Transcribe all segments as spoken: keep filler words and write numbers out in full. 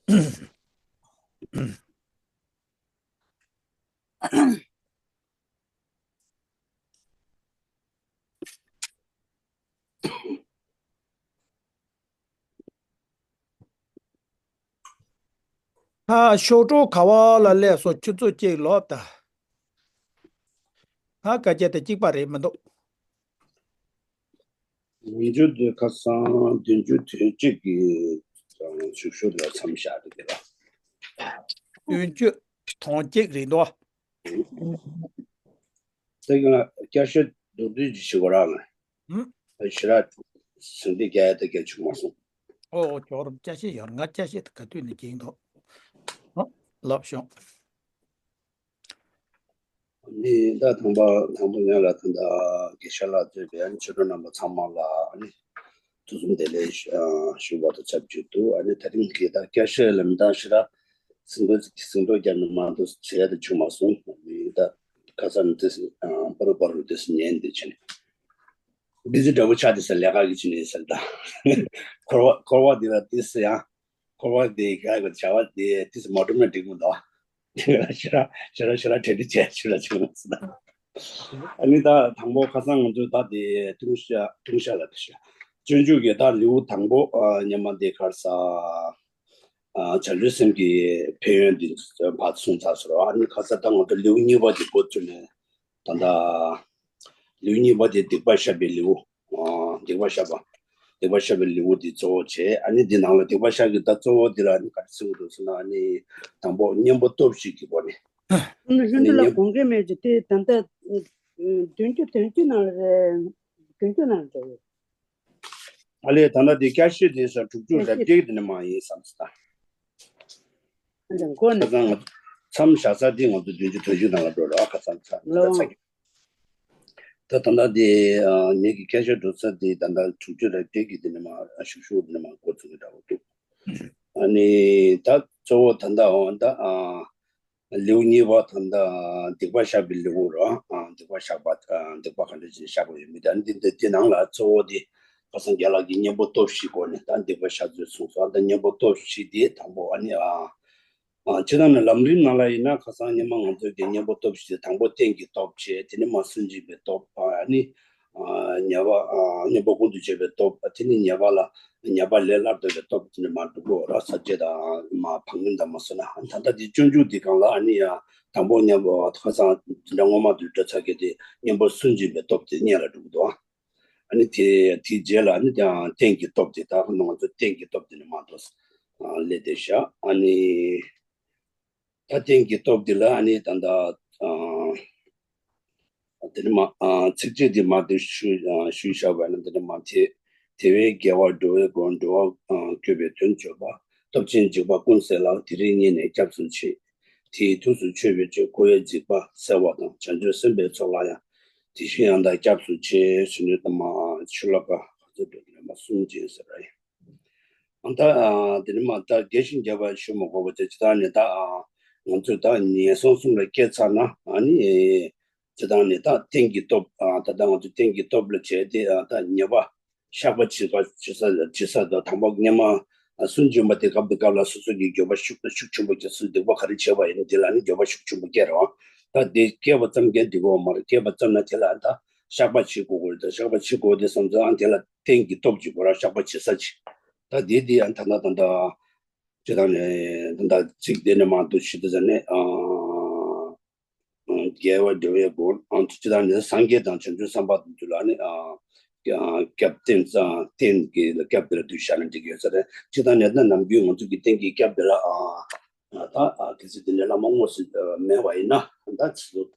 ཨ། གཤོག་སྒྲོ་ག་བ་ལ་སླེབས་སོང་། ཁྱོད་ཚོ་གཅིག་ལོག་ད། ཨ། སྐད་ཆ་དེ་གཅིག་པ་རེད་མི་འདུག། ཉིན་རྒྱུན་དུ་ཁ་སང་བདུན་ཅུ་དོན་གཅིག་གི་ཞུགས་ཞུགས་ལ་མཚམས་བཞག་འདུག་གི་ལ། བདུན་ཅུ་དོན་གཅིག་རེད་འདུག། དེ་ག་བསྐྱར་ཞིབ་མདོར་བསྡུས་ཀྱི་ཞུ་བ་རང་ལ། ཧུམ། ཞི་ར་ཟིན་བྲིས་རྒྱག་ཡ་དེ་གལ་ཆེ་མ་སོང་། ཨོ་ཨོ། ཇོ་རུ་བསྐྱར་ཞིབ་ཡོད། ང་བསྐྱར་ཞིབ་དེ་ག་དུས་ནས་བྱེད་ཀྱི་འདུག། ཨོ། ལབ་ཤོག། ནི་ད་དང་པ་དང་པོ་ཡན་ལ་ད་ད་དགེ་བཤེས་ལགས་གཙོས་པའི་ཨ་ནི་ཆོས་གྲོགས་རྣམ་པ་ཚང་མ་ལ་ཨ་ནི་ཐུགས་སུན་བདེ་ལེགས་ཞུ་བ་དང་ཆབས་ཅིག་ཏུ། ཨ་ནི་ད་རིང་གི་ད་བསྐྱར་ཞིབ་ལ་མི་འདང་ཞེ་དྲག་ཟིན་ཐོ་ཟིན་ཐོ་བརྒྱབ་ནས་མ་གཏོགས་བྱེད་ཡ་དེ་བྱུང་མ་སོང་། ནི་ད་ཁ་སང་ནས་དེ་པར་པར་དེ་ཉན་བསྡད་བྱས་ནས་བི་ཛི་འདྲ་པོ་ཆགས་བསྡད་ས། ལས་ཀ་གི་ཆེད་ནས་ཟེར། ད་འཁོར་བ་འཁོར་བ་འདི་ལ་དེ་ཡང་འཁོར་བ་འདི་ག་གི་བྱ་བ་འདི་དེ་མ་གྲུབ་ན་འགྲིག་མི་འདུག། ཞེ་དྲག་ཞེ་དྲག་ཞེ་དྲག་གྲ་སྒྲིག་བྱས་ཞུ་ལ་ཆུ་ལ་ཟེར། ཨ་ནི་ད་དང་པོ་ཁ་སང་ང་ཚོས་ད་དེ་ལྟུང་བཤགས་ལྟུང་བཤགས་ལ་དེ་ཤ་སྤྱོད་འཇུག་གི་ད་ལེའུ་དང་པོ་ཨ་སྔོན་མ་འདི་ག་རེ་ཟ། ཨ། བྱང་ཆུབ་སེམས་ཀྱི་ཕན་ཡོན་འདི་ཕར་གསུངས་ཚར་སོང་། ཨ་ནི་ཁ་སང་ད་ང་ཚོ་ལེའུ་གཉིས་པ་འདི་འགོ་བཙུགས་ནས་ད་ལྟ་ལེའུ་གཉིས་པ་དེ་སྡིག་པ་བཤགས་པའི་ལེའུ། ཨ། སྡིག་པ་བཤགས་པ། སྡིག་པ་བཤགས་པའི་ལེའུ་འདི་གཙོ་བོ་བྱས། ཨ་ནི་འདི་ནང་ལ་སྡིག་པ་བཤགས་ཀྱི་ད་གཙོ་བོ་འདི་ལ་ཨ་ནི་ག་རེ་གསུངས་འདུག་ཟེར་ན། ཨ་ནི་དང་པོ་གཉེན་པོ་སྟོབས་བཞི་གི་སྒོ་ནས། ཨ་ནི་ལྷུན་གྲུབ་ལགས་གཉེན་དགོངས་འགལ་མེད་ཀྱི་དེ་ད་ལྟ་བདུན་ཅུ་དོན་གཅིག་ནང་ལ་རེད། བདུན་ཅུ་ནང་ལ་རེད། ཨ་ལས་ད་ལྟ་དེ་བསྐྱར་ཞིབ་དེ་ས་དྲུག་ཅུ་རེ་བརྒྱད་དེ་ནས་མ་ཡིན་བསམ་སྟེ། ཨ་འདྲ་མགོ་ནས། ཁ་སང་ང་མཚམས་བཞག་ས་དེ་ང་ཚོ་བདུན་ཅུ་དོན་གཅིག་ནང་ལ་འགྲོ་ར། ཁ་སང་ཚ་ལོ། ཚ་གི། ད་ད་ལྟ་དེ་ངེད་ཀྱི་བསྐྱར་ཞིབ་འགྲོ་ས་དེ་ད་ལྟ་དྲུག་ཅུ་རེ་བརྒྱད་ཀྱི་དེ་ནས་མ་ཞུགས་ཞུགས་དེ་ནས་མ་འགོ་ཚུགས་ཀྱི་འདྲ་བོ་འདུག། ཨ་ནི་ད་གཙོ་བོ་ད་ལྟ་འོ་ད། ལེའུ་གཉིས་པ་ད་ལྟ་སྡིག་པ་བཤགས་པའི་ལེའུ་རོ། ཨ། སྡིག་པ་བཤགས་པ། ཨ། སྡིག་པ་ག་འདྲ་ཞིག་བཤགས་པ་ཡོད་མེད། ད་འདི་འདི་འདི་ནང་ལ་གཙོ་བོ་འདི་ཁ་སང་རྒན་ལགས་ཀྱིས་གཉེན་པོ་སྟོབས་བཞིའི་སྒོ་ནས་ད་སྡིག་པ་བཤགས་ཚུལ་གསུངས་སོང་། ད་གཉེན་པོ་སྟོབས་བཞི་འདི་དང་པོ་ཨ་ནི། ཨ། ཨ། སྤྱིར་བཏང་ནས་ལམ་རིམ་ནང་ལ་ཡིན་ན་ཁ་སང་སྔོན་མ་ང་ཚོས་ཀྱི་གཉེན་པོ་སྟོབས་བཞི་དེ་དང་པོ་རྟེན་གྱི་སྟོབས་བྱས། དེ་ནས་མ་སུན་འབྱིན་པའི་སྟོབས། ཨ་ནི། ཨ། ཉེས་པ། ཨ། གཉེན་པོ་ཀུན་ཏུ་སྤྱོད་པའི་སྟོབས། དེ་ནི་ཉེས་པ་ལ་ཉེས་པ་ལས་སླར་ལྡོག་པའི་སྟོབས། དེ་ནི་མ་འགྲོ་གོ་ར་ས་བཅད་དང་མ་བག་ཉོན་དང་མ་སོ་ན། ད་ལྟ་དེ་སྤྱོད་འཇུག་འདི་གང་ལ་ཨ་ནི་ཡང་དང་པོ་ཉེས་པ་ཁ་སང་དེ་འདྲ་སྔོན་མ་དུ་འགྲོ་ཚར་གི་དེ་གཉེན་པོ་སུན་འབྱིན་པའི་སྟོབས་དེ་སྔོན་ལ་འགྲོ་གི་འདུག། ཨ་ནི་དེ་དེའི་རྗེས་ལ་ཨ་ནི་ཡང་རྟེན་གྱི་སྟོབས་དེ། ད་ང་ཚོ་རྟེན་གྱི་སྟོབས་དེ་ནི་མ་གཏོགས་ལས་དེ་བཞག། ཨ་ནི། ད་རྟེན་གྱི་སྟོབས་འདི་ལ་ཨ་ནི་ད་ལྟ། ཨ། དེ་ནི་མ། ཨ། ཚིགས་བཅད་འདི་མ་དེ་ཞུ། ཨ། ཞུས་བཞག་པ་ན། དེ་ནི་མ་དེ། དེ་བས་དགེ་བ་འགྲོ་བའི་སྒོ། འགྲོ་བ། ཨ། བཀོད་པའི་དོན་བརྗོད་པ། སྟོབས་ཆེན་འཇིགས་པ་ཀུན་སེལ་ལ། དེ་རིང་ཉིད་ནས་སྐྱབས་སུ་མཆི། དེའི་དུས་སུ་མཆོད་པའི་ཆོས། འཁོར་བའི་འཇིགས་པ་སེལ་བ་དང་། བྱང་ཆུབ་སེམས་དཔའི་ཚོགས་ལ་ཡང་། དེ་བཞིན་ཡང་དག་སྐྱབས་སུ་མཆི། ཞུ་ནི་ད་མ་ཤུ་ལ་ཀ་ཁ་ཚོད་འགྲོ་དེ་ནི་མ་གསུམ་ཅན་ཟེར་བ་ཡིན། ཨ། ད། ཨ། དེ་ནི་མ་ད་རྒྱས་ཤིང་རྒྱས་པ་ཞུ་མ་དགོས་པ་བྱས། སྤྱིར་བཏང་ནས་ད། ཨ། ང་ཚོས་ད་ངན་སོང་གསུམ་ལ་སྐྱེས་ཚར་ན། ཨ་ནི་སྤྱིར་བཏང་ནས་ད་རྟེན་གྱི་སྟོབས། ཨ། ད་ལྟ་ང་ཚོས་རྟེན་གྱི་སྟོབས་ལ་བྱས་ཏེ། ཨ། ད་ཉེས་པ་བཤགས་པ་བྱེད་པ་བྱེད་ས་བྱེད་ས་དང་། དང་པོ་སྔོན་མ་སུན་འབྱིན་པ་དེ་སྐབས་དེ་སྐབས་ལ་སོ་སོ་གི་འགྱོད་པ་ཤུགས་ཤུགས་ཆེན་པོ་སྐྱེ། སོ་སོས་སྡིག་པ་ག་རེ་བྱས་པ་ཡིན་དེ་ལ་ནི་འགྱོད་པ་ཤུགས་ཆེན་པོ་སྐྱེ་རོགས། ད་དེ་སྐྱེས་པ་ཙམ་གྱིས་འགྲིག་གི་མ་རེད། སྐྱེས་པ་ཙམ་ན་དེ་ལ་ད་བཤགས་པ་བྱེད་དགོས་ཀྱི་རེད། ད་བཤགས་པ་བྱེད་དགོས་དེ་བསམ་ཚུལ། ཨ། དེ་ལ་རྟེན་གྱི་སྟོབས་ཀྱི་སྒོ་ར་བཤགས་པ་བྱེད་ས་ཅིག། ད་དེ་དེ་ཨ་ད་ད་ད་ད་ཅི་ད་ནས་ད་ད་ཚིག་དེ་ནས་མ་འདུག་ཞུ་དུས་ཙ་ནས། ཨ། དགེ་བ་འགྲོ་བའི་སྒོ། ཨ། ཅི་ད་ནས་སངས་རྒྱས་དང་བྱང་ཆུབ་སེམས་དཔའ་དེ་ཚོ་ལ་ནི། ཨ། སྐྱབས་རྟེན་ཙང་རྟེན་གྱི་སྐྱབས་དེ་ལ་འདུ་བྱ་ན་འགྲིག་གི་ཡོད་ས་རེད། ཅི་ད་ནས་ད་ནམ་རྒྱུན་ང་ཚོ་གི་རྟེན་གྱི་སྐྱབས་དེ་ལ། ཨ། ད་གལ་སྲིད་དེ་འདྲའི་བླ་མ་དངོས་སུ་མེད་པ་ཡིན་ན། ད་ཚིག་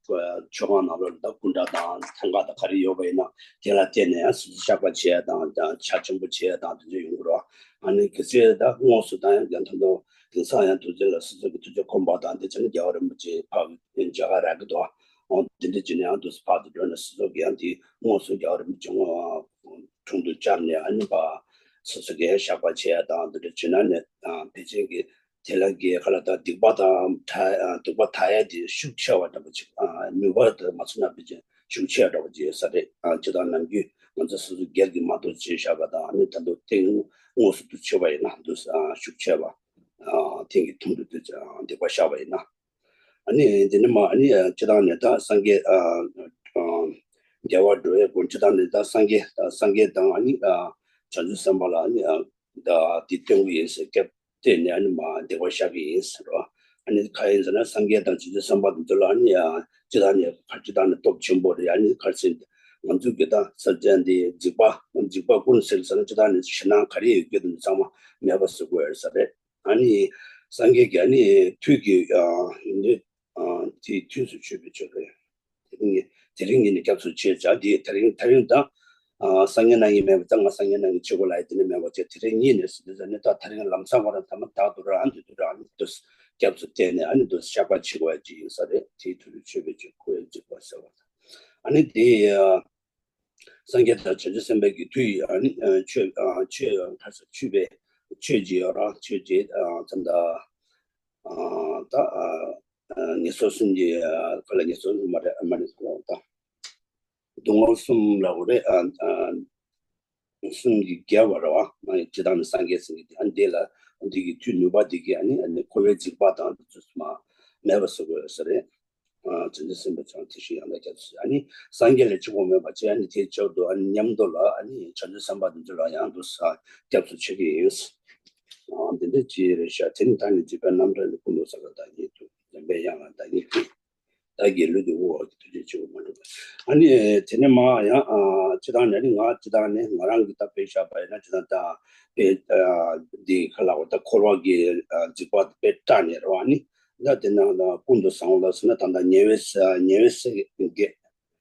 ཆོས་ཁང་ནང་ལོགས་ལ་ད་སྐུ་འདྲ་དང་ཐང་ག་དང་ག་རེ་ཡོད་པ་ཡིན་ན། དེ་ལ་བརྟེན་ནས་ཡང་སོ་སོ་བཤགས་པ་བྱེད་ཡ་དང་། ད་བྱ་ཆེན་པོ་བྱེད་ཡ་དང་དེ་ཚོ་ཡོང་གི་རེད། ཨ་ནི་གལ་སྲིད་ད་དངོས་སུ་ད་ཡང་རྒན་ཐང་དུ་དེང་སང་ཡང་དུས་ཚོད་ལ་སོ་སོ་གི་དུས་ཚོད་ཁོམ་པ་དང་དེ་ཚོ་ནི་རྒྱལ་བ་རིན་པོ་ཆེ་ཕར་མཇལ་ཁ་རག་གི་འདུག། འོ་དེ་འདྲ་བྱས་ནས་ཡང་དུས་སུ་ཕར་དུ་འགྲོ་ནས་སོ་སོ་གི་ཡང་དེ་དངོས་སུ་རྒྱལ་བ་རིན་པོ་ཆེ་དངོས་དྲུང་དུ་བཅར་ནས། ཨ་ནི་ཕར་སོ་སོ་གི་བཤགས་པ་བྱེད་ཡ་དང་དེ་འདྲ་བྱེད་ན་ནི། ཨ། ཕལ་ཆེར་གྱི་དེ་ལ་གི་ག་ལ་ད་སྡིག་པ་དང་ད་སྡིག་པ་དག་ཡ་དེ་ཤུགས་ཆེ་བ་འདྲ་པོ་ཅིག། ཨ། ནུས་པ་དེ་མ་ཚུགས་ན་ཕལ་ཆེར་ཤུགས་ཆེ་བ་འདྲ་པོ་ཅིག་ཡོད་ས་རེད། ཨ། ཇི་ལྟར་ནམ་རྒྱུན་ང་ཚོ་སོ་སོ་སྒེར་གྱི་མ་གཏོགས་བྱས་བཞག་པ་དང་། ཨ་ནི་ད་དུང་རྟེན་དངོས་སུ་དུ་ཆོད་པ་ཡིན་ན་དུ། ཨ། ཤུགས་ཆེ་བ། ཨ། ཐེངས་ཀྱི་ཐུང་དུ་དུ་འདེགས་པ་བཞག་པ་ཡིན་ན། ཨ་ནི་དེ་ནི་མ་ཨ་ནི་སྤྱི་བཏང་ནས་ད་སངས་རྒྱས་ཨ་ཨ་རྒྱལ་བ་འགྲོ་བའི་སྒོ་སྤྱི་བཏང་ནས་ད་སངས་རྒྱས་ད་སངས་རྒྱས་དང་ཨ་ནི་ཨ་བྱང་ཆུབ་སེམས་དཔའ་ལ་ཨ་ནི་ཨ་ད་དེ་སྟོན་གྱི་ཡིན་ཟེར་སྐབས་དེ་ནས་ཨ་ནི་མ་འདེགས་པ་བཞག་གི་ཡིན་ཟེར་རོ། ཨ་ནི་ག་ཡིན་ཟེར་ན་སངས་རྒྱས་དང་བྱང་ཆུབ་སེམས་དཔའ་དེ་ཚོ་ལ་ཨ་ནི་ཨ་སྤྱི་བཏང་ནས་ཁ་སྤྱི་བཏང་ནས་སྟོབས་ཆེན་པོ་རེད། ཨ་ནི་ག་རེ་ཟེར་ང་ཚོའི་གི་ད་ས་ཆ་འདི་འཇིགས་པ་འཇིགས་པ་ཀུན་སེལ་ཟེར་ན་སྤྱི་བཏང་ནས་ཞེད་སྣང་ག་རེ་ཡོད་རྒྱུ་དེ་ཚང་མ་མེད་པ་བཟོ་དགོས་ཡོད་ས་རེད། ཨ་ནི་སངས་རྒྱས་ཀྱི་ཨ་ནི་ཐུགས་ཀྱི་ཨ་ནི་ཨ་དེ་དུས་སུ་ཆོད་པའི་ཆོས་རེད། དེ་རིང་ཉིན་དེ་རིང་ཉིན་ནས་སྐྱབས་སུ་མཆི་བྱ་དེ་དེ་རིང་དེ་རིང་དང་ཨ་སངས་རྒྱས་རྣམ་གཉིས་མེད་པ་ཙང་ང་སངས་རྒྱས་རྣམ་གཉིས་མཆི་དགོས་ལ་ཡི་དེ་ནས་མེད་པ་བྱས་དེ་རིང་ཉིན་ནས་ཟེར་དུས་ཙང་ནི་ད་དེ་རིང་ལམ་སང་བར་ཐ་མ་དག་ཏུ་ར་ཨ་འདི་དུ་ར་ཨ་ནི་དུ་སྐྱབས་སུ་བསྟེན་ནས་ཨ་ནི་དུ་བཤགས་པ་མཆི་དགོས་ཡ་ཅིག་ཡིན་ས་རེད། དེའི་དུས་སུ་ཆོད་པའི་ཆོས་ཁོ་ཡ་འཇིགས་པ་སེལ་བ་དང་ཨ་ནི་དེ། སངས་རྒྱས་དང་བྱང་ཆུབ་སེམས་དཔའི་གི་མཐུ་ཡིས་ཨ་ནི་ཆོས་ཆོས་ཁ་ས་ཆུད་པའི་ཆོས་ཀྱི་ཡོད་ར་ཆོས་ཀྱི་ཙམ་ད་ད་ངེས་སོ་གསུམ་གྱི་ཁ་ལ་ངེས་སོ་གསུམ་མ་རེད་མ་རེད་ད་སྡུག་བསྔལ་གསུམ་ལ་འོ་རེད། གསུམ་གྱི་རྒྱལ་བ་ར་བ་སྤྱི་བཏང་ནི་སངས་རྒྱས་ཟེར་གྱི་ཨ་ནི་དེ་ལ་འདི་གི་མཐུ་ནུས་པ་འདི་གི་ཨ་ནི་ཨ་ནི་འཁོར་བའི་འཇིགས་པ་དང་དེ་ཚོ་མ་མེད་པ་བཟོ་དགོས་ས་རེད། བྱང་ཆུབ་སེམས་དཔའ་ཚང་དེ་བཞིན་ཡང་དག་སྐྱབས་སུ་ཨ་ནི་སངས་རྒྱས་ལས་ཆེན་པོ་མེད་པ་ཅེས་ཨ་ནི་དེའི་ཕྱོགས་དུ་ཨ་ནི་མཉམ་དུ་ལ་ཨ་ནི་བྱང་ཆུབ་སེམས་དཔའ་དེ་ཚོ་ལ་ཡང་དུ་ས་སྐྱབས་སུ་མཆི་གི་ཡིན། འདི་འདྲ་ཅི་རེད་ཤག་དེ་ནི་ད་ནི་འཇིགས་པའི་རྣམ་གྲངས་ནི་ཀུན་ཏུ་བསགས་པ་བདག་ཉིད་དུ་འཇམ་པའི་དབྱངས་ལ་བདག་ཉིད་ཀྱིས་བདག་གི་ལུས་འདི་དབུལ་བ་གི་ཐུགས་རྗེ་ཆེ་བོ་མ་འགྲུབ་པ། ཨ་ནི་དེ་ནི་མ་ཡང་སྤྱི་བཏང་ནས་ནི་ང་སྤྱི་བཏང་ནས་ང་རང་གི་ད་དཔེ་བཞག་པ་ཡིན་ན་སྤྱི་བཏང་ད་དཔེ་འདི་ཁ་ལ་བ་ད་འཁོར་བ་གི་འཇིགས་པ་དཔེ་སྐྲག་ནས་རེད་བ་ནི། ད་དེ་ནང་ལ་ཀུན་ཏུ་བཟང་པོ་ལ་ཟེར་ན་ད་ལྟ་ཉེ་བའི་ས་ཉེ་བའི་ས་གི་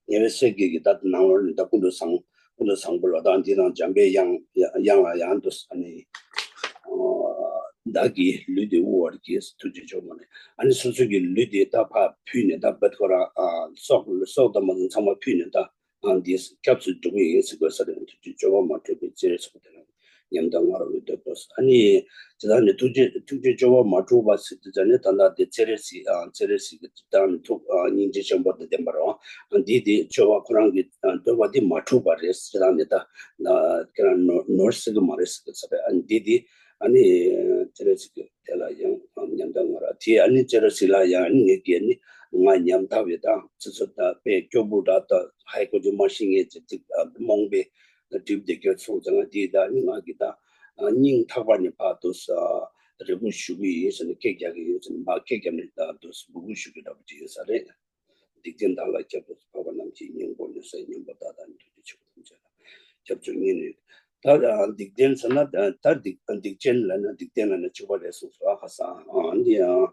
ཉེ་བའི་ས་གི་གི་ད་ནང་ལོགས་ནས་ད་ཀུན་ཏུ་བཟང་ཀུན་ཏུ་བཟང་པོ་ལ་ད་འདི་དང་འཇམ་པའི་དབྱངས་དབྱངས་ལ་ཡང་དུ་ཨ་ནི་བདག་གི་ལུས་འདི་དབུལ་བར་གྱིས་ཐུགས་རྗེ་ཆེ་བོ་མ་ནི་ཨ་ནི་སོ་སོ་གི་ལུས་འདི་ད་ཕར་ཕུལ་ནས་ད་བད་ཁོ་རང་སྲོག་སྲོག་དང་མ་ཚང་མ་ཕུལ་ནས་ད། ཨ་འདིས་སྐྱབས་སུ་འགྲོ་གི་ཡིན་ཟེར་དགོས་ས་རེད། ཐུགས་རྗེ་སྐྱོབ་པ་མ་ཐུབ་པའི་ཚེ་རེ་ཟེར་བ་དེ་ལ་ཉམས་དང་ངར་བའི་འདོད་པ་ཟེར། ཨ་ནི་དེ་དག་ནི་ཐུགས་རྗེ་ཐུགས་རྗེ་སྐྱོབ་པ་མ་ཐུབ་པ་ཟེར་དུས་ཙ་ནི་ད་ལྟ་དེ་ཚེ་རེ་ཟེར་ཨ་ཚེ་རེ་ཟེར་གི་དེ་དག་ནི་ཐུགས་ཨ་སྙིང་རྗེ་ཆེན་པོ་དང་ལྡན་པ་རེད་བ། ཨ་འདི་དེ་སྐྱོབ་པ་ཁོ་རང་གི་ཨ་འདོད་པ་དེ་མ་ཐུབ་པ་རེད་ཟེར་ད་ནི་ད་ཁྱེད་རང་ནོར་ནོར་ཟེར་གི་མ་རེད་ཟེར་གི་ཟེར་རེད། ཨ་འདི་དེ་ཨ་ནི་ཚེ་རེ་ཟེར་གི་དེ་ལ་ཡང་ཉམས་དང་ངར་བ་དེ་ཨ་ནི་ཅེ་ར་སི་ལ་ཡང་ཨ་ནི་ངས་རྒྱལ་ནི་ང་ཉམ་ཐག་པའི་དང་ཚེ་སྲོག་དང་དཔེ་སྐྱོ་པོ་འདྲ་དང་ཧའི་གོ་ཅི་མ་ཤི་ངས་ཅི་ཅིག་རྨོངས་པའི་གྲིབ་བདེ་སྐྱོ་སོང་ཙང་དེ་ད་ཨ་ནི་ང་གི་ད་སྙིང་ཐག་པ་ནས་ཕར་དུ་རེ་སྐུལ་ཞུ་གི་ཡིན་ཟེར་ནས་སྐད་རྒྱག་གི་ཡོད་ཟེར་ནས་མ་སྐད་རྒྱབ་ནས་ད་དུ་འབོད་སྐུལ་ཞུ་གི་འདྲ་པོ་ཅིག་ཡོད་ས་རེད། སྡིག་ཅན་བདག་ལ་སྐྱབས་སུ་འཕགས་པ་རྣམས་ཀྱི་སྙིང་པོ་ནི་སའི་སྙིང་པོ་བདག་དང་ཐུགས་རྗེ་ཆེ་བོ་ཐམས་ཅད་ལ་སྐྱབས་སུ་མཉེས་ནས། ད་སྡིག་ཅན་ཟེར་ན་ད་སྡིག་སྡིག་ཅན་ལ་ན་སྡིག་ཅན་ལ་ན་གཅིག་པ་རེད་གསུངས་སོ། ཨ་ཁ་སང་འདི་ཡང་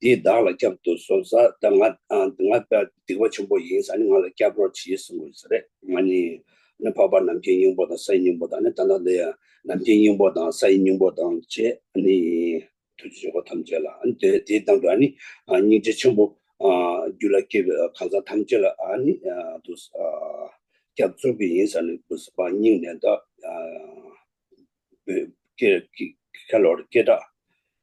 འདི་བདག་ལ་སྐྱབས་སུ་སོང་ས་ད་ང་ང་ད་སྡིག་པ་ཆེན་པོ་ཡིན་ས་ནི་ང་ལ་སྐྱབས་རོགས་བྱེད་གསུང་དགོས་ས་རེད། ང་ནི་ནི་འཕགས་པ་རྣམས་ཀྱི་སྙིང་པོ་དང་སའི་སྙིང་པོ་དང་ནི་ད་ལྟ་འདི་ཡང་རྣམས་ཀྱི་སྙིང་པོ་དང་སའི་སྙིང་པོ་དང་བཅས་ནི། ཐུགས་རྗེ་ཆེ་བ་ཐམས་ཅད་ལ་ཨ་ནི་དེ་དེའི་དང་དུ་ཨ་ནི་སྙིང་རྗེ་ཆེན་པོ་རྒྱུད་ལ་སྐྱེས་པའི་གང་ཟག་ཐམས་ཅད་ལ་ཨ་ནི་དུ་སྐྱབས་སྩོལ་གྱི་ཡིན་ཟེར་ནས་དུ་སྙིང་ནས་ད་ཁ་ལོར་སྐད་གྲགས་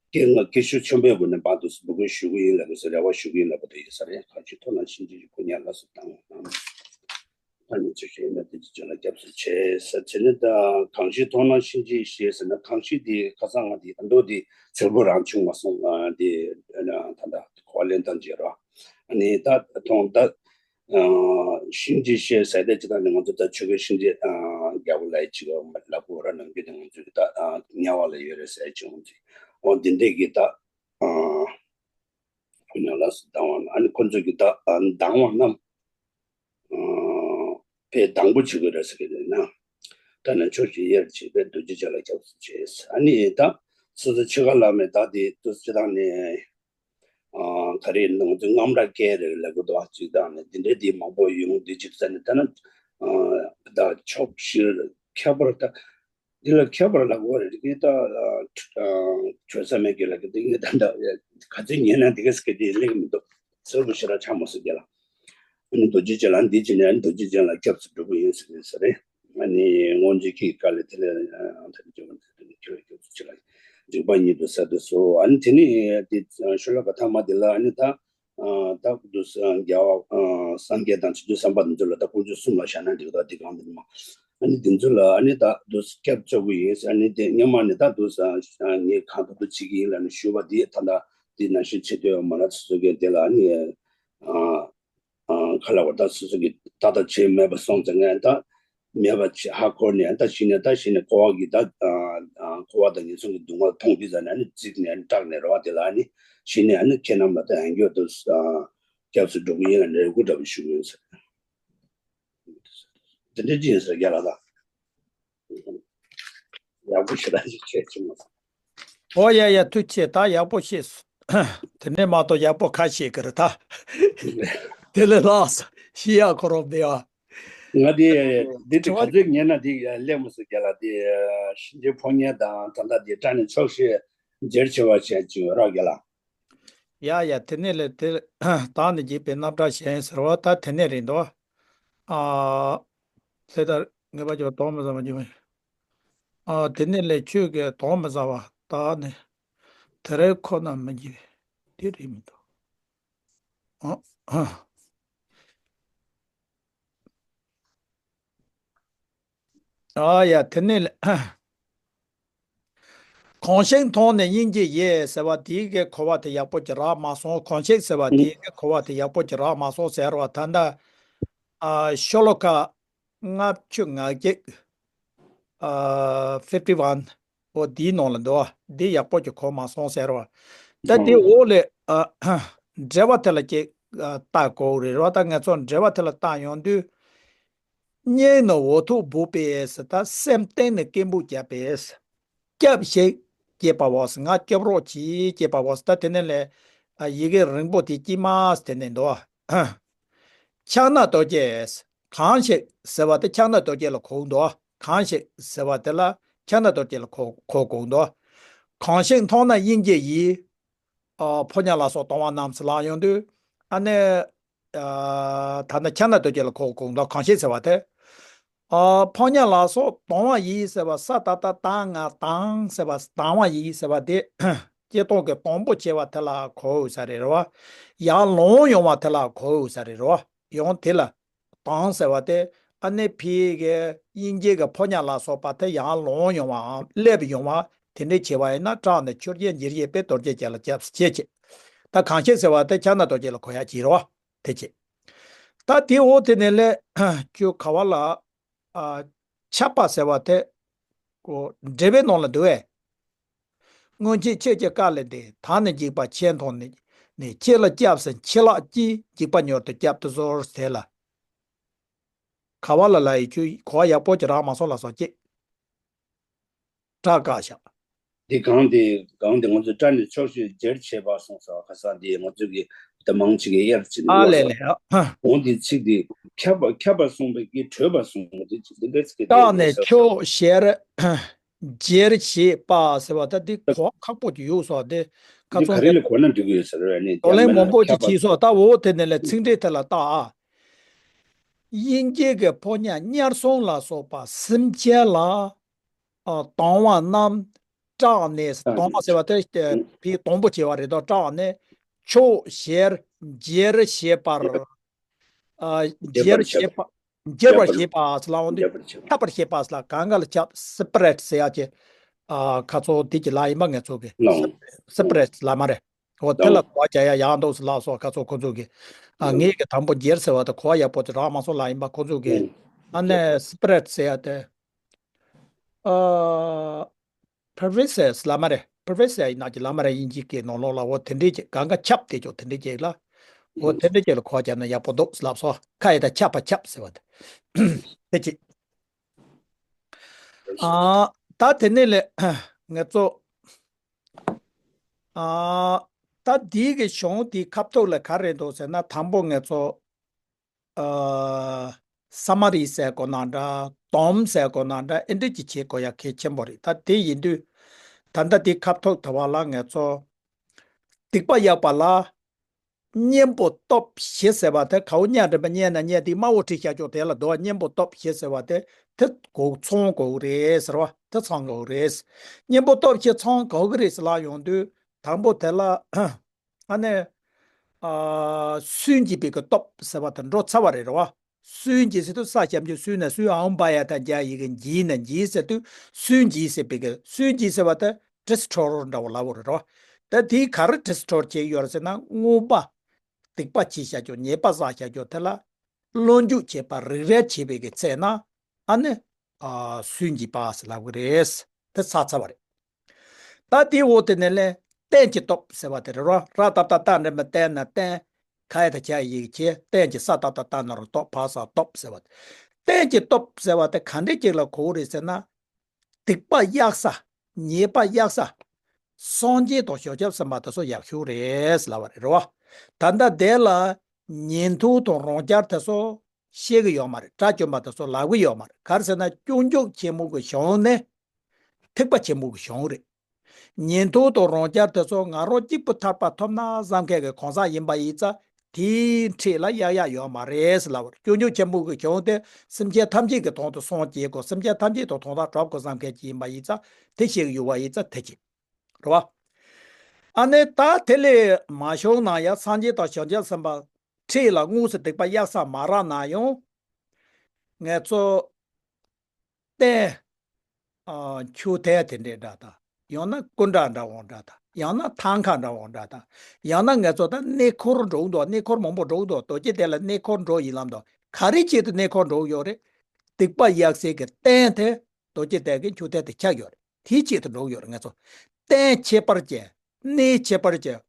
སྐད་ངག་སྐད་ཤུགས་ཆེན་པོའི་སྒོ་ནས་འབངས་དུ་འབོད་སྐུལ་ཞུ་གི་ཡིན་ལབ་པའི་རེ་བ་ཞུ་གི་ཡིན་ལབ་པ་དེ་ཡིན་ས་རེད། གང་ཞིག་མཐོང་ན་གཤིན་རྗེ་ཡི་སྐུ་མྱ་ངན་ལས་སུ་བཏང་། ཨ་ནི་ཅི་ཞིག་ཡིན་ན་དེ་ཅི་ཅི་ལ་སྐྱབས་སུ་མཆི་ཟེར་ཚེ་ནི་ད་གང་ཞིག་མཐོང་ན་གཤིན་རྗེ་ཞེས་ཟེར་ན་གང་ཞིག་དེ་ཁ་སང་ང་དེ་ཨ་མདོ་དེ་ཚེར་པོ་རང་བྱུང་མ་སོང་ཨ་དེ་ད་ད་གོ་བ་ལེན་སྟངས་བརྗེད་རོགས། ཨ་ནི་ད་མཐོང་ད་གཤིན་རྗེ་ཞེས་ཟེར་དེ་ཅི་ད་ནི་ང་ཚོ་ད་ཆོས་གོས་གཤིན་རྗེ་རྒྱལ་པོ་ལ་ཡི་ཅི་ག་ལ་གོ་ར་ནང་གི་ནི་ང་ཚོ་ད་དམྱལ་བ་ལ་ཡོད་རེད་ཟེར་ཅི་ང་ཚོ་འོ་འདི་འདྲས་ཀྱི་ད་ཕུ་ཉག་ལ་སུ་སྡང་བ་ན་ཨ་ནི་ཁོ་ཚོ་གི་ད་སྡང་བ་རྣམས། ཨ་དཔེ་དང་པོ་བྱེད་དགོས་རེད་ཟེར་གི་རེད་ན། ད་ནི་ཕྱོགས་ཀྱི་དབྱེར་བྱེད་པའི་རྡོ་རྗེ་ཅན་ལ་སྐྱབས་སུ་མཆི། ཨ་ནི་ད་སོ་སོ་ཆོས་ག་ལ་མེད་ད་དེ་དུ་སྤྱི་བཏང་ནས་ཨ་ག་རེ་ནང་དུ་རྔམ་ར་སྐད་རེ་ལ་གོ་དོ་ཅིག་དང་ནས་དེ་འདྲའི་དེ་མང་པོ་ཡོང་དུས་ཅིག་ཟེར་ནས་ད་ན་ཨ་ད་ཕྱོགས་བཞིར་ཁྱད་པར་ད། འདི་ལ་ཁྱད་པར་ལ་གོ་རེ་རིག་ད་ཆོས་ས་མེད་ཀྱི་ལ་གི་འདི་ངས་ད་ད་ག་ཚོད་ཉན་ན་འདི་ག་སྐད་དེ་ལེགས་མི་འདུག་ཟེར་བུ་ཤི་ར་ཆ་མོ་ཟེར་གྱི་ལ། ཨ་ནི་རྡོ་རྗེ་ཅན་ལ་འདི་ཅི་ནས་ཨ་ནི་རྡོ་རྗེ་ཅན་ལ་སྐྱབས་སུ་འགྲོ་གི་ཡིན་ཟེར་གྱི་ཟེར་རེད། ཨ་ནི་སྔོན་རྗེས་ཀྱི་བཀའ་ལས་དེ་ལས་ཨ་ད་ནི་ཅི་མ་ཟེར་དེ་ནི་ཁྱོད་སྐྱབས་སུ་མཆི་ལ་འཇུག་པ་ཉིད་དུ་གསལ་དུ་གསོལ། ཨ་ནི་དེ་ནི་དེ་ཤོ་ལོ་ཀ་ཐ་མ་དེ་ལ་ཨ་ནི་ད། ད་དུ་རྒྱལ་བ་སངས་རྒྱས་དང་བྱང་ཆུབ་སེམས་དཔའ་དེ་ཚོ་ལ་ད་དཀོན་མཆོག་གསུམ་ལ་བཞག་ན་འགྲིག་ད་འདི་གང་འདི་མ་ ཨ་ནི་དེ་ཚོ་ལ་ཨ་ནི་ད་དུ་སྐྱབས་བཅོལ་གི་ཡིན། ཨ་ནི་དེ་སྔོན་མ་ནས་ད་དུ་ས་ངས་གང་ཐུབ་ཐུབ་བྱེད་ཀྱི་ཡིན་ལབ་ནས་ཞུས་པ་དེ་ད་ད་དེ་ནང་བཞིན་བྱེད་འདོད་ཡོད་མ་ལ་སོ་སོ་གི་དེ་ལ་ཨ་ནི་ཨ་ཨ་ག་ལ་བ་ད་སོ་སོ་གི་ད་ད་བྱེད་མེད་པ་སོང་ཙང་ངས་ད་མེད་པ་བྱེད་ཧ་གོ་ནས་ད་གཞི་ནས་ད་གཞི་ནས་འཁོར་བ་གི་ད་ཨ་འཁོར་བ་དང་ངན་སོང་གི་སྡུག་བསྔལ་མཐོང་དུས་ཙ་ནས་ཨ་ནི་བརྫིས་ནས་ཨ་ནི་སྐྲག་ནས་རེད་བ། དེ་ལ་ཨ་ནི་གཞི་ནས་ཨ་ནི་ཁྱེད་རྣམས་ལ་ད་ཡང་སྐྱར་དུ་ཨ་སྐྱབས་སུ་འགྲོ་གི་ཡིན་ལ་རེ་སྐུལ་འདྲ་པོ་ཞུ་གི་ཡིན་ཟེར། དེ་འདྲ་ཅི་ཡིན་ཟེར་རྒན་ལགས་ད། ཡག་པོ་ཞེ་དྲག་ཅིག་བྱས་ཅི་མ་སོང་། ཨོ་ཡ་ཡ་ཐུགས་ཆེ། ད་ཡག་པོ་ཤེས་སོང་། དེ་ནས་མ་གཏོགས་ཡག་པོ་ཁ་ཤས་ཀྱི་རེད་ད། དེ་ལས་ལགས་སོ་ཤི་ཡ་ཁོ་རོ་བདེ་བ། ང་དེ་འདི་དེ་དྲི་བ་ག་ཚོད་ཉན་ན་དེ་སླེབས་མ་སོང་རྒན་ལགས། དེ་གཤིན་རྗེའི་ཕོ་ཉ་དང་ད་ལྟ་དེ་སྐྲ་ནི་ཕྱོགས་ཤེས་འཇལ་བྱེད་པ་བྱས་ཅིག་ཡོད་ར་རྒན་ལགས། ཡ་ཡ་དེ་ནས་ལས་དེ་བདག་ནི་འཇིགས་པའི་རྣམ་གྲངས་གཞན་ཟེར་བ་ད་དེ་ནས་རེད་འདུག་ཨ་ལྷ་དར་ངེས་པ་ཅོ་དོགས་མི་ཟ་བ་འཇིགས་པའི། ཨ་དེ་ནས་ལས་ཆོས་ཀྱི་དོགས་མི་ཟ་བ་བདག་ནི་དེ་རེ་ཁོ་ན་མི་འཇིགས་པའི་དེ་རེད་མི་འདུག་ཨ་ཨ། ཨ་ཡ་དེ་ནས་ལས། གང་ཞིག་མཐོང་ནས་སྙིང་རྗེ་ཡིས་ཟེར་བ་དེའི་གི་གོ་བ་དེ་ཡག་པོ་ཅིག་རག་མ་སོང་། གང་ཞིག་ཟེར་བ་དེའི་གི་གོ་བ་དེ་ཡག་པོ་ཅིག་རག་མ་སོང་ཟེར་བ་ད་ལྟ་ཨ་ཤོ་ལོ་ཀ་ལྔ་བཅུ་ང་གཅིག་ཨ་fifty one། འོ་དེའི་ནང་ལ་འདུག་བ། དེ་ཡག་པོ་ཅིག་གོ་མ་སོང་ཟེར་བ། ད་དེ་འོག་ལས་ཨ་འགྲེལ་པ་དེ་ལ་ཅིག་ཨ་ལྟ་དགོས་རེད་བ། ད་ང་ཚོ་འགྲེལ་པ་དེ་ལ་ལྟ་ཡོང་དུས། སྙིང་ནི་འོ་ཐུག་འབུབས་པས་ཟེར། ད་སེམས་གཏིང་ནས་སྐད་འབོད་བརྒྱབ་པས། སྐྱབས་ཤིག་ཅེས་པའོ་ཟེར། ང་སྐྱོབ་རོགས་གྱིས་ཅེས་པའོ་ཟེར། ད་དེ་ནས་ལས་ཨ་ཡི་གེ་རིང་པོ་དེ་དཀྱིལ་མ་དེ་ནས་འདུག་ཕྱག་ན་རྡོ་རྗེས། གང་ཞིག་ཟེར་བ་དེ་ཕྱག་ན་རྡོ་རྗེ་ལ་གོ་འདུག་གང་ཞིག་ཟེར་བ་དེ་ལ་ཕྱག་ན་རྡོ་རྗེ་ལ་གོ་གོ་གོ་འདུག་གང་ཞིག་མཐོང་ན་སྙིང་རྗེ་ཡིས། ཨ་ཕོ་ཉ་ལ་སོགས་གཏོང་བ་རྣམས་ལ་ཡོང་དུས་ཨ་ནི། ཨ་ད་ནི་ཕྱག་ན་རྡོ་རྗེ་ལ་གོ་གོ་འདུག་གང་ཞིག་ཟེར་བ་དེ། ཨ་ཕོ་ཉ་ལ་སོགས་གཏོང་བ་ཡིས་ཟེར་བ་ས་ད་ད་ད་ང་དང་ཟེར་བ་གཏོང་བ་ཡིས་ཟེར་བ་དེ། སྐྱེ་སྟོང་གི་དང་པོ་སྐྱེ་བ་དེ་ལ་གོ་ས་རེད་རོ། ཡང་ལོང་ཡོང་བ་དེ་ལ་གོ་ས་རེད་རོ། ཡང་དེ་ལ་དང་ཟེར་བ་དེ་ཨ་ནི་ཕི་གི་དབྱིན་ཇི་གི་ཕོ་ཉ་ལ་སོགས་པ་དེ་ཡང་ལོང་ཡོང་བའམ་སླེབས་ཡོང་བ་དེ་འདྲའི་བྱེད་པ་ཡིན་ན་སྐྲག་ནས་ཆོས་རྒྱལ་འཇིགས་བྱེད་པས་རྡོ་རྗེ་ཅན་ལ་སྐྱབས་སུ་མཆི་ཅེས། ད་གང་ཞིག་ཟེར་བ་དེ་ཕྱག་ན་རྡོ་རྗེ་ལ་གོ་ཡ་ཅིག་རོ། དེ་ཅི། ད་དེའི་འོག་དེ་ནས་ལས་ཁྱོད་ག་བ་ལ་ཨ་ཆགས་པ་ཟེར་བ་དེ་ཀོ་འགྲེལ་པའི་ནང་ལ་འདུག་བས། སྔོན་ཆད་ཁྱེད་ཀྱི་བཀའ་ལས་འདས། ད་ནི་འཇིགས་པ་ཆེ་མཐོང་ནས། ནས་ཁྱེད་ལ་སྐྱབས་སུ་མཆི་ལགས་ཀྱིས། འཇིགས་པ་མྱུར་དུ་བསྐྱབ་ཏུ་གསོལ་ཟེར་ལ། ག་བ་ལ་ལ་ཡི་ཆུ་གོ་བ་ཡག་པོ་ཅིག་རག་མ་སོང་ལ་སོགས་ཀྱིས། སྐྲག་དཀའ་ཤག་འདི་གང་དེ་གང་དེ་ང་ཚོས་སྐྲ་ནི་ཕྱོགས་བཞིར་འཇལ་བྱེད་པ་གསུངས་སོ། ཁ་སང་འདི་ང་ཚོས་ཀྱི་ད་མང་ཆེ་གི་དབྱར་ཕྱིན་ཨ་ལས་ལས་ཨ། འོང་དེ་ཚིག་དེ་ཁྱབ་པ་ཁྱབ་པ་གསུངས་པའི་གི་བྲོས་པ་གསུངས་པ་དེ་ཅི་འདི་འདྲ་ཚིག་གི་སྐྲག་ནས་ཕྱོགས་བཞིར་འཇལ་བྱེད་པ་ཟེར་བ་ད་འདི་གོ་ཁག་པོ་ཅིག་ཡོད་སོ། དེ་ཁ་འདི་ག་ཚོད་རེ་ལ་གོ་ན་འགྲིག་གི་ཡོད་ས་རེད་ནི་དོ་ལན་མང་པོ་ཅིག་བྱས་སོ། ད་འོ་དེ་ནས་ལས་ཚིག་འགྲེལ་དེ་ལ་ལྟ་ཨ། དབྱིན་སྐད་ཀྱི་ཕོ་ཉ་དམྱལ་སྲུང་ལ་སོགས་པ་སེམས་ཅན་ལ་ཨ་གཏོང་བ་རྣམས་སྐྲག་ནས། གཏོང་བ་ཟེར་བ་དེ་ཕའི་དང་པོ་བྱས་པ་རེད་དོ། སྐྲག་ནས་ཕྱོགས་བཞིར་འཇལ་བྱེད་པར། ཨ་འཇལ་བྱེད་པ། འཇལ་བར་བྱེད་པ་ཟེར་ལ་འོང་དུས་ཁྱབ་པར་བྱེད་པ་ཟེར་ལ་གང་ག་ལ་ཁྱབ་སི་པི་རེ་ཊི་ཟེར་ཡ་ཅེ། ཨ་ཁ་ཚོ་དེ་ཅི་ལ་ཡིན་པ་ངས་ཚོ་གི་སི་པི་རེ་ཊི་ལ་མ་རེད། འོ་དེ་ལ་གོ་བ་རྒྱག་ཡ་ཡག་འདུག་ཟེར་ལ་སོགས་ཁ་ཚོ་ཁོ་ཚོ་གི། ཨ་ངེད་ཀྱི་དང་པོ་འཇལ་ཟེར་བ་དེ་གོ་བ་ཡག་པོ་ཅིག་རག་མ་སོང་ལ་ཡིན་པ་ཁོ་ཚོ་གི། ཨ་ནི་སི་པི་རེ་ཊི་ཟེར་ཡ་དེ། ཨ་པར་ཝེ་སི་ལ་མ་རེད། པར་ཝེ་སི་ཡིན་ན་ཅི་ལ་མ་རེད། དབྱིན་ཇི་སྐད་ནང་ལོགས་ལ་འོ་དེ་འདྲས་ཅིག་གང་ག་ཁྱབ་དེ་ཅོག་དེ་འདྲས་ཅིག་ལ། འོ་དེ་འདྲས་ཅིག་ལ་གོ་བ་རྒྱབ་ན་ཡག་པོ་འདུག་ལབ་སོང་། ཁ་ཡི་ད་ཁྱབ་པ་ཁྱབ་ཟེར་བ་དེ། དེ་ཅིག་ཨ་ད་དེ་ནས་ལས་ང་ཚོ། ཨ་ད་འདི་གི་གཞུང་འདི་ཁ་ཐུག་ལ་ག་རེ་འདུག་ཟེར་ན་དང་པོ་ང་ཚོ། ཨ་སམ་མ་རི་ཟེར་དགོས་ན་འདྲ། སྡོམ་ཟེར་དགོས་ན་འདྲ། ཨེ་འདྲ་ཅིག་བྱེད་དགོས་ཡ་གལ་ཆེན་པོ་རེད། ད་དེ་ཡིན་དུས་ད་ལྟ་འདི་ཁ་ཐུག་ད་བ་ལ་ང་ཚོ་སྡིག་པ་ཡག་པ་ལ་གཉེན་པོ་སྟོབས་བཞི་ཟེར་བ་དེ་གའུ་གཉའ་འདྲེན་པ་གཉེན་ན་གཉེན་དེ་དམར་བོ་ཁྲིད་བྱ་ཆོག་དེ་ལ་འདུག་གཉེན་པོ་སྟོབས་བཞི་ཟེར་བ་དེ་དེ་གོ་ཚང་དགོས་རེད་ཟེར་བ་དེ་ཚང་དགོས་རེད། གཉེན་པོ་སྟོབས་བཞི་ཚང་དགོས་ཀྱི་རེད་ཟེར་ལ་ཡོང་དུས་དང་པོ་དེ་ལ། ཨ་ནི། ཨ་སུན་འབྱིན་པའི་གི་སྟོབས་ཟེར་བ་དེ་འགྲོ་ཚར་བ་རེད་རེད་བ། སུན་གྱིས་ཟེར་དུས་ས་ཞབས་ཀྱུ་སུན་ན་སུན། ཨའོ་བ་ཡ་ད་འཇའ་ཡི་གེ་འཇིག་ན་འཇིག་ཟེར་དུས་སུན་གྱིས་ཟེར་བའི་གི་སུན་གྱིས་ཟེར་བ་ད་དྲིས་འཕྲོར་འདྲ་བོ་ལབ་པ་རེད་རོ། ད་དེའི་ག་རེ་དྲིས་འཕྲོར་བྱས་ཡོད་རེད་ཟེར་ན། སྔོན་པ་སྡིག་པ་བྱས་བཞག་རྒྱུ། ཉེས་པ་བསགས་བཞག་རྒྱུ་དེ་ལ་བློ་འཇུག་བྱས་པ། རིགས་རལ་བྱས་པའི་གི་ཚེ་ན་ཨ་ནི་ཨ་སུན་གྱིས་པ་ཟེར་ལབ་གི་རེད། དེ་ཚར་ཚར་བ་རེད། ད་དེའི་འོག་དེ་ནས་ལས་རྟེན་གྱི་སྟོབས་ཟེར་བ་དེ་རེད་རོ། ར་བཏགས་རྟ་བཏགས་འགྲེང་བུ་རྟེན་ན་རྟེན། ག་ཡ་ད་ག་ཡི་གེ་གྱི། རྟེན་གྱི་ས་བཏགས་སྟ་བཏགས་ན་རོ་སྟོབས། བ་ས་སྟོབས་ཟེར་བ་དེ། རྟེན་གྱི་སྟོབས་ཟེར་བ་དེ་ག་འདྲས་ཅིག་ལ་གོ་གི་རེད་ཟེར་ན། སྡིག་པ་གཡུག་ས། ཉེས་པ་གཡུག་ས། སངས་རྒྱས་དང་བྱང་ཆུབ་སེམས་དཔའ་དེ་ཚོ་ཡག་ཤོས་རེད་ལབ་པ་རེད་རོ། ད་ལྟ་དེ་ལ་ཉན་ཐོས་དང་རང་རྒྱལ་དེ་ཚོ་ཤེས་གི་ཡོད་མ་རེད། དགྲ་བཅོམ་པ་དེ་ཚོ་ལབ་གི་ཡོད་མ་རེད། ག་རེ་ཟེར་ན་སྐྱོན་བརྗོད་ཆེན་མོ་གི་གཞུང་ནི་ཐེག་པ་ཆེན་པོ་གི་གཞུང་རེད། ཉན་ཐོས་དང་རང་རྒྱལ་དེ་ཚོ་ང་རང་གཅིག་པུ་ཐར་པ་ཐོབ་ན་བསམ་མཁན་གྱི་གང་ཟག་ཡིན་པ་ཡིན་ཙང་དེའི་འཁྲིས་ལ་གཡུག་ཡག་ཡོད་མ་རེད་ལབ་པ་རེད། སྐྱོན་བརྗོད་ཆེན་པོ་གི་གཞུང་དེ་སེམས་ཅན་ཐམས་ཅད་ཀྱི་དོན་དུ་སངས་རྒྱས་དགོས། སེམས་ཅན་ཐམས་ཅད་དང་དོན་དག་འགྲུབ་དགོས་བསམ་མཁན་ཅིག་ཡིན་པ་ཡིན་ཙང་དེ་ཤེས་གི་ཡོད་པ་ཡིན་ཙང་དེ་ཅིག་རེད་བ། ཨ་ནི་ད་དེ་ལས་མ་བྱུང་ན་ཡང་སངས་རྒྱས་དང་བྱང་ཆུབ་སེམས་དཔའ་འཁྲིས་ལ་དངོས་སུ་སྡིག་པ་གཡུག་ས་མ་རག་ན་ཡང་ང་ཚོ་རྟེན། ཨ། ཆུ་ཐལ་དེ་འདྲའི་འདྲ་དང་། ཡང་ན་སྐུ་འདྲ་འདྲ་བོ་འདྲ་དང་། ཡང་ན་ཐང་ཁ་འདྲ་བོ་འདྲ་དང་། ཡང་ན་ང་ཚོ་ད་གནས་འཁོར་འགྲོ་གི་འདུག་གནས་འཁོར་མང་པོ་འགྲོ་གི་འདུག་རྡོ་རྗེ་གདན་ལ་གནས་འཁོར་འགྲོ་ཡིན་ལབ་འདུག་ག་རེ་ཆེད་དུ་གནས་འཁོར་འགྲོ་གི་ཡོད་རེད། སྡིག་པ་གཡུག་སའི་གི་རྟེན་དེ་རྡོ་རྗེ་གདན་གྱི་ཆུ་ཐལ་དེ་ཆགས་ཡོད་རེད། དེའི་ཆེད་དུ་འགྲོ་གི་ཡོད་རེད། ང་ཚོ་རྟེན་ཁྱད་པར་ཅན། གནས་ཁྱད་པར་ཅན།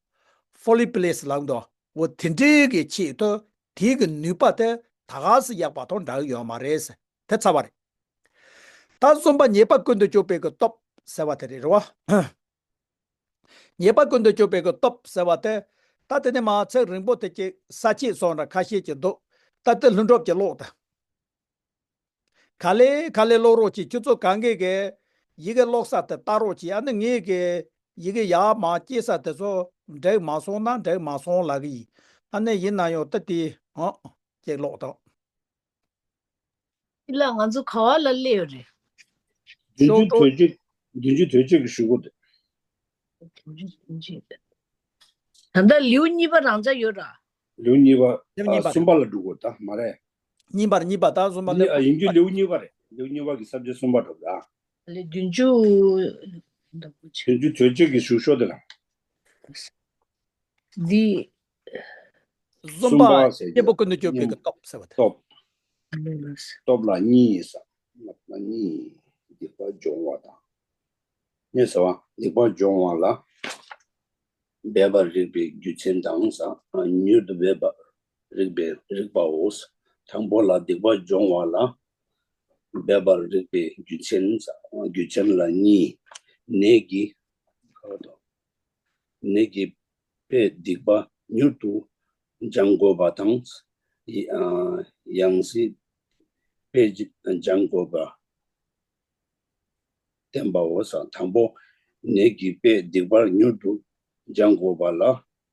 ཧོ་ལི་པི་ལེ་སི་ལབ་འདུག་འོ་དེ་འདྲའི་གི་ཆེད་དུ་དེའི་གི་ནུས་པ་དེ་ད་ག་སེ་གཡུག་པ་དང་འདྲ་གི་ཡོད་མ་རེད། དེ་ཚར་བ་རེད། ད་གསུམ་པ་ཉེས་པ་ཀུན་ཏུ་སྤྱོད་པའི་གི་སྟོབས་ཟེར་བ་དེ་རེད་རེད་བ། ཉེས་པ་ཀུན་ཏུ་སྤྱོད་པའི་གི་སྟོབས་ཟེར་བ་དེ། ད་དེ་ནས་མ་ཚིག་རིང་པོ་དེ་ཅིག་ས་བཅད་སོགས་འདྲ་ཁ་ཤས་ཅིག་འདུག་ད་དེ་ལྷུན་གྲུབ་ཀྱིས་ཀློག་དང་། ག་ལེ་ག་ལེ་ཀློག་རོགས་གྱིས། ཁྱོད་ཚོ་གང་གས་ཀྱི་ཡི་གེ་ཀློག་ས་དེ་ལྟ་རོགས་གྱིས། ཨ་ནི་ངས་ཀྱི་ཡི་གེ་ཡར་མར་བསྐྱེད་ས་དེ་ཚོ་འགྲིག་མ་སོང་ན་འགྲིག་མ་སོང་ལབ་གི་ཡིན། ཨ་ནི་ཡིན་ན་ཡང་ད་དེ་ཧང་ཅིག་ཀློག་དང་། འདི་ལ་ང་ཚོ་ག་བ་ལ་སླེབས་ཡོད་རེད། བདུན་ཅུ་དོན་གཅིག་བདུན་ཅུ་དོན་གཅིག་གི་གཞུག་གུ་དེ། བདུན་ཅུ་དོན་གཅིག་ད་ལྟ་ལེའུ་གཉིས་པ་རང་འཇགས་ཡོད་ར། ལེའུ་གཉིས་པ། ལེའུ་གཉིས་པ་ཨ། རེད། གསུམ་པ་ལ་འགྲོ་དགོས་ད་མ་རེད། གཉིས་པར་གཉིས་པ་ད་གསུམ་པ་ལེའུ། ཡིན་རྒྱུ་ལེའུ་གཉིས་པ་རེད། ལེའུ་གཉིས་པ་གི་ས་བཅད་གསུམ་པ་འགྲོ་ད། ལེའུ་བདུན་ཅུ། བདུན་ཅུ་དོན་གཅིག་གི་གཞུག་ཤོག་དེ་ལ། འདི། གསུམ་པ་གསུམ་པ་ཟེར་གྱི་གཉེན་པོ་ཀུན་ཏུ་སྤྱོད་པའི་གི་སྟོབས་ཟེར་བ་དེ། སྟོབས། སྟོབས་ལ་གཉིས་ཡིན་ས། ལ་གཉིས། སྡིག་པ་སྦྱོང་བ་དང་། གཉིས་ཟེར་བ། སྡིག་པ་སྦྱོང་བ་ལ་འབད་པར་རིགས་པའི་རྒྱུ་མཚན་དང་ས། མྱུར་དུ་འབད་པར་རིགས་པའི་རིགས་པའོ། དང་པོ་ལ་སྡིག་པ་སྦྱོང་བ་ལ་འབད་པར་རིགས་པའི་རྒྱུ་མཚན་ས། རྒྱུ་མཚན་ལ་གཉིས། ནད་ཀྱི། ནད་ཀྱི་དཔེ་སྡིག་པ་མྱུར་དུ་སྦྱང་དགོས་པ་དང་། ཡང་སྲིད་དཔེ་སྦྱང་དགོས་པ་བསྟན་པའོ། དང་པོ་ནད་ཀྱི་དཔེ་སྡིག་པ་མྱུར་དུ་སྦྱང་དགོས་པ་ལ་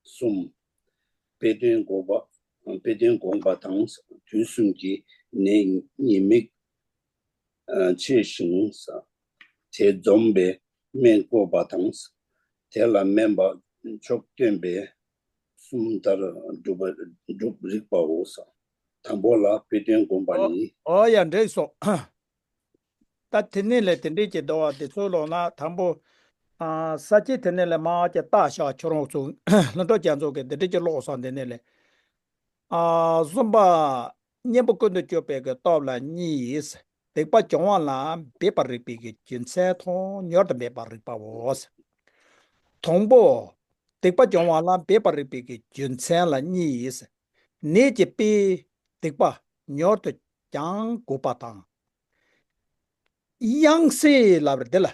གསུམ། དཔེ་དོན་དགོངས་པ། དཔེ་དོན་དགོངས་པ་དང་དུས་གསུམ་གྱི་ནད་ཉེས་དམིགས་ཆེ་ཞིང་། དེ་འཇོམས་པའི་སྨན་བཀོད་པ་དང་། དེ་ལ་སྨན་པ་མཆོག་སྟོན་པས་གསུམ་ལྟར་སྒྲུབ་པ་སྒྲུབ་རིགས་པའོ། དང་པོ་ལ་དཔེ་དོན་བསྒོམ་པ་ཨོ་ནི། ཨོ་ཡ་འགྲིག་སོང་། ད་དེ་ནས་ལས་དེ་འདྲས་ཀྱི་འདུག་བ། དེ་ཚོ་ཀློག་ན་དང་པོ། ཨ། ས་བཅད་དེ་ནས་ལས་མར་ཀྱི་བརྟག་བཞག་ཁྱོད་རང་ཚོ་ལྷུན་གྲུབ་རྒྱ་མཚོ་གིས་དེ་འདྲས་ཀྱི་ཀློག་སོང་། དེ་ནས་ལས། ཨ། གསུམ་པ། གཉེན་པོ་ཀུན་ཏུ་སྤྱོད་པའི་གི་སྟོབས་ལ་གཉིས། སྡིག་པ་སྦྱོང་བ་ལ་འབད་པར་རིགས་པའི་གི་རྒྱུ་མཚན་དང་མྱུར་དུ་འབད་པར་རིགས་པའོ། དང་པོ། སྡིག་པ་སྦྱོང་བ་ལ་འབད་པར་རིགས་པའི་གི་རྒྱུ་མཚན་ལ་གཉིས། ནད་ཀྱི་དཔེ་སྡིག་པ་མྱུར་དུ་སྦྱང་དགོས་པ་དང་། ཡང་སྲིད་ལབ་རེད་དེ་ལ།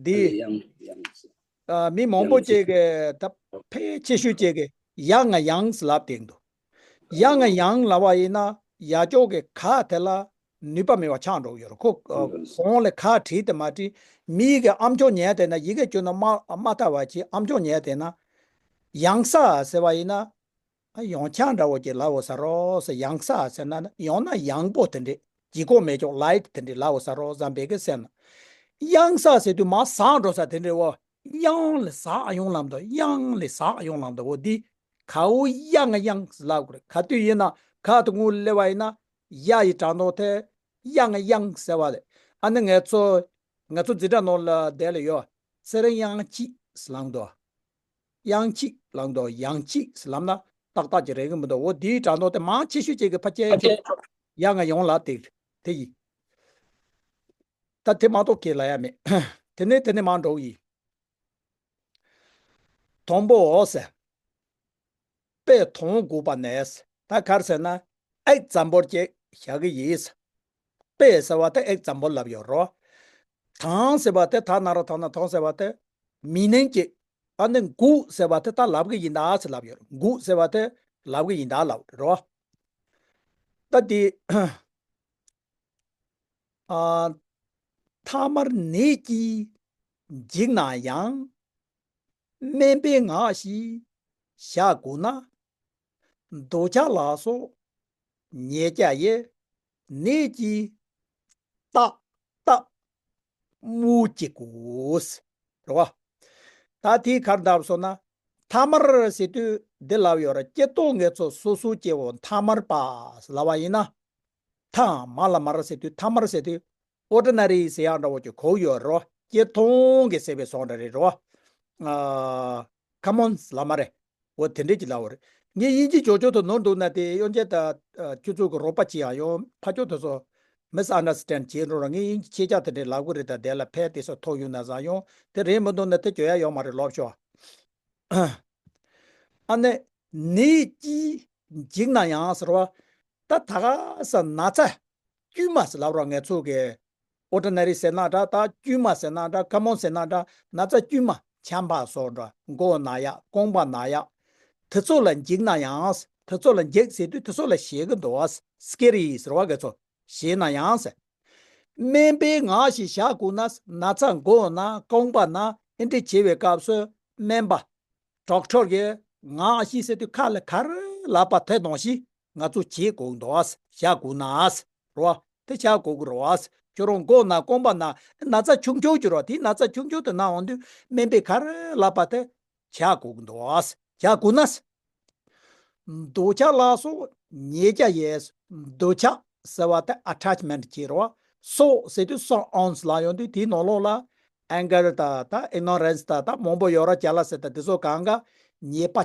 འདི། ཡང་ཡང་སྲིད། ཨ། མི་མང་པོ་ཡང་སྲིད། ཅིག་གིས་ད་ཕལ་ཆེ་ཤོས་ཅིག་གིས་ཡང་ང་ཡང་ལབ་བསྡད་འདུག་ཡང་ང་ཡང་ལབ་པ་ཡིན་ན་ཡ་ཅོག་གི་ག་དེ་ལ་ནུས་པ་མེད་པ་ཆགས་འགྲོ་གི་ཡོད་རེད། ཁོ་གོང་ལ་ག་བྲིས་དེ་མ་བྲིས། མི་གི་ཨམ་ཅོག་ཉན་བསྡད་ན། ཡི་གེ་བསྒྱུར་ན་མ་མ་དག་པ་ཅིག་ཨམ་ཅོག་ཉན་བསྡད་ན། ཡང་ས་ཟེར་བ་ཡིན་ན། ཨ། ཡང་ཆག་འདྲ་བོ་ཅིག་ལབ་འོ་ས་རོ་ཟེར། ཡང་ས་ཟེར་ན་ཡང་ན་ཡང་པོ་དེ་འདྲས་ལྗིད་ཁོག་མེད་ཅོག་ལའིཊ་དེ་འདྲས་ལབ་འོ་ས་རོ་བསམ་པའི་གི་སེམས་ན། ཡང་ས་ཟེར་དུས་མར་ཟག་འགྲོ་ས་དེ་འདྲས་འོ། ཡང་ལ་ཟག་ཡོང་ལབ་འདུག་ཡང་ལ་ཟག་ཡོང་ལབ་འདུག་འོ་འདི་གའོ་ཡང་ཡང་ལབ་དགོས་རེད། ག་དུས་ཡིན་ན་ ག་དེ་ངུ་སླེབས་པ་ཡིན་ན་ཡ་ཡི་གྲངས་ཐོ་དེ་དབྱངས་དབྱངས་ཟེར་བ་རེད། ཨ་ནི་ང་ཚོ་ང་ཚོ་འཛིན་གྲྭ་ནང་ལ་དེ་ལ་ཡོད། ཚེ་རིང་དབྱངས་སྐྱིད་ལངས་འདུག་དབྱངས་སྐྱིད་ལངས་འདུག་དབྱངས་སྐྱིད་ལབ་ན་ཏག་ཏག་ཅིག་རེད་གི་མི་འདུག་འོ་དེའི་གྲངས་ཐོ་དེ་མང་ཆེ་ཤོས་ཅིག་གི་ཕལ་ཆེར་ཡ་ང་ཡོང་ལ་དེ་དེ་ཡིན། ད་དེ་མ་གཏོགས་ཁས་ལ་ཡ་མེད། དེ་ནས་དེ་ནས་མར་འགྲོ་གི་ཡིན། དང་པོ་འོ་ཟེར། དཔེ་དང་དགུ་པ་ནས། ད་གར་ཟེར་ན་ཨེག་ཛམ་པོལ་ཅིག་བཞག་གི་ཡིན། དཔེ་ཟེར་བ་དེ་ཨེག་ཛམ་པོལ་ལབ་ཡོད་རོ། དང་ཟེར་བ་དེ་ད་ན་རོ་ད་ན་དང་ཟེར་བ་དེ་མི་ནིང་ཅིག་ཨ་ནི་དགུ་ཟེར་བ་དེ་ད་ལབ་གི་ཡིན་ད་ཟེར་ལབ་ཡོད་རོ། དགུ་ཟེར་བ་དེ་ལབ་གི་ཡིན་ད་ལབ་རོ། ད་དེ། ཨ། ཐ་མར་ནད་ཀྱིས་འཇིགས་ན་ཡང་། སྨན་པའི་ངག་ཞིག་བཞག་དགོས་ན། འདོད་ཆགས་ལ་སོགས་ཉེས་བྱ་ཡི། ནད་ཀྱིས་བརྟག་བརྟག་སྨོས་ཅི་དགོས། རེད་བ། ད་དེའི་ཁར་འདབས་སོང་ན། ཐ་མར་ཟེར་དུས་འདི་ལབ་ཡོད་ར། སྐྱེ་སྟོབས་ངེས་ཚོ་སོ་སོའི་སྐྱེ་བོ་ཐ་མར་པ་ལབ་པ་ཡིན་ན། ཐ་མ་ལ་མར་ཟེར་དུས་ཐ་མར་ཟེར་དུས་ordinary ཟེར་ཡག་འདྲ་བོ་ཅིག་གོ་ཡོད་རོ། སྐྱེ་སྟོབས་ཀྱི་ཟེར་བའི་སོང་འདྲ་རེད་རོ། ཨ། common ལབ་མ་རེད། འོ་དེ་འདྲས་ཀྱི་ལབ་པ་རེད། ངས་དབྱིན་ཇི་ཇོ་ཇོ་དུ་ནོར་འདུག་ན་དེ་གཡོན་ཅན་དང་ཁྱོད་ཚོ་གི་རོགས་པ་ཅི་ཡང་ཡོང་ཕ་ཆོས་དེ་ཚོ་misunderstand བྱེད་འགྲོ་ར། ངས་དབྱིན་ཇི་ཁྱེད་ཅག་དེ་འདྲས་ལབ་གི་རེད། ད་དེ་ལ་ཕལ་དེ་ཚོ་ཐོག་ཡོང་ན་བཟང་ཡོང་། དེ་རེད་མི་འདུག་ན་དེ་བཅོས་ཡ་ཡོད་མ་རེད། ལོབས་ཤོག་ཨ་ནི་ནད་ཀྱིས་འཇིགས་ན་ཡང་ཟེར་བ། ད་ད་ག་ས་ན་ཚ་དཀྱུས་མ་ཟེར་ལབ་རོགས། ང་ཚོ་གི་ordinary ཟེར་ན་འདྲ། ད་དཀྱུས་མ་ཟེར་ན་འདྲ། common ཟེར་ན་འདྲ། ན་ཚ་དཀྱུས་མ་ཆམ་པ་སོགས་འདྲ། མགོ་ན་ཡག་རྐང་པ་ན་ཡག་དེ་ཚོ་ལ་འཇིགས་ན་ཡང་། དེ་ཚོ་ལ་འཇིགས་ཟེར་དུས་དེ་ཚོ་ལ་ཞེད་ཀྱི་འདུག་བ། scary ཟེར་བ་ག་ཚོ་ཞེད་ན་ཡང་ཟེར། སྨན་པའི་ངག་ཞིག་བཞག་དགོས་ན། ན་ཚ་མགོ་ན་རྐང་པ་ན་ཨེ་འདྲ་བྱེད་པའི་སྐབས་སུ་སྨན་པ་doctor གི་ངག་ཞིག་ཟེར་དུས་ཁ་ལ་ག་རེ་ལབ་པ་དེ་ནང་བཞིན་ང་ཚོ་བྱེད་དགོས་འདུག་བ། བཞག་དགོས་ན་རོ། དེ་བཞག་དགོས་ཀྱི་རེད་བ། ཁྱོད་རང་མགོ་ན་རྐང་པ་ན་ན་ཚ་ཆུང་ཆུང་ཅིག་རོ། དེ་ན་ཚ་ཆུང་ཆུང་དེ་ན་འོང་དུས་སྨན་པས་ག་རེ་ལབ་པ་དེ་བཞག་དགོས་ཀྱི་འདུག་བ། བཞག་དགོས་ན། འདོད་ཆགས་ལ་སོགས་ཉེས་བྱ་ཡི། འདོད་ཆགས་ཟེར་བ་དེ་attachment བྱེད་རོ། སོགས་ཟེར་དུས་སོགས་ཨོན་ལ་ཡོང་དུས་དེའི་ནང་ལོགས་ལ་anger དང་ད་ignorance དང་ད་མང་པོ་ཡོད་ར། jealous ཟེར་ད་དེ་ཚོ་གང་ག་ཉེས་པ་བྱ་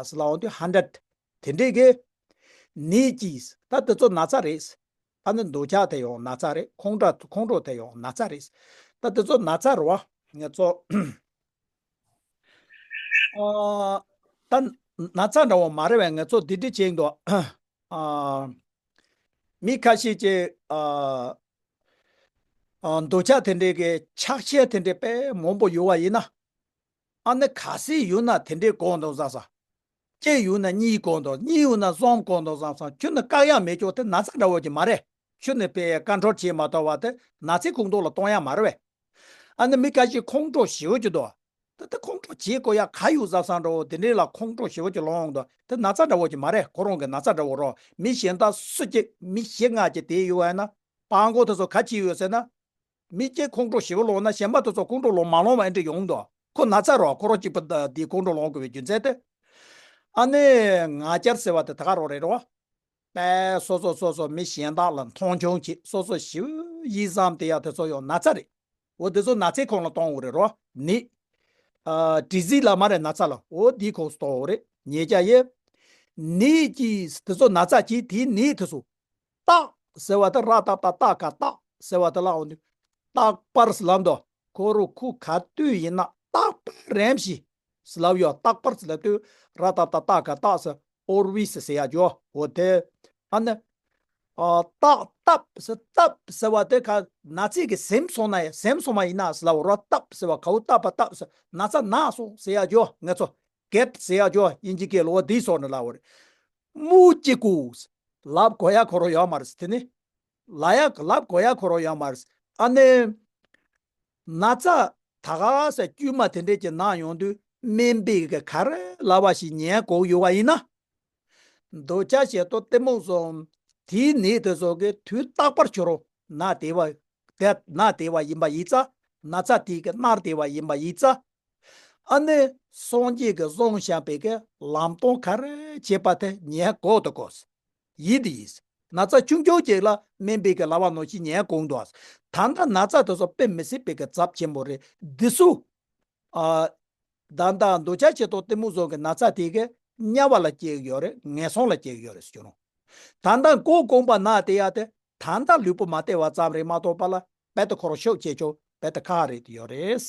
ཟེར་ལ་འོང་དུས་hundred དེ་འདྲས་ཀྱི་ནད་ཀྱིས། ད་དེ་ཚོ་ན་ཚ་རེད། ཨ་ནི་འདོད་ཆགས་དེ་ཡང་ན་ཚ་རེད། ཁོང་ཁྲོ་ཁོང་ཁྲོ་དེ་ཡང་ན་ཚ་རེད། ད་དེ་ཚོ་ན་ཚ་རེད་བ། ང་ཚོ་ཨ་ད་ན་ཚ་འདྲ་བོ་མ་རེད་བས། ང་ཚོ་འདི་འདྲ་བྱེད་འདུག་ཨ་མི་ཁ་ཤས་ཀྱིས་ཨ་ཨ་འདོད་ཆགས་དེ་འདྲའི་གི་ཆགས་ཞེན་དེ་འདྲའི་དཔེ་མང་པོ་ཡོད་བ་ཡིན་ན། ཨ་ནི་ག་ཚོད་ཡོད་ན་དེ་འདྲའི་གོ་འདུག་བསམ་བསམ། གཅིག་ཡོད་ན་གཉིས་གོ་འདུག་གཉིས་ཡོད་ན་གསུམ་གོ་འདུག་བསམ་བསམ། ཁྱོན་ནས་བཀག་ཡག་མེད་ཀྱོག་དེ་ན་ཚ་འདྲ་བོ་ཅིག་མ་རེད། ཁྱོན་ནས་དཔེ་control བྱེད་མ་ཐུབ་པ་དེ་ན་ཚའི་ཁོངས་གཏོགས་ལ་གཏོང་ཡག་མ་རེད་བས། ཨ་ནི་མི་ཁ་ཤས་ཁོང་ཁྲོ་ཞེ་པོ་ཅིག་འདུག་ད་དེ་ཁོང་ཁྲོ་བྱེད་དགོས་ཡག་ག་ཡོད་བསམ་བསམ་འདྲ་བོ་དེ་འདྲའི་ལ་ཁོང་ཁྲོ་ཞེ་པོ་ཅིག་ལངས་འདུག་དེ་ན་ཚ་འདྲ་བོ་ཅིག་མ་རེད། ཁོ་རང་གི་ན་ཚ་འདྲ་བོ་རོ། མི་གཞན་དག་སུ་གཅིག་མི་བཞི་ལྔ་གཅིག་དེ་ཡོད་བས་ན། སྤྲང་པོ་དེ་ཚོ་ག་ཅི་ཡོད་ཟེར་ན། མི་གཅིག་ཁོང་ཁྲོ་ཞེ་པོ་ལངས་ན་གཞན་པ་དེ་ཚོ་ཁོང་ཁྲོ་ལངས་མ་ལངས་པ་ཨེ་འདྲ་ཡོང་འདུག་ཁོ་ན་ཚ་རོ། ཁོ་རང་གཅིག་པུ་ད་དེ་ཁོང་ཁྲོ་ལངས་དགོས་པའི་རྒྱུ་མཚན་དེ། ཨ་ནི་ང་རྒྱལ་ཟེར་བ་དེ་ད་ག་རང་རེད་རོ། དཔེ་སོ་སོ་སོ་སོ་མི་གཞན་དག་ལ་མཐོང་ཆུང་བྱེད། སོ་སོ་ཞེ་པོ་ཡིད་བཟང་དེ་ཡག་དེ་ཚོ་ཡང་ན་ཚ་རེད། འོ་དེ་ཚོ་ན་ཚའི་ཁོངས་ལ་གཏོང་དགོས་རེད་རོ། ནད། ཨ་disease ལབ་མ་རེད། ན་ཚ་ལ། འོ་དེའི་ཁོངས་སུ་གཏོང་དགོས་རེད། ཉེས་བྱ་ཡི། ནད་ཀྱིས་དེ་ཚོ་ན་ཚ་གྱིས་དེའི་ནད་དེ་ཚོ། བརྟག་ཟེར་བ་དེ་ར་བཏགས་པ་བརྟག་ག་བརྟག་ཟེར་བ་དེ་ལ་འོང་དུས། རྟག་པར་ཟེར་ལབ་འདུག་ཁོ་རང་ཁོ་ག་དུས་ཡིན་ན་རྟག་པར་རེམ་ཞིག་ཟེར་ལབ་ཡོད། རྟག་པར་ཟེར་ལབ་དུས་ར་བཏགས་པ་རྟག་ག་བརྟག་ཟེར་always ཟེར་ཡག་ཡོད། འོ་དེ་ཨ་ནི་ཨ་བརྟག་བརྟག་ཟེར་བརྟག་ཟེར་བ་དེ་ག་ན་ཚ་གི་ཟིན་སོང་ན་ཡང་ཟིན་སོང་བ་ཡིན་ན་ཟེར་ལབ། ར་བཏགས་པ་ཟེར་བ་ག་བོ་བཏགས་པ་བརྟག་ཟེར་ན་ཚ་ན་སོང་ཟེར་ཡག་ཡོད། ང་ཚོ་get ཟེར་ཡག་ཡོད། དབྱིན་ཇི་སྐད་ལ་འོ་དེའི་སོགས་ནས་ལབ་པ་རེད། སྨོས་ཅི་དགོས། ལབ་དགོས་ཡག་ཁོ་རང་ཡོད་མ་རེད། དེ་ནི་ལབ་ཡག་ལབ་དགོས་ཡག་ཁོ་རང་ཡོད་མ་རེད། ཨ་ནི་ན་ཚ་ད་ག་ས་དཀྱུས་མ་དེ་འདྲས་ཀྱི་ན་ཡོང་དུས་སྨན་པས་གི་ག་རེ་ལབ་པ་ཞིག་ཉན་དགོས་ཡོད་པ་ཡིན་ན། འདོད་ཆགས་ཞེ་སྡང་གཏི་མུག་གསུམ་དེའི་ནད་དེ་ཚོ་གི་དུས་རྟག་པར་ཁྱོད་རང་ན་དེ་བ་དེ་ན་དེ་བ་ཡིན་པ་ཡིན་ཙང་། ན་ཚ་དེ་གི་མནར་དེ་བ་ཡིན་པ་ཡིན་ཙང་། ཨ་ནི་སངས་རྒྱས་ཀྱིས་གསུངས་བཞག་པའི་གི་ལམ་སྟོན་ག་རེ་བྱས་པ་དེ་ཉན་དགོས་དོ་གོ། ཡིད་དེ་ཡིན། ན་ཚ་ཆུང་ཆུང་ཅིག་ལ་སྨན་པའི་གི་ལབ་པ་ནང་བཞིན་ཉན་དགོས་འདུག་ད་ལྟ་ན་ཚ་དེ་ཚོ་དཔེ་མི་སྲིད་པའི་གི་ཚབས་ཆེན་པོ་རེད། འདི་ཚོ་ཨ། ད་ལྟ་འདོད་ཆགས་ཞེ་སྡང་གཏི་མུག་གསུམ་གྱི་ན་ཚ་དེ་གི་དམྱལ་བ་ལ་སྐྱེ་གི་ཡོད་རེད། ངན་སོང་ལ་སྐྱེ་གི་ཡོད་རེད་ཟེར་གྱི་རུང་། ད་ལྟ་མགོ་རྐང་པ་ན་བསྡད་ཡ་དེ་ད་ལྟ་ལུས་པོ་མ་བདེ་བ་ཙམ་རེད་མ་གཏོགས་པ་ལ་རྦད་དེ་ཁོ་རང་ཤུགས་ཆེ་ཆུང་རྦད་དེ་ཁག་རེད་དེ་ཡོད་རེད།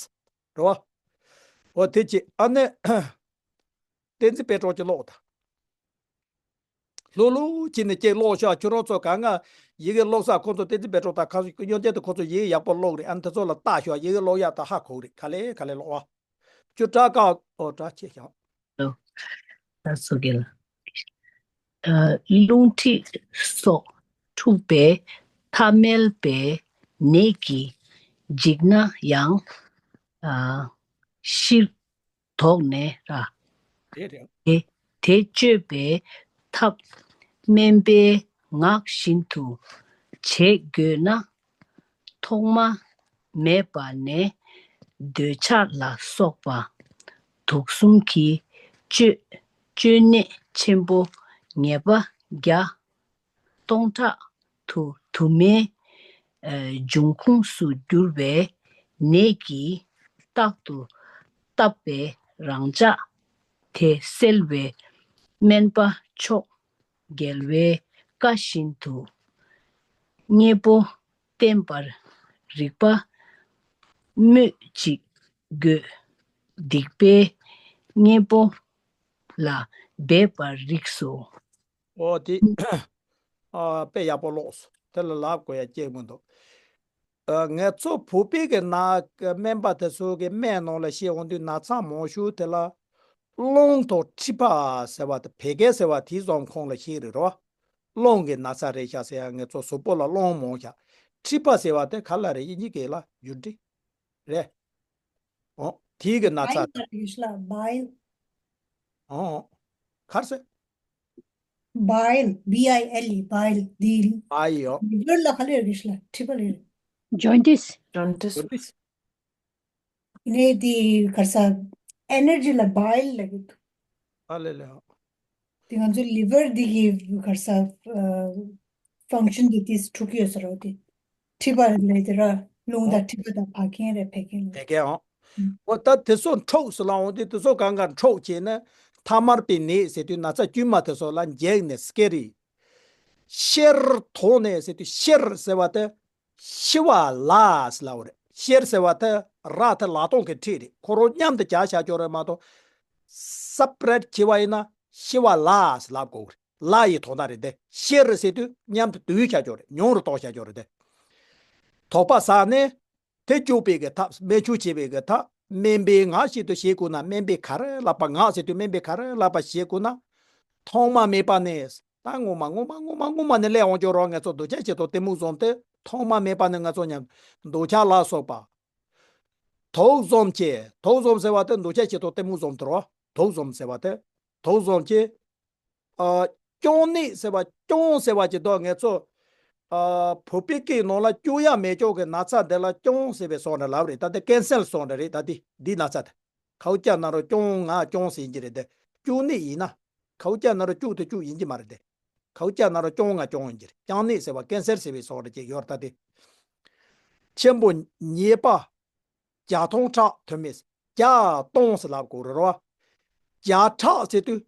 རེད་བ། འོ་དེ་ཅི་ཨ་ནི། བསྟན་འཛིན་དཔལ་སྤྲུལ་གྱི་ཀློག་དང་། ལྷུག་ལྷུག་བྱས་ནས་ཅིག་ཀློག་ཤོག་ཁྱོད་རང་ཚོ་གང་ང་ཡི་གེ་ཀློག་ས་ཁོ་ཚོ་བསྟན་འཛིན་དཔལ་སྤྲུལ་དང་ཁ་སང་གཡོན་ཅན་དུ་ཁོ་ཚོ་ཡི་གེ་ཡག་པོ་ཀློག་རེད། ཨ་ནི་དེ་ཚོ་ལ་ལྟ་ཤོག་ཡི་གེ་ཀློག་ཡག་དང་ཧ་གོ་རེད། ག་ལེ་ག་ལེ་ཀློག་ཨ། ཁྱོད་སྐྲག་དཀའ་ཨོ་སྐྲག་ཆེ་ཤོག་ད་སོ་གེ་ལ། ཨ། རླུང་མཁྲིས་སོགས་འཁྲུགས་པས་ཐ་མལ་པའི་ནད་ཀྱིས་འཇིགས་ན་ཡང་། ཨ། ཕྱིར་དོགས་ནས་ར། དེ་རེད། དེ་དེ་བཅོས་པའི་ཐབས་སྨན་པའི་ངག་བཞིན་དུ་བྱེད་དགོས་ན། ཐོག་མ་མེད་པ་ནས་འདོད་ཆགས་ལ་སོགས་པ་དུག་གསུམ་གྱི་བཅོས་བཅོས་ནད་ཆེན་པོ་ངེས་པ་བརྒྱ་སྟོང་ཕྲག་ཏུ་དུ་མའི་ཨ་འབྱུང་ཁུངས་སུ་གྱུར་པའི་ནད་ཀྱིས་རྟག་ཏུ་བཏབ་པའི་རང་ཅག་དེ་སེལ་བའི་སྨན་པ་མཆོག་རྒྱལ་བའི་བཀའ་བཞིན་དུ་མཉེས་པོ་བསྟེན་པར་རིགས་པ་སྨོས་ཅི་དགོས། སྡིག་པའི་གཉེན་པོ་ལ་འབད་པར་རིགས་སོ། འོ་དེ། ཨ། དཔེ་ཡག་པོ་ཀློགས་སོང་། དེ་ལ་ལབ་དགོས་ཡ་ཅིག་མི་འདུག་ཨ། ང་ཚོ་བོད་པའི་གི་ན་སྨན་པ་དེ་ཚོ་གི་སྨན་ནང་ལ་བཤད་འོང་དུས་ན་ཚ་མང་ཤོས་དེ་ལ་རླུང་དང་མཁྲིས་པ་ཟེར་བ་དེ་བད་ཀན་ཟེར་བ་དེ་ཙམ་ཁོང་ལ་བཤད་རེད་རོ། རླུང་གི་ན་ཚ་རེད་ཤག་ཟེར་ཡ། ང་ཚོ་གཟུགས་པོ་ལ་རླུང་མང་ཤག་མཁྲིས་པ་ཟེར་བ་དེ་ག་ལ་རེད། དབྱིན་ཇི་སྐད་ལ་འགྱུར་འགྲིག་རེད། འོ་དེའི་གི་ན་ཚ་དེ། bile། འོ་ག་རེ་ཟེར། bile། B I L E bile དེ། bile ཡོ། liver ལ་ག་ལེར་གི་ཤི་ལ་མཁྲིས་པ་ལེར། jaundice jaundice jaundice ནས་དེ་ག་རེ་ཟ། energy ལ་bile ལ་གི་འདུག་ཨ་ལེ་ལེ། དེ་ང་ཚོ་liver འདི་གི་ག་རེ་ཟ། function འདི་དེ་འཁྲུག་གི་ཡོད་ས་རེད་དེ། མཁྲིས་པ་ལས་དེ་ར་རླུང་དང་མཁྲིས་པ་དང་བད་ཀན་རེད། བད་ཀན་ལ། བད་ཀན་ཨང་། འོ་ད་དེ་ཚོ་འཁྲུགས་ཟེར་ལབ་འོང་དུས་དེ་ཚོ་གང་ག་འཁྲུགས་བྱས་ན་ཐ་མལ་པའི་ནད་ཟེར་དུས་ན་ཚ་དཀྱུས་མ་དེ་ཚོ་ལ་འཇིགས་ནས་སྐྱེ་རེད། ཤེར་དོགས་ནས་ཟེར་དུས་ཤེར་ཟེར་བ་དེ་ཤི་བ་ལ་ཟེར་ལབ་པ་རེད། ཤེར་ཟེར་བ་དེ་ར་དེ་ལ་སྟོང་གི་ཕྲད་རེད། ཁོ་རང་མཉམ་དུ་སྦྱར་བྱ་ཆོག་རེད་མ་གཏོགས་separate བྱས་པ་ཡིན་ན་ཤི་བ་ལ་ཟེར་ལབ་དགོས་རེད། ལ་ཡི་དོན་དག་རེད་དེ། ཤེར་ཟེར་དུས་མཉམ་དུ་བསྡུས་བྱ་ཆོག་རེད། ཉུང་རུ་གཏོང་བྱ་ཆོག་རེད་དེ། དོགས་པ་ཟ་ནས་དེ་གཅོད་པའི་གི་ཐབས། སྨན་བཅོས་བྱེད་པའི་གི་ཐབས། སྨན་པའི་ངག་བཞིན་དུ་བྱེད་དགོས་ན་སྨན་པས་ག་རེ་ལབ་པ། ངག་ཟེར་དུས་སྨན་པས་ག་རེ་ལབ་པ་བྱེད་དགོས་ན། ཐོག་མ་མེད་པ་ནས་ད་སྔོན་མ་སྔོན་མ་སྔོན་མ་སྔོན་མ་ནས་སླེབས་འོང་ཆོག་རོགས། ང་ཚོ་འདོད་ཆགས་ཞེ་སྡང་གཏི་མུག་གསུམ་དེ་ཐོག་མ་མེད་པ་ནས་ང་ཚོ་མཉམ་འདོད་ཆགས་ལ་སོགས་པ། དུག་གསུམ་གྱིས། དུག་གསུམ་ཟེར་བ་དེ་འདོད་ཆགས་ཞེ་སྡང་གཏི་མུག་གསུམ་དེ་རོ། དུག་གསུམ་ཟེར་བ་དེ། དུག་གསུམ་གྱིས། ཨ། སྐྱོན་ནད་ཟེར་བ། སྐྱོན་ཟེར་བ་ཅིག་འདུག་ང་ཚོ་ཨ། བོད་པའི་སྐད་ནང་ལ་སྐྱོན་ཡ་མེད་ཅོག་གི་ན་ཚ་འདི་ལ་སྐྱོན་ཟེར་བའི་བཟོ་འདྲ་ལབ་རེད། ད་དེ་ཀན་སར་བཟོ་འདྲ་རེད། ད་དེ་འདི་ན་ཚ་དེ་ཁའུ་ཅ་ན་རོ་སྐྱོན་ང་སྐྱོན་ཟེར་གྱི་རེད་དེ། སྐྱོན་ནད་ཡིན་ན་ཁའུ་ཅ་ན་རོ་སྐྱོན་དེ་སྐྱོན་ཡིན་གྱི་མ་རེད་དེ། ཁའུ་ཅ་ན་རོ་སྐྱོན་ང་སྐྱོན་ཡིན་གྱི་རེད། སྐྱོན་ནད་ཟེར་བ་ཀན་སར་ཟེར་བའི་བཟོ་འདྲ་ཅིག་ཡོད་རེད། ད་དེ་ཆེན་པོ་ཉེས་པ། བརྒྱ་སྟོང་ཕྲག་དུ་མས། བརྒྱ་སྟོང་ཟེར་ལབ་དགོས་རེད་རོ། བརྒྱ་ཕྲག་ཟེར་དུས།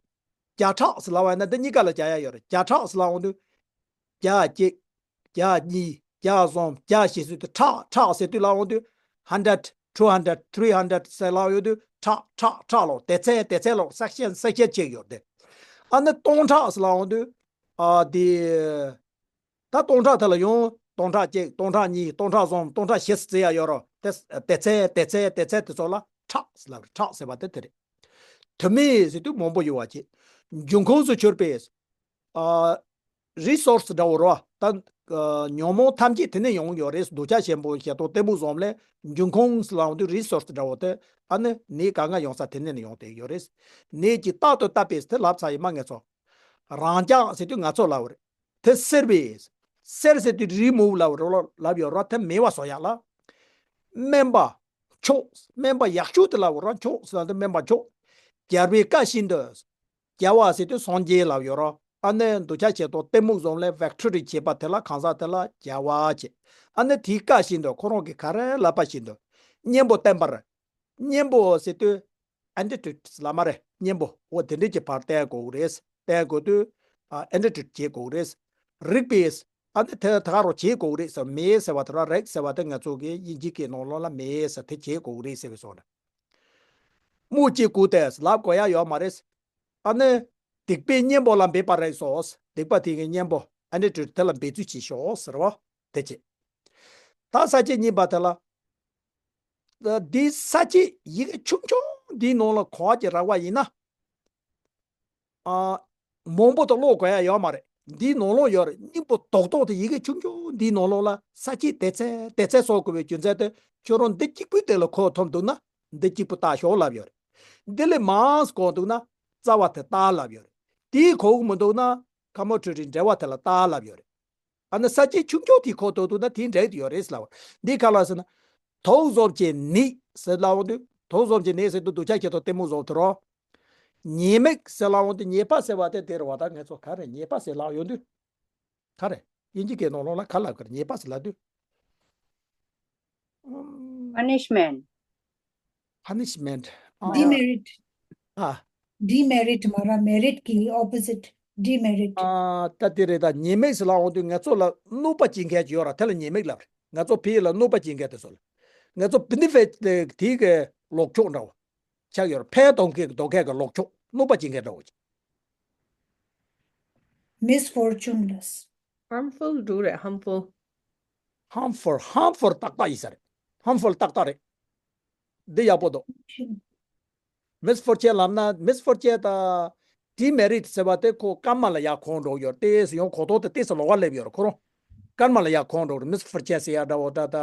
བརྒྱ་ཕྲག་ཟེར་ལབ་པ་ཡིན་ན་འདི་གཉིས་ཀ་ལ་སྦྱར་ཡ་ཡོད་རེད། བརྒྱ་ཕྲག་ཟེར་ལབ་འོང་དུས། བརྒྱ་གཅིག་བརྒྱ་གཉིས། བརྒྱ་གསུམ། བརྒྱ་བཞི་ཟེར་དུས་ཕྲག་ཕྲག་ཟེར་དུས་ལབ་འོང་དུས། hundred, two hundred, three hundred ཟེར་ལབ་ཡོང་དུས་ཕྲག་ཕྲག་ཕྲག་ལོ། སྡེ་ཚན་སྡེ་ཚན་ལོ། section section བྱས་ཡོད་རེད། ཨ་ནི་སྟོང་ཕྲག་ཟེར་ལབ་འོང་དུས། ཨ་དེ། ད་སྟོང་ཕྲག་དེ་ལ་ཡང་སྟོང་ཕྲག་གཅིག་སྟོང་ཕྲག་གཉིས། སྟོང་ཕྲག་གསུམ། སྟོང་ཕྲག་བཞི་ཟེར་ཡ་ཡོད་རོ། དེ་སྡེ་ཚན་སྡེ་ཚན་སྡེ་ཚན་དེ་ཚོ་ལ་ཕྲག་ཟེར་ལབ་རེད། ཕྲག་ཟེར་བ་དེ་དེ་རེད། དུ་མས་ཟེར་དུས་མང་པོ་ཡོད་པ་བྱས། འབྱུང་ཁུངས་སུ་གྱུར་པའི་ཨ། རི་སོར་སི་འདྲ་བོ་རོ། ད་ཨ། ཉོན་མོངས་ཐམས་ཅད་དེ་ནས་ཡོང་ཡོད་རེད། འདོད་ཆགས་ཆེན་པོ་ཞེ་སྡང་གཏི་མུག་གསུམ་ལས་འབྱུང་ཁུངས་ལ་འོང་དུས་རི་སོར་སི་འདྲ་བོ་དེ། ཨ་ནི་ནད་གང་ག་ཡོང་ས་དེ་ནས་ནི་ཡོང་བསྡད་ཡོད་རེད། ནད་ཀྱིས་རྟག་ཏུ་བཏབ་པས་དེ་ལབ་ཚར་ཡིན་མ་ངེས་ཚོ། རང་ཅག་ཟེར་དུས་ང་ཚོ་ལབ་པ་རེད། དེ་སེལ་བས། སེལ་ཟེར་དུས་རི་མུ་བ་ལབ་རོ་ལབ་ཡོད་རོ། དེ་མེད་པ་བཟོ་ཡག་ལ། སྨན་པ་མཆོག་སྨན་པ་ཡག་ཤོས་དེ་ལབ་རོ། མཆོག་ཟེར་དུས་སྨན་པ་མཆོག་རྒྱལ་བའི་བཀའ་བཞིན་དུ། རྒྱལ་བ་ཟེར་དུས་སངས་རྒྱས་ལབ་ཡོད་རོ། ཨ་ནི་འདུ་བྱེད་ཆེད་དུ་གཏི་མུག་བཟུང་ལས་བེག་ཊི་རི་བྱེད་པ་དེ་ལ་གང་ཟག་དེ་ལ་རྒྱལ་བ་བྱེད། ཨ་ནི་དེའི་བཀའ་བཞིན་དུ་ཁོ་རང་གིས་ག་རེ་ལབ་པ་བཞིན་དུ་གཉེན་པོ་བསྟེན་པར། གཉེན་པོ་ཟེར་དུས་ཨེ་ཊི་ཊུཌ་ལ་མ་རེད། གཉེན་པོ་འོ་དེ་འདྲ་གྱི་བར་བསྟེན་དགོས་རེད། བསྟེན་དགོས་དུས་ཨེ་ཊི་ཊུཌ་བྱེད་དགོས་རེད། རིགས་པས་ཨ་ནི་དེ་ད་ག་རང་བྱེད་དགོས་རེད་ཟེར། མེད་ཟེར་བ་དེ་ར་རིགས་ཟེར་བ་དེ་ང་ཚོ་གི་དབྱིན་ཇི་སྐད་ནང་ལོགས་ལ་མེད་ཟེར་དེ་བྱེད་དགོས་རེད་ཟེར་བའི་བཟོ་འདྲ། དམོད་ཅིག་བཀོལ་ཏེ་ལབ་དགོས་ཡ་ཡོད་མ་རེད། ཨ་ནི་སྡིག་པའི་གཉེན་པོ་ལ་འབད་པར་རིགས་སོ། སྡིག་པ་དེ་གི་གཉེན་པོ་ཨེ་ཊི་ཊུཌ་དེ་ལ་འབད་རྩོལ་བྱེད་ཤོག་ཟེར་བ་དེ་བྱེད། ད་ས་བཅད་གཉིས་པ་དེ་ལ། འདིའི་ས་བཅད་ཡི་གེ་ཆུང་ཆུང་འདིའི་ནང་ལ་གོ་བ་ཅིག་རག་པ་ཡིན་ན། ཨ། མང་པོ་དང་ཀློག་དགོས་ཡ་ཡོད་མ་རེད། འདིའི་ནང་ལོགས་ཡོད་རེད། སྙིང་པོ་རྡོག་རྡོག་དེ་ཡི་གེ་ཆུང་ཆུང་འདིའི་ནང་ལོགས་ལ་ས་བཅད་དེ་ཚོ་དེ་ཚོ་བཟོ་དགོས་པའི་རྒྱུ་མཚན་དེ་ཁྱོད་རང་འདི་གཅིག་པུའི་སྟེང་ལ་གོ་ཐུབ་འདུག་ན་འདི་གཅིག་པུ་ལྟ་ཤོག་ལབ་ཡོད་རེད། འདི་ལས་མང་ཙམ་གོ་འདུག་ན་རྩ་བ་དེ་ལྟ་ལབ་ཡོད་རེད། དེའི་གོ་གི་མི་འདུག་ན་ཀ་མ་ཊ་ལི་འགྲེལ་པ་དེ་ལ་ལྟ་ལབ་ཡོད་རེད། ཨ་ནི་ས་བཅད་ཆུང་ཆུང་དེ་གོ་ཐུབ་འདུག་ན་དེའི་འགྲེལ་དེ་ཡོད་རེད་ལབ། འདི་ག་ལ་ཟེར་ན། དུག་གསུམ་གྱི་ནད་ཟེར་ལབ་འོང་དུས་དུག་གསུམ་གྱི་ནད་ཟེར་དུས་འདུ་བྱེད་ཆེད་དུ་གཏི་མུག་གསུམ་དེ་རོ། ཉེས་དམིགས་ཟེར་ལབ་འོང་དུས་ཉེས་པ་ཟེར་བ་དེ་དེ་རེད་བ། ད་ངས་ཚོ་ག་རེ་ཉེས་པ་ཟེར་ལབ་ཡོང་དུས། ག་རེ། དབྱིན་ཇི་སྐད་ནང་ལོགས་ལ་ག་ལབ་གི་རེད། ཉེས་པ་ཟེར་ལབ་དུས། ཨམ། Punishment. Punishment. ཨ། Demerit. ཨ། Demerit མ་ར་མེ་རིཊ་གི་opposite demerit. ཨ། ད་དེ་རེད། ད་ཉེས་དམིགས་ཟེར་ལབ་འོང་དུས་ང་ཚོ་ལ་གནོད་པ་བྱེད་མཁན་ཅིག་ཡོད་ར། དེ་ལ་ཉེས་དམིགས་ལབ་རེད། ང་ཚོ་ཕ་གི་ལ་གནོད་པ་བྱེད་མཁན་དེ་ཚོ་ལ། ང་ཚོ་benefit དེ་གི་ལོག་ཕྱོགས་འདྲ་བོ་ཆགས་ཡོད་ར། ཕན་གཏོང་མཁན་གི་འདོད་མཁན་གི་ལོག་ཕྱོགས། གནོད་པ་བྱེད་མཁན་འདྲ་བོ་ཅིག Misfortune ལ། Harmful འགྲོ་རེད། Harmful. Harmful. Harmful ཏག་ཏག་ཡིན་ས་རེད། Harmful ཏག་ཏག་རེད། འདི་ཡག་པོ་འདུག Misfortune ལབ་ན། Misfortune དང་demerit ཟེར་བ་དེ་ཁོ་ཀརྨ་ལ་ཡར་གོ་འགྲོ་གི་ཡོད་རེད། ཏོག་ཙམ་ཡང་གོ་ཐོག་དེ་ཏོག་ཙམ་ལོགས་ཀ་སླེབས་ཡོད་རེད། ཁོ་རང་ཀརྨ་ལ་ཡར་གོ་འགྲོ་གི་རེད། Misfortune ཟེར་ཡ་འདྲ་བོ་ད་ད།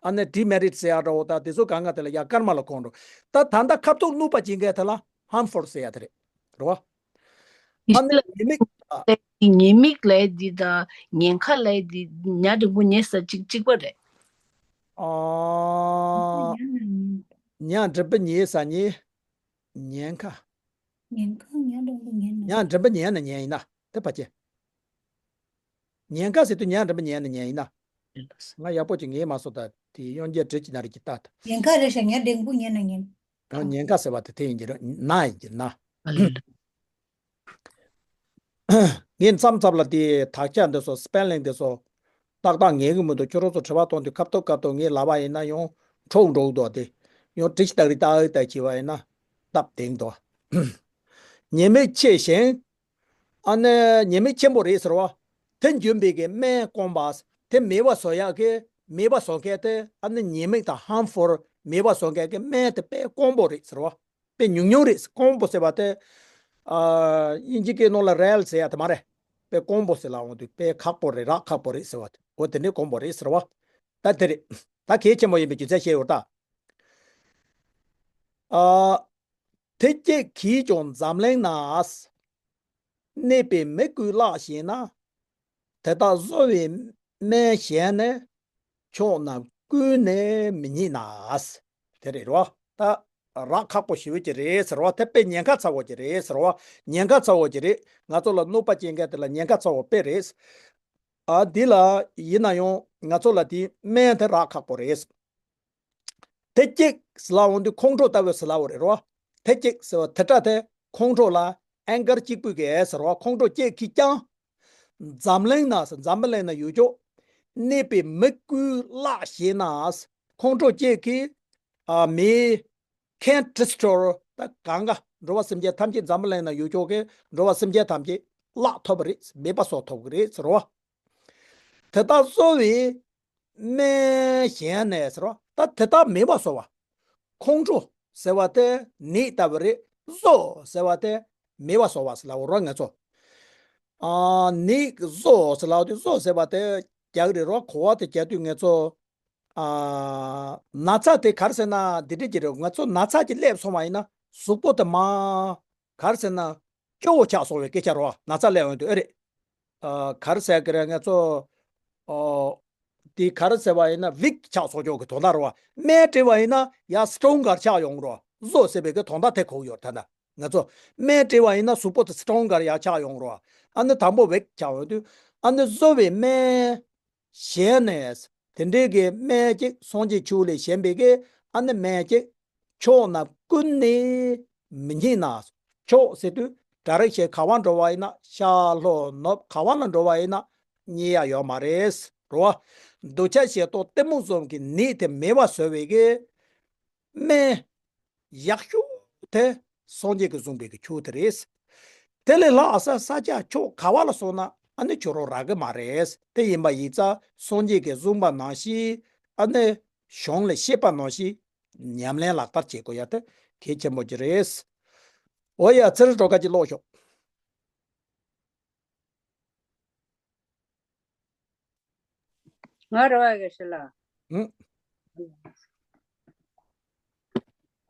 ཨ་ནི་demerit ཟེར་ཡ་འདྲ་བོ་ད་དེ་ཚོ་གང་ག་དེ་ལ་ཡར་ཀརྨ་ལ་གོ་འགྲོ། ད་ད་ལྟ་ཁ་ཐུག་གནོད་པ་བྱེད་མཁན་དེ་ལ་harmful ཟེར་ཡ་དེ་རེད། རེད་བ། ཨ་ནི་ཉེས་དམིགས། ཉེས་དམིགས་ལབ་དེ་དང་ཉེན་ཁ་ལབ་དེ་ཉ་འགྲེང་བུ་ཉེ་ས་གཅིག་གཅིག་པ་རེད། ཨ། ཉ་འགྲེང་བུ་ཉེ་ས་ཉེ། ཉེན་ཁ། ཉེན་ཁ་ཉ་འགྲེང་བུ་ཉེ་ན། ཉ་འགྲེང་བུ་ཉེ་ན་ཉེ་ཡིན་ན་དེ་ཕལ་ཆེར། ཉེན་ཁ་ཟེར་དུས་ཉ་འགྲེང་བུ་ཉེ་ན་ཉེ་ཡིན་ན། ང་ཡག་པོ་ཅིག་ངེས་མ་སོང་། ད་དེ་དབྱངས་ཅན་བྲིས་ཀྱི་ན་རེ་ཀྱི་ལྟ་ད། ཉེན་ཁ་རེད་ཤག་ཉ་འགྲེང་བུ་ཉེ་ན་ཉེན། ཨ། ཉེན་ཁ་ཟེར་བ་དེ་དེ་ཡིན་གྱི་རེད། ན་ཡིན་གྱི་ན། ཨ་ལེ་ལེ། ངས་མཚམས་མཚམས་ལ་དེ་དག་ཆ་འདི་ཚོ་spelling འདི་ཚོ་ཏག་ཏག་ངེས་ཀྱི་མི་འདུག་ཁྱོད་རང་ཚོ་དྲི་བ་གཏོང་དུས་སྐབས་ཐོག་སྐབས་ཐོག་ངས་ལབ་པ་ཡིན་ན་ཡང་འཕྲོག་འགྲོ་གི་འདུག་དེ་ཡང་བྲིས་ཏག་རི་ཏག་ཏག་བྱས་པ་ཡིན་ན་སྟབས་བདེ་འདུག་ཉེས་དམིགས་ཆེ་ཞིང་། ཨ་ནི་ཉེས་དམིགས་ཆེན་པོ་རེད་ཟེར་བ། དེ་འཇོམས་པའི་གི་སྨན་སྐོང་བ། དེ་མེད་པ་བཟོ་ཡག་གི་མེད་པ་བཟོ་མཁན་དེ་ཨ་ནི་ཉེས་དམིགས་དང་harmful མེད་པ་བཟོ་མཁན་གི་སྨན་དེ་དཔེ་དཀོན་པོ་རེད་ཟེར་བ། དཔེ་ཉུང་ཉུང་རེད། དཀོན་པོ་ཟེར་བ་དེ། ཨ། དབྱིན་ཇི་སྐད་ནང་ལ་rare ཟེར་ཡ་དེ་མ་རེད། དཔེ་དཀོན་པོ་ཟེར་ལབ་འོང་དུས་དཔེ་ཁག་པོ་རེད། རག་ཁག་པོ་རེད་ཟེར་བ་དེ། འོ་དེ་འདྲའི་དཀོན་པོ་རེད་ཟེར་བ། ད་དེ་རེད། ད་གལ་ཆེན་པོ་ཡིན་པའི་རྒྱུ་མཚན་བཤད་ཡོད་ད། ཨ། དེ་སྐྱེད་གིས་ཀྱང་འཛམ་གླིང་ན། གནས་པའི་མི་ཀུན་བརླག་ཞེ་ན། དེ་དག་གསོ་བའི་སྨན་གཞན་ནི། མཆོག་རྣམས་ཀུན་ནས་མི་རྙེད་ན། དེ་རེད་རོ། ད་རག་ཁག་པོ་ཞེ་པོ་ཅིག་རེད་ཟེར་བ། དེ་དཔེ་ཉེན་ཁ་ཚ་བོ་ཅིག་རེད་ཟེར་བ། ཉེན་ཁ་ཚ་བོ་ཅིག་རེད། ང་ཚོ་ལ་གནོད་པ་སྐྱེལ་མཁན་དེ་ལ་ཉེན་ཁ་ཚ་བོ་དཔེ་རེད། ཨ། འདི་ལ་ཡིན་ན་ཡང་ང་ཚོ་ལ་དེའི་སྨན་དེ་རག་ཁག་པོ་རེད། དེ་སྐྱེད་ཟེར་ལབ་འོང་དུས་ཁོང་ཁྲོ་ལྟ་བུ་ཟེར་ལབ་པ་རེད་རོ། དེ་སྐྱེད་ཟེར་བ་དེ་སྒྲ་དེ་ཁོང་ཁྲོ་ལ་anger གཅིག་པུ་གི་ཟེར་བ། ཁོང་ཁྲོ་སྐྱེད་ཀྱིས་ཀྱང་། འཛམ་གླིང་ན་ཟེར། འཛམ་བུ་གླིང་ན་ཡོད་ཀྱོག་གནས་པའི་མི་ཀུན་བརླག་ཞེ་ན། ཁོང་ཁྲོ་སྐྱེད་ཀྱིས། ཨ། མི་can't destroy ད་གང་ག་འགྲོ་བ་སེམས་ཅན་ཐམས་ཅད། འཛམ་བུ་གླིང་ན་ཡོད་ཀྱོག་གི་འགྲོ་བ་སེམས་ཅན་ཐམས་ཅད་བརླག་ཐུབ་པ་རེད། མེད་པ་བཟོ་ཐུབ་ཀྱི་རེད་ཟེར་བ། དེ་དག་གསོ་བའི་སྨན་གཞན་ནི་ཟེར་བ། ད་དེ་དག་མེད་པ་བཟོ་བ། ཁོང་ཁྲོ་ཟེར་བ་དེ་ནད་ལྟ་བུ་རེད། གསོ་ཟེར་བ་དེ་མེད་པ་བཟོ་བ་ཟེར་ལབ་པ་རོ་ང་ཚོ། ཨ། ནད་གསོ་ཟེར་ལབ་དུས་གསོ་ཟེར་བ་དེ་རྒྱག་རེད་རོ། གོ་བ་དེ་རྒྱག་དུས་ང་ཚོ། ཨ། ན་ཚ་དེ་ག་རེ་ཟེར་ན་འདི་འདྲ་ཅིག་རེད། ང་ཚོ་ན་ཚ་ཅིག་སླེབས་སོང་བ་ཡིན་ན་གཟུགས་པོ་དེ་མར་ག་རེ་ཟེར་ན། སྐྱོ་བོ་ཆགས་སོང་བའི་སྐད་ཆ་རོ། ན་ཚ་སླེབས་ཡོང་དུས་ཨེ་རེད། ཨ། ག་རེ་ཟེར་གི་རེད། ང་ཚོ། ཨོ། དེ་ག་རེ་ཟེར་བ་ཡིན་ན་weak ཆགས་སོང་ཀྱོག་གི་དོན་དག་རོ། སྨན་སྤྲད་པ་ཡིན་ན་ཡང་stronger ཆགས་ཡོང་རོ། གསོ་ཟེར་བའི་གི་དོན་དག་དེ་གོ་གི་ཡོད་ད་ལྟ། ང་ཚོ་སྨན་སྤྲད་པ་ཡིན་ན་གཟུགས་པོ་དེ་སི་ཊོང་གར་ཡར་ཆགས་ཡོང་རོ། ཨ་ནི་དང་པོ་བེག་ཆགས་ཡོང་དུས་ཨ་ནི་བཟོ་བའི་སྨན་གཞན་ནས་དེ་འདྲའི་གི་སྨན་ཅིག་སངས་རྒྱས་ཆོས་ལས་གཞན་པའི་གི་ཨ་ནི་སྨན་ཅིག་ཕྱོགས་རྣམས་ཀུན་ནས་མི་རྙེད་ན། ཕྱོགས་ཟེར་དུས་ཌའི་རེག་ཤན་ག་བ་འགྲོ་བ་ཡིན་ན་ཤར་ལྷོ་ནུབ་ག་བ་ལ་འགྲོ་བ་ཡིན་ན་རྙེད་ཡ་ཡོད་མ་རེད་རོ། འདོད་ཆགས་ཞེ་སྡང་གཏི་མུག་གསུམ་གྱི་ནད་དེ་མེད་པ་བཟོ་བའི་གི་སྨན་ཡག་ཤོས་དེ་སངས་རྒྱས་ཀྱིས་གསུངས་པའི་གི་ཆོས་དེ་རེད། དེ་ལས་ལྷག་ས་ས་ཆ་ཕྱོགས་ག་བ་ལ་སོང་ན་ཨ་ནི་ཁྱོད་རང་རག་གི་མ་རེད། དེ་ཡིན་པ་ཡིན་ཙང་སངས་རྒྱས་ཀྱིས་གསུངས་པ་ནང་བཞིན་ཨ་ནི་གཞུང་ལས་བཤད་པ་ནང་བཞིན་ཉམས་ལེན་ལག་བསྟར་བྱེད་དགོས་ཡ་དེ་གལ་ཆེན་པོ་ཅིག་རེད། འོ་ཡ་ཚེ་རིང་སྒྲོལ་དཀར་གྱིས་ཀློག་ཤོག་ང་རོ་ཨ་གེ་ཧྲི་ལ།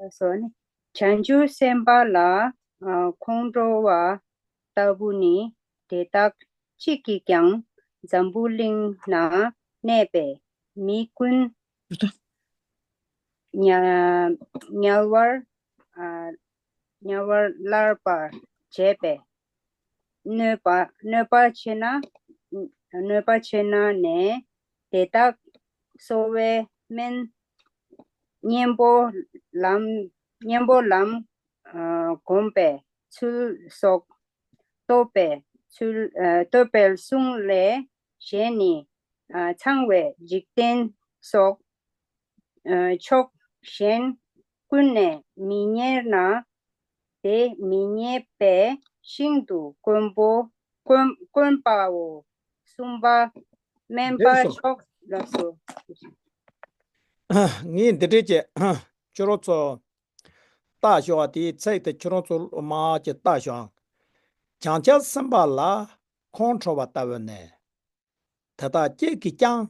ཨུ། སོ་ནི། བྱང་ཆུབ་སེམས་དཔའ་ལ་ཨ་ཁོང་ཁྲོ་བ་ལྟ་བུ་ནི་དེ་དག་གཅིག་གིས་ཀྱང་འཛམ་བུ་གླིང་ན་གནས་པའི་མི་ཀུན་དམྱལ་དམྱལ་བར་ཨ་དམྱལ་བར་སླར་བར་བྱེད་པའི་གནོད་པ་གནོད་པ་ཆེ་ན། གནོད་པ་ཆེ་ན་ནས་དེ་དག་གསོ་བའི་སྨན་གཉེན་པོ་ལམ་གཉེན་པོ་ལམ་ཨ་བསྒོམ་པའི་ཚུལ་སོགས་བསྟོད་པའི་ཚུལ་ཨ་བསྟོད་པའི་གསུང་ལས་གཞན་ནི་ཨ་ཚངས་པའི་འཇིག་རྟེན་སོགས་ཨ་ཕྱོགས་གཞན་ཀུན་ནས་མི་གཉེར་ན། དེ་མི་རྙེད་པའི་ཞིང་དུ་དཀོན་པོ་དཀོན་དཀོན་པའོ། གསུམ་པ་སྨན་པ་རེད་སོ། མཆོག་ལགས་སོ། ངས་འདི་འདྲས་ཀྱི་ཁྱོད་རང་ཚོ་ལྟ་ཞོག་ཨ། དེའི་ཚིག་དེ་ཁྱོད་རང་ཚོ་མར་ཅིག་ལྟ་ཞོག་བྱང་ཆུབ་སེམས་དཔའ་ལ་ཁོང་ཁྲོ་བ་ལྟ་བུ་ནི། དེ་དག་གཅིག་གིས་ཀྱང་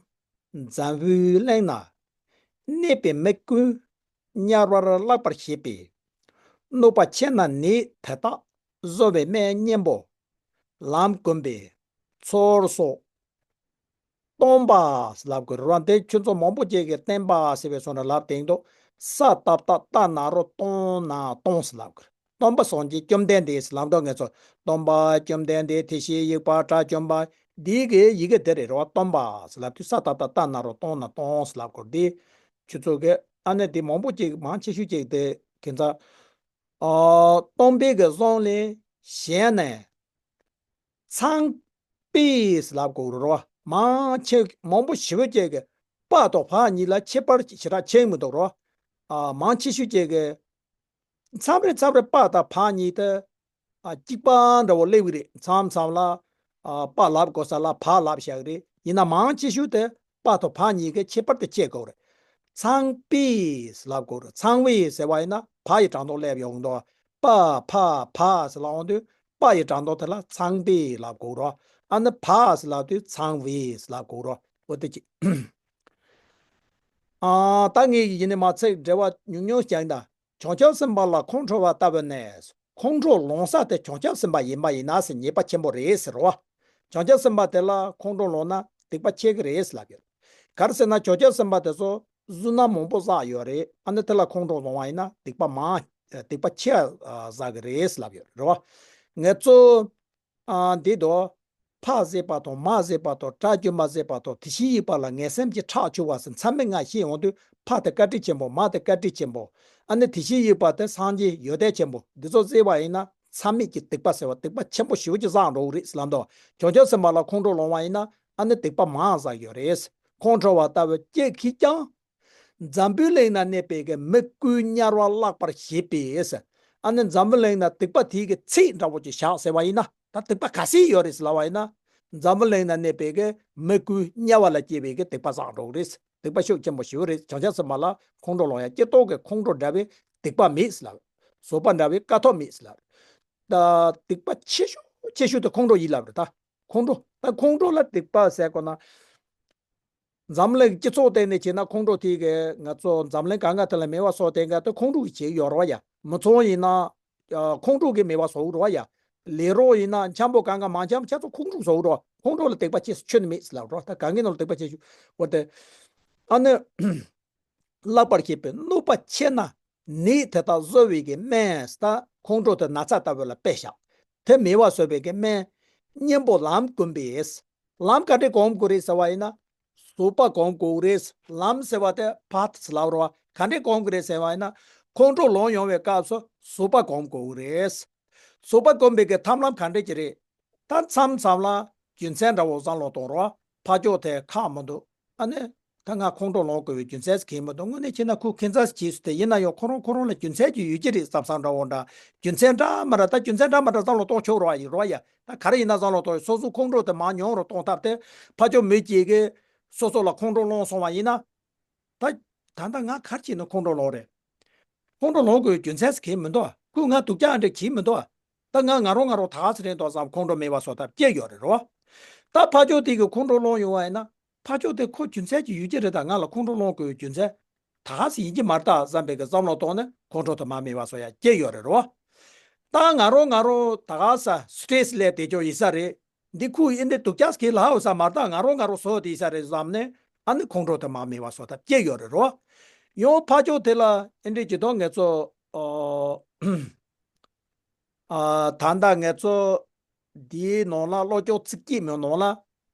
འཛམ་བུའི་གླིང་ན་གནས་པའི་མི་ཀུན་དམྱལ་བར་བརླག་པར་བྱེད་པའི་གནོད་པ་ཆེ་ན་ནི་དེ་དག་གསོ་བའི་སྨན་གཉེན་པོ་ལམ་བསྒོམ་པའི་ཚུལ་སོགས་སྟོན་པ་ཟེར་ལབ་དགོས་རེད་བ། འདི་ཁྱོད་ཚོ་མང་པོ་ཅིག་གིས་བསྟན་པ་ཟེར་བའི་སོ་ནས་ལབ་བསྡད་འདུག་ས་བཏབ་བཏབ་རྟ་ན་རོ་སྟོན་ན་སྟོན་ཟེར་ལབ་དགོས་རེད། སྟོན་པ་སངས་རྒྱས་བཅོམ་ལྡན་འདས་ཟེར་ལབ་འདུག་ངེད་ཚོ་སྟོན་པ་བཅོམ་ལྡན་འདས་དེ་བཞིན་གཤེགས་པ་དགྲ་བཅོམ་པ་འདི་གི་ཡི་གེ་འདི་རེད་རེད་བ། སྟོན་པ་ཟེར་ལབ་དུས་ས་བཏབ་བཏབ་རྟ་ན་རོ་སྟོན་ན་སྟོན་ཟེར་ལབ་དགོས་རེད། འདི་ཁྱོད་ཚོ་གི་ཨ་ནི་འདི་མང་པོ་ཅིག་མང་ཆེ་ཤོས་ཅིག་དེ་ཁྱེད་ཚོ་ཨ་སྟོན་པའི་གི་གསུང་ལས་གཞན་ནས། ཚངས་པས་ལབ་དགོས་རེད་རོ། མང་ཆེ་མང་པོ་ཞེ་པོ་ཅིག་གིས་པ་དང་བ་གཉིས་ལ་ཁྱད་པར་ཞེ་དྲག་ཕྱེ་མི་འདུག་རོ། ཨ་མང་ཆེ་ཤོས་ཅིག་གིས་མཚམས་རེ་མཚམས་རེ་པ་དང་བ་གཉིས་དེ་ཨ་གཅིག་པ་འདྲ་བོ་སླེབས་ཀྱི་རེད། མཚམས་མཚམས་ལ་ཨ་པ་ལབ་དགོས་ས་ལ་བ་ལབ་བཞག་གི་རེད། ཡིན་ན་མང་ཆེ་ཤོས་དེ་པ་དང་བ་གཉིས་ཀའི་ཁྱད་པར་དེ་ཕྱེ་དགོས་རེད། ཚངས་པས་ལབ་དགོས་རེད། ཚངས་པས་ཟེར་བ་ཡིན་ན་བ་ཡི་སྒྲ་མདོ་སླེབས་ཡོང་གི་འདུག་པ་ཕ་བ་ཟེར་ལབ་འོང་དུས་པ་ཡི་སྒྲ་མདོ་དེ་ལ་ཚངས་པས་ལབ་དགོས་རོ། ཨ་ནི་བ་ཟེར་ལབ་དུས་ཚངས་པས་ལབ་དགོས་རོ། འོ་དེ་ཅི། ཨ་ད་ངས་ཡིན་ནི་མ་ཚིག་འགྲེལ་བ་ཉུང་ཉུང་བྱས་ན། བྱང་ཆུབ་སེམས་དཔའ་ལ་ཁོང་ཁྲོ་བ་ལྟ་བུ་ནི། ཁོང་ཁྲོ་ལངས་ས་དེ་བྱང་ཆུབ་སེམས་དཔའ་ཡིན་པ་ཡིན་ན་ཟེར་ཉེས་པ་ཆེན་པོ་རེད་ཟེར་རོ། བྱང་ཆུབ་སེམས་དཔའ་དེ་ལ་ཁོང་ཁྲོ་ལངས་ན་སྡིག་པ་ཆེ་གི་རེད་ཟེར་ལབ་ཡོད། ག་རེ་ཟེར་ན་བྱང་ཆུབ་སེམས་དཔའ་དེ་ཚོ་བསོད་ནམས་མང་པོ་བསགས་ཡོད་རེད། ཨ་ནི་དེ་ལ་ཁོང་ཁྲོ་ལངས་པ་ཡིན་ན་སྡིག་པ་མང་སྡིག་པ་ཆེ་བསགས་གི་རེད་ཟེར་ལབ་ཡོད་རེད་བ། ངེད་ཚོ་ཨ་འདི་དོ། ཕ་ཟེར་བ་དང་མ་ཟེར་བ་དང་དགྲ་བཅོམ་པ་ཟེར་བ་དང་དེ་བཞིན་གཤེགས་པ་ལ་ངན་སེམས་ཀྱི་ཁྲག་འཁྱུ་བ་ཟེར་མཚམས་མེད་ལྔ་བཤད་ཡོང་དུས་ཕ་དེ་བཀའ་དྲིན་ཆེན་པོ། མ་དེ་བཀའ་དྲིན་ཆེན་པོ། ཨ་ནི་དེ་བཞིན་གཤེགས་པ་དེ་སངས་རྒྱས་ཡོན་ཏན་ཆེན་པོ། འདི་ཚོ་བརྩིས་པ་ཡིན་ན་མཚམས་མེད་ཀྱི་སྡིག་པ་ཟེར་བ་སྡིག་པ་ཆེན་པོ་ཞེ་པོ་ཅིག་བསགས་འགྲོ་གི་རེད་ཟེར་ལབ་འདུག་བྱང་ཆུབ་སེམས་དཔའ་ལ་ཁོང་ཁྲོ་ལངས་པ་ཡིན་ན་ཨ་ནི་སྡིག་པ་མང་བསགས་ཡོད་རེད། ཁོང་ཁྲོ་བ་ལྟ་བུ་གཅིག་གིས་ཀྱང་འཛམ་བུའི་གླིང་ན་གནས་པའི་གི་མི་ཀུན་དམྱལ་བར་བརླག་པར་བྱེད་པས། ཨ་ནི་འཛམ་བུ་གླིང་ན་སྡིག་པ་དེའི་གི་ཚད་འདྲ་བོ་ཅིག་བཞག་ཟེར་བ་ཡིན་ན། ད་སྡིག་པ་ག་ཚད་ཡོད་རེད་ཟེར་ལབ་པ་ཡིན་ན། འཛམ་བུ་གླིང་ན་གནས་པའི་གི་མི་ཀུན་དམྱལ་བ་ལ་སྐྱེ་བའི་གི་སྡིག་པ་བསགས་འགྲོ་གི་རེད། སྡིག་པ་ཤུགས་ཆེན་པོ་ཞེ་པོ་རེད། བྱང་ཆུབ་སེམས་དཔའ་ལ་ཁོང་ཁྲོ་ལངས་ཡ་སྐྱེ་ཐོག་གི་ཁོང་ཁྲོ་འདྲ་བའི་སྡིག་པ་མེད་ཟེར་ལབ། བཟོད་པ་འདྲ་བའི་དཀའ་ཐོབ་མེད་ཟེར་ལབ། ད་སྡིག་པ་ཆེ་ཤོས་ཆེ་ཤོས་དེ་ཁོང་ཁྲོ་ཡིན་ལབ་རེད་ད། ཁོང་ཁྲོ་ད་ཁོང་ཁྲོ་ལ་སྡིག་པ་ཟེར་དགོས་ན། འཛམ་གླིང་སྤྱི་ཚོགས་སྟེང་ནས་བྱས་ན་ཁོང་ཁྲོ་དེ་གི་ང་ཚོ་འཛམ་གླིང་གང་ག་དེ་ལ་མེད་པ་བཟོ་དེ་ག་དེ་ཁོང་ཁྲོ་གི་བྱེད་ཡོད་རེད་བ་ཡ། མི་ཚང་ཡིན་ན་ཁོང་ཁྲོ་གི་མེད་པ་བཟོ་རེད་བ་ཡ། ལས་རོགས་ཡིན་ན་འཆམ་པོ་གང་ག་མ་འཆམ་ཆ་ཚོ་ཁོང་ཁྲོ་བཟོ་རེད་བ། ཁོང་ཁྲོ་ལ་སྡིག་པ་ཆེ་ཆོད་ནི་མེད་ཟེར་ལབ་རོ། ད་གང་གི་ནང་ལ་སྡིག་པ་ཆེ་ཤོས་འོ་དེ། ཨ་ནི་བརླག་པར་བྱེད་པའི་གནོད་པ་ཆེ་ན། ནད་དེ་དག་གསོ་བའི་གི་སྨན་ད་ཁོང་ཁྲོ་དེ་ན་ཚ་ལྟ་བུ་ལ་དཔེ་བཞག་དེ་མེད་པ་བཟོ་བའི་གི་སྨན་གཉེན་པོ་ལམ་བསྒོམ་པས། ལམ་ག་འདྲས་སྒོམ་དགོས་རེད་ཟེར་བ་ཡིན་ན། གཟུགས་པོ་སྒོམ་དགོས་རེད། ལམ་ཟེར་བ་དེ་ཕ་ཐི་ལབ་རོ། ག་འདྲས་སྒོམ་དགོས་རེད་ཟེར་བ་ཡིན་ན། ཁོང་ཁྲོ་ལངས་ཡོང་བའི་སྐབས་སུ་གཟུགས་པོ་སྒོམ་དགོས་རེད། གཟུགས་པོ་སྒོམ་པའི་གི་ཐབས་ལམ་ག་འདྲས་ཀྱི་རེད། ད་མཚམས་མཚམས་ལ་རྒྱུ་མཚན་འདྲ་བོ་བསམ་བློ་གཏོང་རོགས། ཕར་ཕྱོགས་དེ་ཁག་མི་འདུག་ཨ་ནི། ད་ང་ཁོང་ཁྲོ་ལངས་དགོས་པའི་རྒྱུ་མཚན་ཟེར་གྱི་མི་འདུག་དངོས་གནས་བྱས་ན་ཁོ་ཁྱད་མཚར་ཞིག་བྱས་སུ་དེ་ཡིན་ན་ཡང་ཁོ་རང་ཁོ་རང་ལ་རྒྱུ་མཚན་ཅིག་ཡོད་ཀྱི་རེད་བསམ་བསམ་འདྲ་བོ་འདྲ། རྒྱུ་མཚན་འདྲ་མི་འདྲ་ད་རྒྱུ་མཚན་འདྲ་མི་འདྲ་བསམ་བློ་གཏོང་ཆོག་རོགས་ཡིན་རོགས་ཡ། ད་ག་རེ་ཡིན་ན་བསམ་བློ་གཏོང་སོ་སོ་ཁོང་ཁྲོ་དེ་མར་ཉུང་རུ་གཏོང་ཐབས་དེ་ཕར་ཕྱོགས་མི་གཅིག་གིས་སོ་སོ་ལ་ཁོང་ཁྲོ་ལངས་སོང་བ་ཡིན་ན། ད་ད་ལྟ་ང་ག་རེ་བྱས་ནས་ཁོང་ཁྲོ་ལངས་རེད། ཁོང་ཁྲོ་ལངས་དགོས་རྒྱུ་མཚན་ཟེར་གྱི་མི་འདུག་ཁོས་ང་སྡུག་ཅག་འདྲ་བྱས་མི་འདུག་ད་ང་ང་རང་ང་རང་ད་ག་ཟེ་རེད་འདུག་བསམ་ཁོང་ཁྲོ་མེད་པ་བཟོ་ཐབས་སྐྱེ་ཡོད་རེད་རོ། ད་ཕར་ཕྱོགས་དེ་གིས་ཁོང་ཁྲོ་ལངས་ཡོང་བ་ཡིན་ན་ཕར་ཕྱོགས་དེ་ཁོ་རྒྱུ་མཚན་ཅིག་ཡོད་ཀྱི་རེད། ད་ང་ལ་ཁོང་ཁྲོ་ལངས་དགོས་རྒྱུ་མཚན་ད་ག་ཟེ་ཡིན་གྱི་མ་རེད་ད་བསམ་པའི་གི་བསམ་བློ་གཏོང་ནས་ཁོང་ཁྲོ་དེ་མར་མེད་པ་བཟོ་ཡ་སྐྱེ་ཡོད་རེད་རོ། ད་ང་རང་ང་རང་ད་ག་ཟེ་སི་ཊེ་རེ་སི་ལས་དེ་ཅོ་ཡིན་ས་རེད། འདི་ཁོས་ཨེ་འདྲའི་སྡུག་ཅག་གི་ལབ་ས་མ་རེད་ད། ང་རང་ང་རང་བཟོ་དེ་ཡིན་ས་རེད་བསམ་ནས་ཨ་ནི་ཁོང་ཁྲོ་དེ་མར་མེད་པ་བཟོ་ཐབས་སྐྱེ་ཡོད་རེད་རོ། ཡང་ཕར་ཕྱོགས་དེ་ལ་ཨེ་འདྲའི་ཇི་ལྟར་ང་ཚོ་ཨོ། ཨ། ད་ལྟ་ང་ཚོ་འདིའི་ནང་ལ་བློ་སྦྱོང་ཚིགས་བཅད་མའི་ནང་ལ་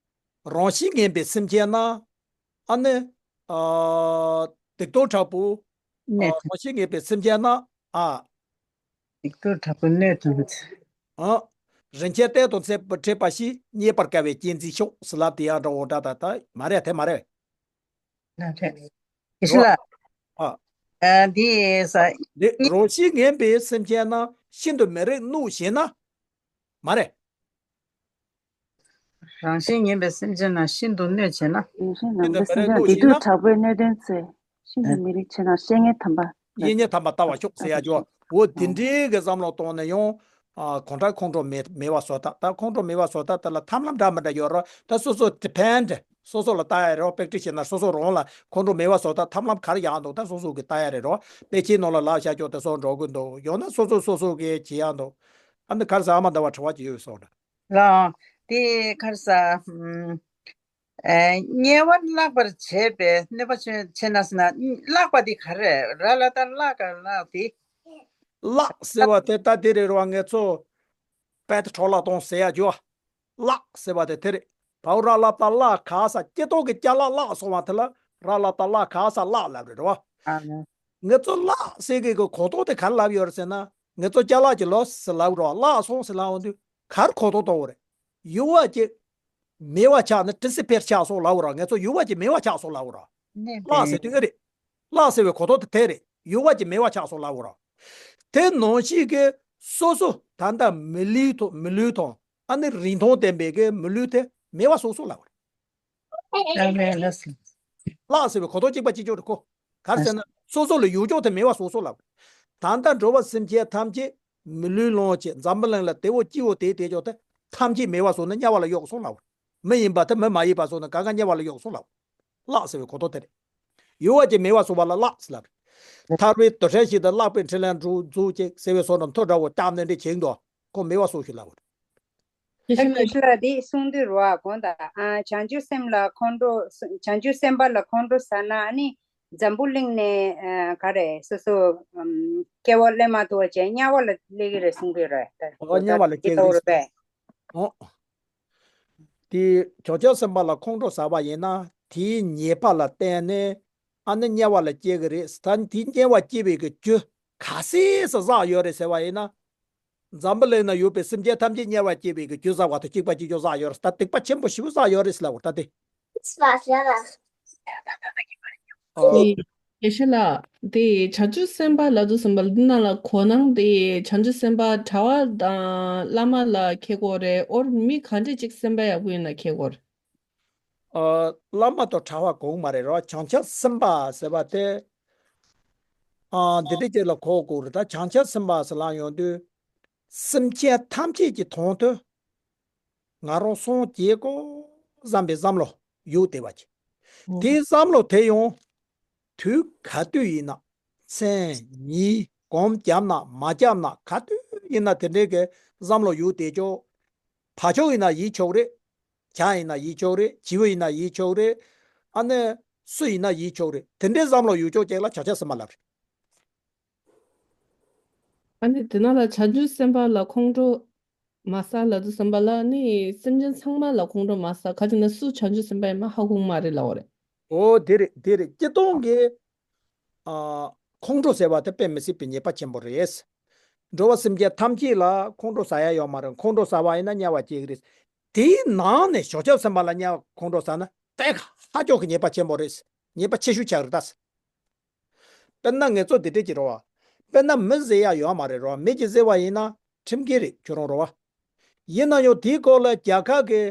རང་བཞིན་ངན་པའི་སེམས་ཅན་རྣམས་ཨ་ནི་ཨ། སྡིག་ཏོ་དྲག་པོ། ཨ། གནས་དུ། རང་བཞིན་ངན་པའི་སེམས་ཅན་རྣམས་ཨ། སྡིག་ཏོ་དྲག་པོ་གནས་དུ། ཨ། རིན་ཆེན་གཏེར་དང་འཚམ་པར་འཕྲད་པ་ཞིག་རྙེད་པར་དཀའ་བས་གཅེས་འཛིན་ཤོག་ཟེར་ལབ་དེ་ཡང་འདྲ་འོ་འདྲ་ད་ད་མ་རེད་དེ་མ་རེད། ལ་རེད། ཡེ་ཤེས་ལགས། ཨ། ཨ། འདི་ས། འདི་རང་བཞིན་ངན་པའི་སེམས་ཅན་རྣམས་ཤིན་ཏུ་མི་རིགས་གནོད་བྱེད་ན། མ་རེད། རང་བཞིན་ངན་པའི་སེམས་ཅན་རྣམས་ཤིན་ཏུ་གནོད་བྱེད་ན། རང་བཞིན་ངན་པའི་སེམས་ཅན་སྡིག་སྡུག་དྲག་པོའི་གནས་དོན་བཙལ། ཤིན་ཏུ་མི་རིགས་ཆེ་ན་བཤེས་གཉེན་དམ་པ། བཤེས་གཉེན་དམ་པ་ལྟ་བར་ཤོག་ཟེར་ཡ་ཅོ། འོ་དེ་འདྲའི་གི་བསམ་བློ་གཏོང་ནས་ཡང་། ཨ། གང་དྲག་ཁོང་ཁྲོ་མེད་མེད་པ་བཟོ་ཐབས། ད་ཁོང་ཁྲོ་མེད་པ་བཟོ་ཐབས་དེ་ལ་ཐབས་ལམ་འདྲ་མི་འདྲ་ཡོད་རོ། ད་སོ་སོ་ཌི་པེན་ཌི་སོ་སོ་ལ་ལྟ་ཡ་རེད་རོ། པེག་ཊི་སི་བྱས་ན་སོ་སོ་རང་ལ་ཁོང་ཁྲོ་མེད་པ་བཟོ་ཐབས་ཐབས་ལམ་ག་རེ་ཡག་འདུག་ད་སོ་སོ་གི་ལྟ་ཡ་རེད་རོ། དཔེ་ཆའི་ནང་ལ་ལབ་བཞག་ཅོག་དེ་སོགས་འགྲོ་གི་འདུག་ཡང་ན་སོ་སོ་སོ་སོ་གི་བྱེད་ཡ་འདུག་ཨ་ནི་ག་རེ་ཟེར་ཨ་མ་འདྲ་བ་དྲི་བ་ཅིག་ཡོད་སོགས་འདྲ། ལགས། དེ་ག་རེ་ཟེར། ཨ། དམྱལ་བར་བརླག་པར་བྱེད་པའི་གནོད་པ་ཆེ་ཆེ་ན་ཟེར་ན་བརླག་པ་དེ་ག་རེ་རེད། ར་ལ་བཏགས་བརླག་ག་བརླག་དེ། བརླག་ཟེར་བ་དེ་ད་དེ་རེད་རོ། ང་ཚོ་པད་འཕྲོ་བརླག་གཏོང་ཟེར་ཡ་ཅོ། བརླག་ཟེར་བ་དེ་དེ་རེད། བའོ་ར་ལ་བཏགས་བརླག་ག་ས་སྐྱེ་ཐོག་གི་ཅ་ལག་བརླག་སོང་བ་དེ་ལ་ར་ལ་བཏགས་བརླག་ག་ས་བརླག་ལབ་རེད་རོ། ཨ་ནི། ང་ཚོ་བརླག་ཟེར་གི་གི་གོ་རྟོགས་དེ་ག་རེ་ལབ་ཡོད་རེད་ཟེར་ན། ང་ཚོ་ཅ་ལག་ཅིག་ལོས་ཟེར་ལབ་རོ། བརླག་སོང་ཟེར་ལབ་འོང་དུས་ག་རེ་གོ་རྟོགས་གཏོང་བ་རེད། ཡུ་བ་ཅིག་མེད་པ་ཆགས་ན་ཌི་སི་པི་ཡར་ཆགས་སོང་ལབ་རོ། ང་ཚོ་ཡུ་བ་ཅིག་མེད་པ་ཆགས་སོང་ལབ་རོ། གནས་བརླག་པའི་ཟེར་དུས་ཨེ་རེད། བརླག་ཟེར་བའི་གོ་རྟོགས་དེ་དེ་རེད། ཡུ་བ་ཅིག་མེད་པ་ཆགས་སོང་ལབ་རོ། དེ་ནང་བཞིན་གི་སོ་སོ་ད་ལྟ་མི་ལུས་དང་མི་ལུས་དང་ཨ་ནི་རིན་ཐང་ལྡན་པའི་གི་མི་ལུས་དེ་མེད་པ་སོང་སོང་ལབ་རོ། ཨ་མེན་ལགས་སོ། བརླག་ཟེར་བའི་གོ་རྟོགས་གཅིག་པ་གཅིག་རྐྱང་རེད་ཁོ། ག་རེ་ཟེར་ན་སོ་སོ་ལ་ཡོད་ཅོག་དེ་མེད་པ་སོང་སོང་ལབ་རོ། ད་ལྟ་འགྲོ་བ་སེམས་ཅན་ཐམས་ཅད་མི་ལུས་ལོངས་སྤྱོད་འཛམ་བུ་གླིང་ལ་དེ་བོ་སྐྱིད་བོ་དེ་དེ་ཅོག་དེ་ཐམས་ཅད་མེད་པ་སོང་ན་དམྱལ་བ་ལ་གཡུགས་སོང་ལབ་རོ། མི་ཡིན་པ་དེ་མི་མ་ཡིན་པ་སོང་ན་གང་ག་དམྱལ་བ་ལ་གཡུགས་སོང་ལབ་རོ། བརླག་ཟེར་བའི་གོ་རྟོགས་དེ་རེད། ཡོད་པ་ཅིག་མེད་པ་སོང་བ་ལ་བརླག་ཟེར་ལབ་རེད། ཐར་པའི་དུར་ཁྲོད་ཞིག་ཏུ་བརླག་པའི་འཕྲིན་ལས་འགྲོ་འཛུགས་ཅིག་ཟེར་བའི་བཟོ་འདྲ་མཐོ་འདྲ་བོ་བཅག་ནས་འདྲ་བྱེད་འདུག་ཁོ་མེད་པ་སོང་ཞིག་ལབ་རེད། ཨ། དགེ་བཤེས་ལགས་འདི་གསུང་དུས་རོ་ཨ་གོང་དང་ཨ་བྱང་ཆུབ་སེམས་ལ་ཁོང་ཁྲོ་བྱང་ཆུབ་སེམས་དཔའ་ལ་ཁོང་ཁྲོ་ཟ་ན་ཨ་ནི་འཛམ་བུ་གླིང་ནས་ཨ་ག་རེ་སོ་སོ་ཨམ་སྐྱེ་བ་སླེབས་མ་ཐུབ་པ་བྱས་དམྱལ་བ་ལ་སླེབས་ཀྱི་རེད་གསུང་གི་རེད། ད་ཨོ་དམྱལ་བ་ལ་སྐྱེ་གི་རེད། པས། ཨོ། དེ་བྱང་ཆུབ་སེམས་དཔའ་ལ་ཁོང་ཁྲོ་ཟ་བ་ཡིན་ན་དེའི་ཉེས་པ་ལ་བརྟེན་ནས་ཨ་ནི་དམྱལ་བ་ལ་སྐྱེ་གི་རེད། ད་དེ་དམྱལ་བ་སྐྱེ་བའི་གི་རྒྱུ་ག་སེ་སུ་བསགས་ཡོད་རེད་ཟེར་བ་ཡིན་ན། འཛམ་བུ་གླིང་ན་ཡོད་པའི་སེམས་ཅན་ཐམས་ཅད་དམྱལ་བར་སྐྱེ་བའི་གི་རྒྱུ་བསགས་པ་དང་གཅིག་པ་གཅིག་རྐྱང་བསགས་ཡོད་རེད། ད་སྡིག་པ་ཆེན་པོ་ཞེ་པོ་བསགས་ཡོད་རེད་ཟེར་ལབ་པ་ད་དེ། ཨོ། དེ་དགེ་བཤེས་ལགས་དེ་བྱང་ཆུབ་སེམས་དཔའ་ལབ་དུས་ཙམ་པ་ལ་འདི་ནང་ལ་གོ་ནང་དེ་བྱང་ཆུབ་སེམས་དཔའ་གྲྭ་པ་དང་བླ་མ་ལ་ཁེལ་གོ་རེད། ཨོར་མི་ག་འདྲས་ཅིག་སེམས་དཔའ་ཡག་པོ་ཡིན་ན་ཁེལ་གོ་རེད། ཨ། བླ་མ་དང་གྲྭ་པ་གང་མ་རེད་རོ། བྱང་ཆུབ་སེམས་དཔའ་ཟེར་བ་དེ། ཨ། འདི་འདྲ་ཅིག་ལ་གོ་དགོས་རེད། ད་བྱང་ཆུབ་སེམས་དཔའ་ཟེར་ལབ་ཡོང་དུས། སེམས་ཅན་ཐམས་ཅད་ཀྱི་དོན་དུ་ང་རང་སངས་རྒྱས་དགོས་བསམ་པའི་བསམ་བློ་ཡོད་བསྡད་པ་ཅིག་ཨོ། དེའི་བསམ་བློ་དེ་ཡང་དུས་ག་དུས་ཡིན་ན་མཚན་ཉིད་གོམས་བརྒྱབ་ན་མ་བརྒྱབ་ན་ག་དུས་ཡིན་ན་དེ་འདྲའི་གི་བསམ་བློ་ཡོད་བསྡད་ཅོག་བ་ཕྱུགས་ཡིན་ན་ཡིན་ཆོག་རེད། བྱ་ཡིན་ན་ཡིན་ཆོག་རེད། བྱིའུ་ཡིན་ན་ཡིན་ཆོག་རེད། ཨ་ནི་སུ་ཡིན་ན་ཡིན་ཆོག་རེད། དེ་འདྲའི་བསམ་བློ་ཡོད་ཅོག་ཅིག་ལ་བྱང་ཆུབ་སེམས་དཔའ་ལབ་རེད། ཨ་ནི་དེ་ན་ལ་བྱང་ཆུབ་སེམས་དཔའ་ལ་ཁོང་ཁྲོ་མ་ཟ་ལབ་དུས་ཙམ་པ་ལ་ནི་སེམས་ཅན་ཚང་མ་ལ་ཁོང་ཁྲོ་མ་ཟ། ག་ཅི་ན་སུ་བྱང་ཆུབ་སེམས་དཔའ་ཡིན་མ་ཧ་གོ་མ་རེད་ལབ་པ་རེད། ཨོ་དེ་རེད་དེ་རེད། སྤྱིར་བཏང་གི་ཨ་ཁོང་ཁྲོ་ཟ་བ་དེ་དཔེ་མི་སྲིད་པའི་ཉེས་པ་ཆེན་པོ་རེད། འགྲོ་བ་སེམས་ཅན་ཐམས་ཅད་ལ་ཁོང་ཁྲོ་ཟ་ཡ་ཡོད་མ་རེད། ཁོང་ཁྲོ་ཟ་བ་ཡིན་ན་དམྱལ་བ་སྐྱེ་གི་རེད། དེའི་ནང་ནས་བྱང་ཆུབ་སེམས་དཔའ་ལ་དམྱལ་བ་ཁོང་ཁྲོ་ཟ་ན་དེ་ཧ་ཅང་གི་ཉེས་པ་ཆེན་པོ་རེད། ཉེས་པ་ཆེ་ཤོས་ཆགས་རེད་ད། དཔེར་ན་ངེད་ཚོ་འདི་འདྲས་ཀྱི་རེད་བ། དཔེར་ན་མི་བཟེད་ཡ་ཡོད་མ་རེད་རེད་བ། མི་གིས་བཟེད་པ་ཡིན་ན་ཁྲིམས་འགལ་རེད་ཁྱོད་རང་རེད་བ། ཡིན་ན་ཡང་དེའི་སྐོར་ལ་རྒྱལ་ཁབ་ཀྱི་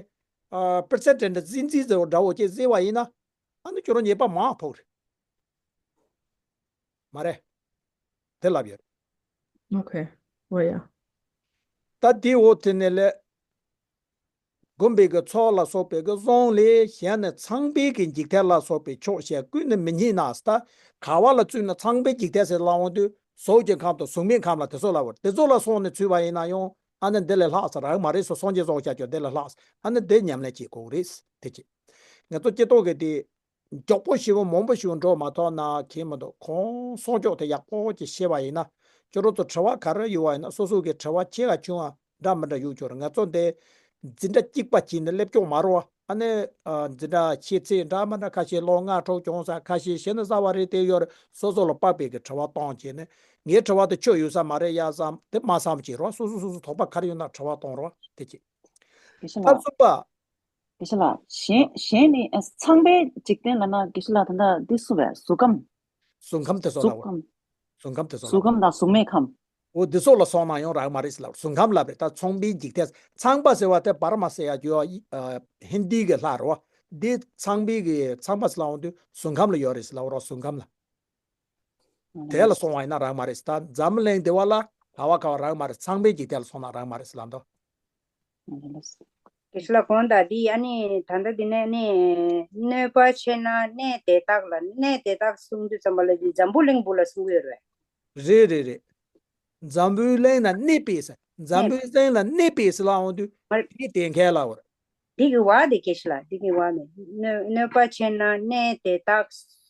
ཨ་པི་རི་སི་ཌེན་ཊི་སྲིད་འཛིན་ཟེར་བ་འདྲ་བོ་ཅིག་བཟེད་པ་ཡིན་ན་ཨ་ནི་ཁྱོད་རང་ཉེས་པ་མང་ཕོག་རེད། མ་རེད། དེ་ལབ་ཡོད་རེད། ཨོ་ཁེ། འོ་ཡ། ད་དེའི་འོག་དེ་ནས་ལས། བསྒོམས་པའི་གི་ཚོགས་ལ་སོགས་པའི་གི་གཟུངས་ལས་གཞན་ནི་ཚངས་པའི་གི་འཇིག་རྟེན་ལ་སོགས་པའི་ཕྱོགས་གཞན་ཀུན་ནས་མི་རྙེད་ན། ད་ག་བ་ལ་བཙུད་ན་ཚངས་པའི་འཇིག་རྟེན་ཟེར་ལབ་འོང་དུས་གཟུགས་ཀྱི་ཁམས་དང་གཟུགས་མེད་ཁམས་ལ་དེ་ཚོ་ལ་བར་དེ་ཚོ་ལ་སོང་ནས་ཚུད་པ་ཡིན་ན་ཡང་ཨ་ནི་འདི་ལས་ལྷག་ས་རག་མ་རེད་སོ། སངས་རྒྱས་སོགས་བྱ་ཆོག་འདི་ལས་ལྷག་ས་ཨ་ནི་འདི་ཉམས་ལེན་བྱེད་དགོས་རེད། དེ་ཅི་ང་ཚོ་སྤྱི་ཐོག་གི་དེ། མགྱོགས་པོ་ཞེ་པོ་མང་པོ་ཞེ་པོ་འགྲོ་མ་ཐུབ་ན་ཁྱད་མི་འདུག་ཁོང་གསོག་འཇོག་དེ་ཡག་པོ་ཅིག་ཤེས་པ་ཡིན་ན་ཁྱོད་རང་ཚོ་དྲི་བ་ག་རེ་ཡོད་པ་ཡིན་ན་སོ་སོ་གི་དྲི་བ་ཆེ་ག་ཆུང་བ་འདྲ་མི་འདྲ་ཡོད་ཆོག་རེད། ང་ཚོ་འདི་འཛིན་གྲྭ་གཅིག་པ་གཅིག་ནས་སླེབས་ཀྱོག་མ་རེད་བ། ཨ་ནི་འཛིན་གྲྭ་ཤེས་ཚད་འདྲ་མི་འདྲ་ཁ་ཤས་ལོ་ལྔ་དྲུག་བྱུང་ས་ཁ་ཤས་ཤེས་ན་གསར་བ་རེད་དེ་ཡོད་རེད། སོ་སོ་ལ་དཔག་པའི་གི་དྲི་བ་བཏང་བྱས་ནས་ངའི་དྲི་བ་དེ་ཆོ་ཡོད་ས་མ་རེད་ཡ་བསམ་དེ་མ་བསམ་བྱས་རོགས། སོ་སོ་སོ་སོ་དོགས་པ་ག་རེ་ཡོད་ན་དྲི་བ་གཏོང་རོགས་དེ་ཅི། ད་གསུམ་པ། དགེ་བཤེས་ལགས། གཞན་གཞན་ནི་ཚངས་པའི་འཇིག་རྟེན་ལབ་ན་དགེ་བཤེས་ལགས་ད་ལྟ་འདི་གསུངས་པས་གཟུགས་ཁམས། གཟུགས་ཁམས་དེ་སོགས་ལ། གཟུགས་ཁམས། གཟུགས་ཁམས་དེ་སོགས་ལ། གཟུགས་ཁམས་དང་གཟུགས་མེད་ཁམས། འོ་འདི་སོགས་ལ་སོང་ན་ཡང་རག་མ་རེད་ཟེར་ལབ། གཟུགས་ཁམས་ལབ་རེད། ད་ཚངས་པའི་འཇིག་རྟེན་ཚངས་པ་ཟེར་བ་དེ་བར་མ་ཟེར་ཡ་རྒྱུ་ཧིན་དི་གི་ལྷ་རོ། འདི་ཚངས་པའི་གི་ཚངས་པ་ཟེར་ལབ་འོང་དུས་གཟུགས་ཁམས་ལ་ཡོད་རེད་ཟེར་ལབ་རོ། གཟུགས་ཁམས་ལ། དེ་ལ་སོང་བ་ཡིན་ན་རག་མ་རེད། ད་འཛམ་བུ་གླིང་འདི་བ་ལ་ག་བ་ག་བ་རག་མ་རེད། ཚངས་པའི་འཇིག་རྟེན་ལ་སོང་ན་རག་མ་རེད་ཟེར་ལབ་འདུག་དེ་ལ་གོང་དག་འདི་ཨ་ནི་ད་ལྟ་འདི་ནས་ནི་གནོད་པ་ཆེ་ན་གནས་དེ་དག་ལ་གནས་དེ་དག་གསུང་དུས་ཙམ་པ་ལ་འདི་འཛམ་བུ་གླིང་འབུ་ལ་གསུང་གི་ཡོད་རེད། རེད་རེད་རེད། འཛམ་བུའི་གླིང་ན་གནས་པས་ཟེར། འཛམ་གནས་བུའི་གླིང་ལ་གནས་པས་ཟེར་ལབ་འོང་དུས་ཨ་རེད། དེ་དེ་མཁན་ལ་འོ་རེད། འདི་གི་བ་དེ་སྐད་ཤི་ལ་འདི་གི་བ་ནི་གནོད་གནོད་པ་ཆེ་ན་གནས་དེ་དག་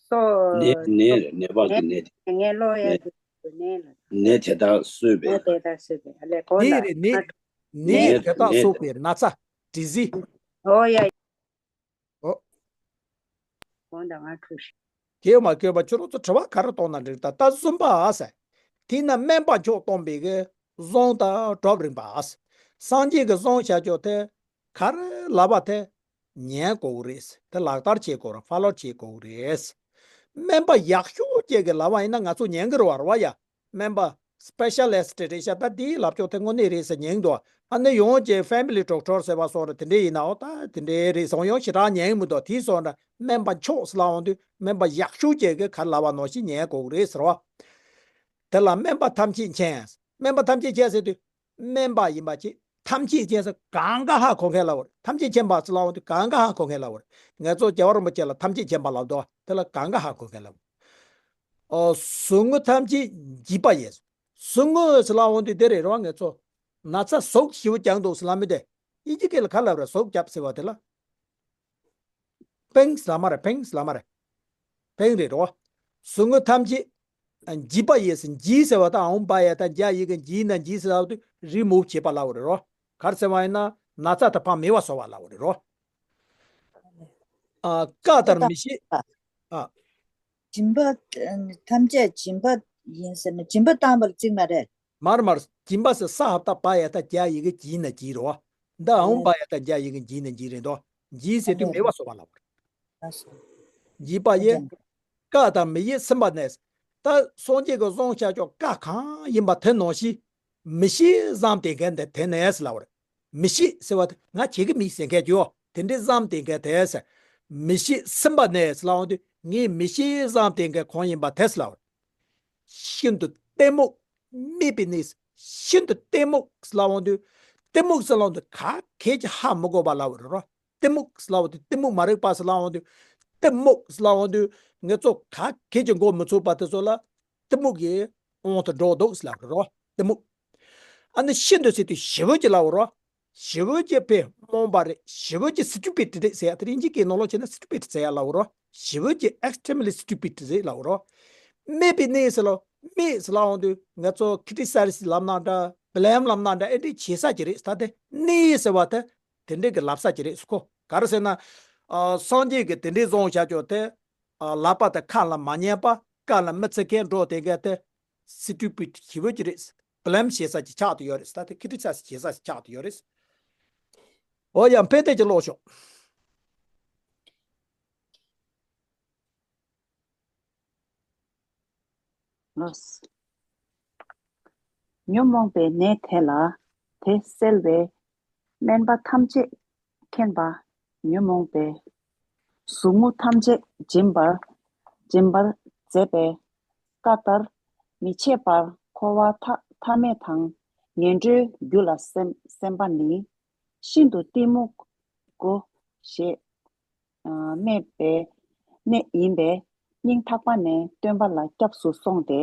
སོགས་ནད་ནད་རེད། ནད་པ་གི་ནད་དེ་ངན་སློང་ཡ་གནད་དེ་ནད་ལ་ནད་དེ་དག་གསོས་པའི་ནད་དེ་དག་གསོས་པའི་ཨ་ལས་གོ་ལ་ནད་རེད་ནད། ནད་དེ་དག་གསོས་པའི་ན་ཚ། disease། ཨོ་ཡ། ཨོ། གོང་དང་ང་འཁྲུག་ཤིང་། དེ་མ་བཀོད་པ་ཁྱོད་རང་ཚོ་དྲི་བ་ག་རེ་གཏོང་ན་འགྲིག་ད་ལྟ་གསུམ་པ་ཨ་ཟེར། དེས་ན་སྨན་པ་མཆོག་སྟོན་པའི་གི་གཟུངས་དང་གྲོབ་རིམ་པ་ཨ་ཟེར། སངས་རྒྱས་ཀྱི་གཟུངས་བྱ་ཆོག་དེ་ག་རེ་ལབ་པ་དེ་ཉན་དགོས་རེད། དེ་ལག་བསྟར་བྱེད་དགོས་རེད། ཕ་ལོ་བྱེད་དགོས་རེད། སྨན་པ་ཡག་ཤོས་ཅིག་གི་ལབ་པ་ཡིན་ན་ང་ཚོ་ཉན་གི་རེད་བ་རེད་བ་ཡ། སྨན་པ་specialist་རེད་ཤག་ད་དེའི་ལབ་ཕྱོགས་དེ་དངོས་གནས་རེད་ཟེར་ཉན་འདུག་ཨ་ནི་ཡོངས་ཀྱི་family doctor་ཟེར་བ་སོགས་རེད་དེ་འདྲས་ཡིན་ནའོ། ད་དེ་འདྲས་རེད་སོང་ཡང་ཞེ་དྲག་ཉན་མི་འདུག་དེའི་སོགས་འདྲ་སྨན་པ་མཆོག་ཟེར་ལབ་འོང་དུས་སྨན་པ་ཡག་ཤོས་ཅིག་གིས་ག་རེ་ལབ་པ་ནང་བཞིན་ཉན་དགོས་རེད་ཟེར་བ། དེ་ལ་སྨན་པ་ཐམས་ཅད་མཁྱེན། སྨན་པ་ཐམས་ཅད་མཁྱེན་ཟེར་དུས་སྨན་པ་ཡིན་པ་ཅིག་ཐམས་ཅད་མཁྱེན་ཟེར་གང་ག་ཧ་གོ་མཁན་ལབ་པ་རེད། ཐམས་ཅད་མཁྱེན་པ་ཟེར་ལབ་འོང་དུས་གང་ག་ཧ་གོ་མཁན་ལབ་པ་རེད། ང་ཚོ་རྒྱལ་བ་རིན་པོ་ཆེ་ལ་ཐམས་ཅད་མཁྱེན་པ་ལབ་འདུག་དེ་ལ་གང་ག་ཧ་གོ་མཁན་ལབ་པ། ཨོ། ཟུག་རྔུ་ཐམས་ཅད་འཇིགས་པ་ཡིས། ཟུག་རྔུ་ཟེར་ལབ་འོང་དུས་དེ་རེད་རོ། ང་ཚོ་ན་ཚ་ཟུག་ཞེ་པོ་རྒྱག་འདུག་ཟེར་ལབ་མི་དེ་དབྱིན་ཇི་སྐད་ལ་ག་ལབ་རེད། ཟུག་རྒྱབ་ཟེར་བ་དེ་ལ། པེན་ཟེར་ལབ་མ་རེད། པེན་ཟེར་ལབ་མ་རེད། པེན་རེད་རོ། ཟུག་རྔུ་ཐམས་ཅད་འཇིགས་པ་ཡིས། འཇིགས་ཟེར་བ་དང་ཨོང་པ་ཡ་དང་རྒྱ་ཡི་གེ་འཇིགས་ན་འཇིགས་ཟེར་ལབ་དུས་རི་མུབ་བྱེད་པ་ལབ་རེད་རོ། ག་རེ་ཟེར་བ་ཡིན་ན་ན་ཚ་དང་ཕར་མེད་པ་བཟོ་བ་ལབ་རེད་རོ། ཨ། བཀའ་ལྟར་མི་བཞེད། ཨ། སྦྱིན་པ་ཐམས་ཅད་སྦྱིན་པ་ཡིན་ཟེར་ན་སྦྱིན་པ་བཏང་བ་ལ་བརྩི་མ་རེད། མར་མར་སྦྱིན་པ་ཟེར་ས་ཧ་བཏགས་པ་ཡ་བཏགས་རྒྱ་ཡི་གེ་འཇིགས་ན་འཇིགས་རེད་བ། འདི་ཨོང་པ་ཡ་བཏགས་རྒྱ་ཡི་གེ་འཇིགས་ན་འཇིགས་རེད་འདུག་འཇིགས་ཟེར་དུས་མེད་པ་བཟོ་བ་ལབ་རེད། འཇིགས་པ་ཡིས། བཀའ་ལྟར་མི་བཞེད་སེམས་པ་གནས། ད་སངས་རྒྱས་ཀྱི་གསུང་བྱ་ཆོག་བཀའ་གང་ཡིན་པ་དེ་ནང་བཞིན་མི་བཞེད་བསམ་དེ་གན་དེ་དེ་གནས་ལབ་རེད། མི་བཞེད་ཟེར་བ་དེ་ང་བྱེད་ཀྱི་མིན་ཟེར་མཁན་གྱི་དེ་འདྲའི་བསམ་དེ་གན་དེ་ཟེར། མི་བཞེད་སེམས་པ་གནས་ལབ་འོང་དུས་ངས་མི་བཞེད་བསམ་དེ་གན་གང་ཡིན་པ་དེ་ལབ་རེད། ཤིན་ཏུ་གཏི་མུག་དམིགས་པའི་གནས། ཤིན་ཏུ་གཏི་མུག་ལབ་འོང་དུས་གཏི་མུག་ཟེར་ལབ་འོང་དུས་ག་གེ་ཅི་ཧ་མི་གོ་བ་ལབ་རེད་རོ། གཏི་མུག་ལབ་འོང་དུས་གཏི་མུག་མ་རིག་པ་ཟེར་ལབ་འོང་དུས་གཏི་མུག་ལབ་འོང་དུས་ང་ཚོ་ག་གེ་ཅི་འགོ་མི་ཚུགས་པ་དེ་ཚོ་ལ་གཏི་མུག་གི་དབང་དུ་འགྲོ་འདུག་ལབ་རོ། གཏི་མུག་ཨ་ནི་ཤིན་ཏུ་ཟེར་དུས་ཞེ་པོ་ཅིག་ལབ་རོ། ཞེ་པོ་ཅིག་དཔེ་རྨོངས་པ་རེད། ཞེ་པོ་ཅིག་སི་ཊུ་པིཌ་རེད་ཟེར་ཡ་དེ་དབྱིན་ཇི་སྐད་ནང་ལོགས་བྱས་ན་སི་ཊུ་པིཌ་ཟེར་ཡ་ལབ་རོ། ཞེ་པོ་ཅིག་extremely stupid་རེད་ལབ་རོ། དམིགས་པའི་གནས་ཟེར་ལོ། སྨད་ཟེར་ལབ་འོང་དུས་ང་ཚོ་ཁི་ཊི་སའི་སི་ལབ་ན་འདྲ། བྷི་ལེམ་ལབ་ན་འདྲ། ཨེ་འདྲ་བྱེད་ས་ཅིག་རེད། ད་དེ་སྨད་ཟེར་བ་དེ་དེ་འདྲ་གི་ལབ་ས་ཅིག་རེད་ཁོ། ག་རེ་ཟེར་ན། ཨ། སངས་རྒྱས་ཀྱིས་དེ་འདྲ་བཟོས་བཞག་ཀྱོག་དེ། ཨ། ལག་པ་དང་ཁ་ལ་མ་ཉན་པ། བཀའ་ལ་མི་བརྩི་མཁན་འགྲོ་དེ་ག་དེ་སི་ཊུ་པིཌ་ཞེ་པོ་ཅིག་རེད། བྷི་ལེམ་བྱེད་ས་ཅིག་ཆགས་བསྡད་ཡོད་རེད། ད་དེ་ཁི་ཊི་སའི་སི་བྱེད་ས་ཅིག་ཆགས་བསྡད་ཡོད་རེད། འོ་ཡ། ཕན་བདེ་ཅིག་ཀློག་ཤོག། ལགས། ཉོན་མོངས་པའི་ནད་དེ་ལ་དེ་སེལ་བའི་སྨན་པ་ཐམས་ཅད་མཁྱེན་པ་ཉོན་མོངས་པའི་ཟུག་རྔུ་ཐམས་ཅད་འབྱིན་པར་འབྱིན་པར་མཛད་པའི་བཀའ་ལྟར་མི་བྱེད་པར་འཁོར་བ་མཐའ་མཐའ་མེད་དང་ངན་འགྲོའི་རྒྱུ་ལ་སེམས་སེམས་པ་ནི་ཤིན་ཏུ་གཏི་མུག་གོ་ཞེས། ཨ། སྨད་པའི་གནས་ཡིན་པས་སྙིང་ཐག་པ་ནས་སྟོན་པ་ལ་སྐྱབས་སུ་སོང་སྟེ།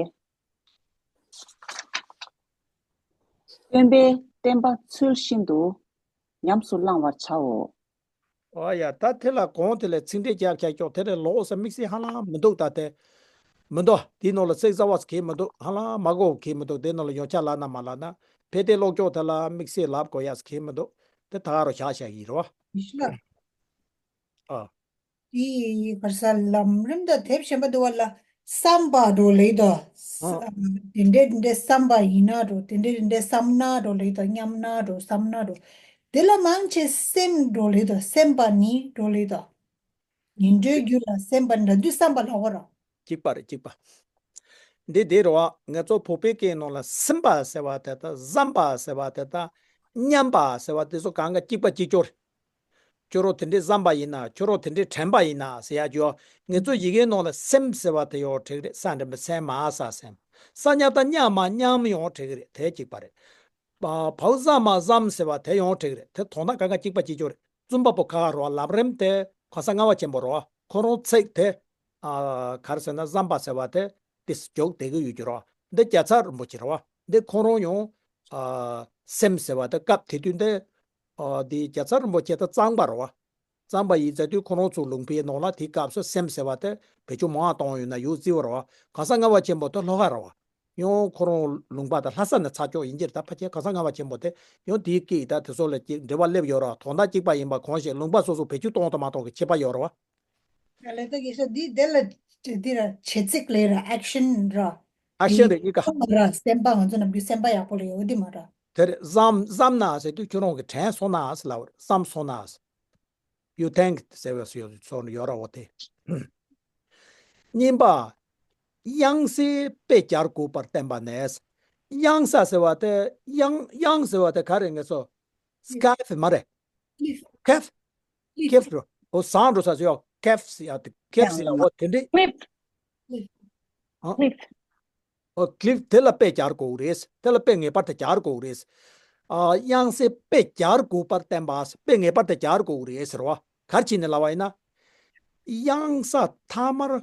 སྟོན་པའི་བསྟན་པ་ཚུལ་བཞིན་དུ་ཉམས་སུ་བླང་བར་བྱའོ། ཨོ་ཡ། ད་དེ་ལ་གོང་དེ་ལ་ཚིག་འགྲེལ་རྒྱག་རྒྱག་ཀྱོག་དེ་ལས་ལོགས་སུ་དམིགས་བསལ་ཧ་ལམ་མི་འདུག་ད་དེ་མི་འདུག་དེའི་ནང་ལ་ཚིག་གསར་བ་ཟེར་གྱི་མི་འདུག་ཧ་ལམ་མ་གོ་གི་མི་འདུག་དེའི་ནང་ལ་ཡོངས་ཁྱབ་ལབ་ན་མ་ལབ་ན་ཕན་བདེ་ཀློག་ཀྱོག་དེ་ལ་དམིགས་བསལ་ལབ་དགོས་ཡ་ཟེར་གྱི་མི་འདུག་དེ་ད་ག་རུ་བཞག་བཞག་ཡིན་རོ། ཡིན་ཤག་ཨ། དེ་གར་ས་ལམ་རིམ་དང་དེབ་གཞན་པ་འདུག་བ་ལ། བསམ་པ་འགྲོ་ལེ་དོ། ཨ། དེ་འདྲས་དེ་འདྲས་བསམ་པ་ཡིན་ན་འགྲོ། དེ་འདྲས་དེ་འདྲས་བསམ་ན་འགྲོ་ལེ་དོ། སྙམ་ན་འགྲོ། བསམ་ན་འགྲོ། དེ་ལ་མང་ཆེ་སེམས་འགྲོ་ལེ་དོ། སེམས་པ་ནི་འགྲོ་ལེ་དོ། ངན་འགྲོའི་རྒྱུ་ལ་སེམས་པ་འདྲ་དུས་བསམ་པ་ལ་འོ་རོ། གཅིག་པ་རེད། གཅིག་པ། འདི་འདི་རེད་བ། ང་ཚོ་བོད་པའི་སྐད་ནང་ལ་སེམས་པ་ཟེར་བ་དེ་དང་བསམ་པ་ཟེར་བ་དེ་དང་སྙམ་པ་ཟེར་བ་དེ་ཚོ་གང་ག་གཅིག་པ་གཅིག་རྐྱང་རེད། ཁྱོད་རང་དེ་འདྲའི་བསམ་པ་ཡིན་ན། ཁྱོད་རང་དེ་འདྲའི་དྲན་པ་ཡིན་ན་ཟེར་ཡ་ཅིག་ཡོད། ང་ཚོ་ཡི་གེའི་ནང་ལ་སེམས་ཟེར་བ་དེ་ཡང་འགྲིག་རེད། ས་འགྲེང་བུ་སེ་མ་ས་སེམས། ས་མཉམ་བཏགས་སྙ་མ་སྙམ་ཡང་འགྲིག་རེད། དེ་གཅིག་པ་རེད། བ་བའོ་བཟའ་མ་བཟམ་ཟེར་བ་དེ་ཡང་འགྲིག་རེད། དེ་དོན་དག་གང་ག་གཅིག་པ་གཅིག་རྐྱང་རེད། བཙུན་པ་པོ་ཁ་ཁ་རོ་བ་ལམ་རིམ་དེ་གོང་ས་ལྔ་པ་ཆེན་པོ་རོ་བ། ཁོ་རང་ཚིག་དེ། ཨ། ག་རེ་ཟེར་ན་བཟམ་པ་ཟེར་བ་དེ་དེ་རྒྱུག་བསྡད་ཀྱི་ཡོད་ཀྱི་རོ་བ། འདི་རྒྱལ་ཚབ་རིན་པོ་ཆེ་རོ་བ། འདི་ཁོ་རང་ཡང་། ཨ། སེམས་ཟེར་བ་དེ་སྐབས་དེ་དུས་འདི། ཨ། འདི་རྒྱལ་ཚབ་རིན་པོ་ཆེ་དང་གཙང་པ་རོ་བ། གཙང་པ་ཡིན་ཟེར་དུས་ཁོ་རང་ཚོ་ལུང་པའི་ནང་ལ་དེའི་སྐབས་སུ་སེམས་ཟེར་བ་དེ་བེད་སྤྱོད་མང་བ་བཏང་ཡོད་ན་ཡོད་རྩིས་པ་རེད་བ། གོང་ས་ལྔ་པ་ཆེན་པོ་དེ་ལྷོ་ཁ་རེད་བ། ཡང་ཁོ་རང་ལུང་པ་དེ་ལྷ་ས་ནས་ཚར་ཀྱོག་ཡིན་གྱི་རེད། ད་ཕལ་ཆེར་གོང་ས་ལྔ་པ་ཆེན་པོ་དེ་ཡང་དེའི་སྐད་ད་དེ་ཚོ་ལ་ཅིག་འབྲེལ་བ་སླེབས་ཡོད་རེད་བ། དོན་དག་གཅིག་པ་ཡིན་པ་གང་ཞིག་ལུང་པ་སོ་སོ་བེད་སྤྱོད་གཏོང་དང་མ་གཏོང་གི་ཁྱད་པར་ཡོད་རེད་བ། ཡ་ལེ་ད་གེ་ས་འདི་དེ་ལ་འདི་ར་བྱེད་ཚིག་ལས་ར་ཨེག་ཤན་ར། ཨེག་ཤན་རེད་གཉིས་ཀ། འདི་ར་སེམས་པ་ང་ཚོ་ནམ་རྒྱུན་སེམས་པ་ཡག་པོ་ལ་ཡོད་འདི་མ་ར། དེ་རེད། བཟམ་བཟམ་ན་ཟེར་དུས་ཁྱོད་རང་གི་དྲན་སོང་ན་ཟེར་ལབ་རེད། བསམ་སོང་ན་ཟེར། ཡུ་ཐེང་ཟེར་བའི་སུ་ཡོད་སོང་ཡོད་ར་འོ་དེ། གཉིས་པ། དབྱངས་གསལ་དཔེ་བྱར་དགོས་པར་བསྟན་པ་ནས། དབྱངས་ས་ཟེར་བ་དེ་དབྱངས་དབྱངས་ཟེར་བ་དེ་ག་རེ་ངེས་སོ། སྐེབ་མ་རེད། ཀེབ། ཀེབ་རོ། འོ་བཟང་འགྲོ་ས་ཟེར་ཡོད། ཀེབ་ཟེར་ཡ་དེ་ཀེབ་ཟེར་ཡ་འོ་དེ་འདྲས། ཨ། ཨོ་ཀླིབ་དེ་ལ་དཔེ་སྦྱར་དགོས་རེད། དེ་ལ་དཔེ་ངེས་པར་དུ་སྦྱར་དགོས་རེད། ཨ། དབྱངས་གསལ་དཔེ་སྦྱར་དགོས་པར་བསྟན་པ། དཔེ་ངེས་པར་དུ་སྦྱར་དགོས་རེད་ཟེར་བ། ག་རེ་བྱས་ནས་ལབ་པ་ཡིན་ན། དབྱངས་ས་ཐ་མར་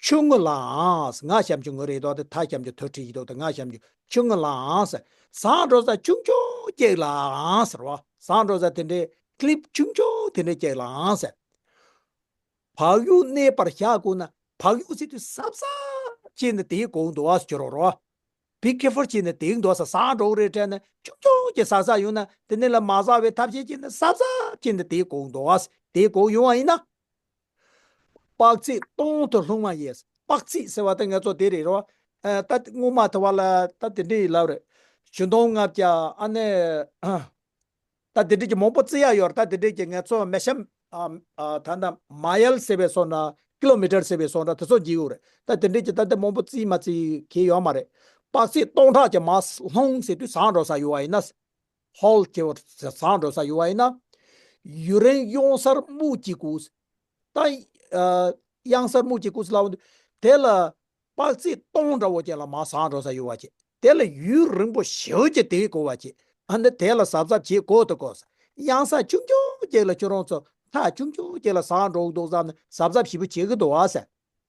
ཆུང་ངུ་ལའང་ཟེར། ང་ཞབས་ཀྱུ་ངུ་རེད་དོ། དེ་ཐ་ཞབས་ཀྱུ་ཐོ་བྲིས་ཡིན་དོ། དེ་ང་ཞབས་ཀྱུ་ཆུང་ངུ་ལའང་ཟེར། བཟང་འགྲོ་ས་ཆུང་ཆུང་ཅིག་ལའང་ཟེར་བ། བཟང་འགྲོ་ས་དེ་འདྲའི་ཀླིབ་ཆུང་ཆུང་དེ་འདྲའི་ཅིག་ལའང་ཟེར། བག་ཡོད་གནས་པར་བྱ་དགོས་ན། བག་ཡོད་ཟེར་དུས་གཟབ་གཟབ་བྱས་ནས་དེའི་གོང་དུ་བ་ཟེར་རོ་རོ། བི་ཁེ་ཕུལ་བྱས་ནས་དེའི་འདུག་ས་བཟང་འགྲོ་གི་རེད་དྲན་ནས་ཆུང་ཆུང་གི་ཟག་ཟག་ཡོང་ན་དེ་ནས་ལ་མ་ཟག་པའི་ཐབས་ཤེས་བྱས་ནས་གཟབ་གཟབ་བྱས་ནས་དེའི་གོང་དུ་བ་དེའི་གོང་ཡོང་བ་ཡིན་ན། དཔག་ཚད་སྟོང་དུ་ལྷུང་བ་ཡིས། དཔག་ཚད་ཟེར་བ་དེ་ང་ཚོ་དེ་རེད་རོ། ཨ། ད་སྔོན་མ་དུ་བ་ལ་ད་དེ་འདྲ་ཡི་ལབ་རེད། ཆུ་དོང་ལྔ་བརྒྱ་ཨ་ནི། ད་དེ་འདྲས་ཀྱི་མང་པོ་བརྩི་ཡ་ཡོད་རེད། ད་དེ་འདྲས་ཀྱི་ང་ཚོ་མེ་ཤམ། ཨ། ཨ། ད་ལྟ་མ་ཡལ་ཟེར་བའི་སོ་འདྲ། ཀི་ལོ་མི་ཊར་ཟེར་བའི་སོ་འདྲ་དེ་ཚོ་འཇིག་ཡོད་རེད། ད་དེ་འདྲས་ཀྱི་ད་ལྟ་མང་པོ་བརྩི་མ་བརྩི་གི་ཡོད་མ་རེད། དཔག་ཚད་སྟོང་ཕྲག་ཅིག་མར་ལྷུང་ཟེར་དུས་བཟང་འགྲོ་ས་ཡོད་པ་ཡིན་ན། ཧོལ་ཆེ་བ་བཟང་འགྲོ་ས་ཡོད་པ་ཡིན་ན། ཡུན་རིང་གཡང་སར་རྨུགས་ཀྱི་སྐུ། ད། ཨ། གཡང་སར་རྨུགས་ཀྱི་སྐུ་ཟེར་ལབ་འདུག་དེ་ལ། དཔག་ཚད་སྟོང་འདྲ་བོ་ཅན་ལ་མར་བཟང་འགྲོ་ས་ཡོད་པ་ཅིག་དེ་ལ་ཡུན་རིང་པོ་ཞེ་པོ་ཅིག་དེ་གོ་བ་ཅིག་ཨ་ནི་དེ་ལ་གཟབ་གཟབ་བྱེད་དགོས་དུ་གོ་ས། གཡང་ས་ཆུང་ཆུང་ཅིག་ལ་ཁྱོད་རང་ཚོ་ཐག་ཆུང་ཆུང་ཅིག་ལ་བཟང་འགྲོ་གི་འདུག་བསམ་ནས་གཟབ་གཟབ་ཞེ་པོ་བྱེད་ཀྱི་འདུག་བ་ཟེར།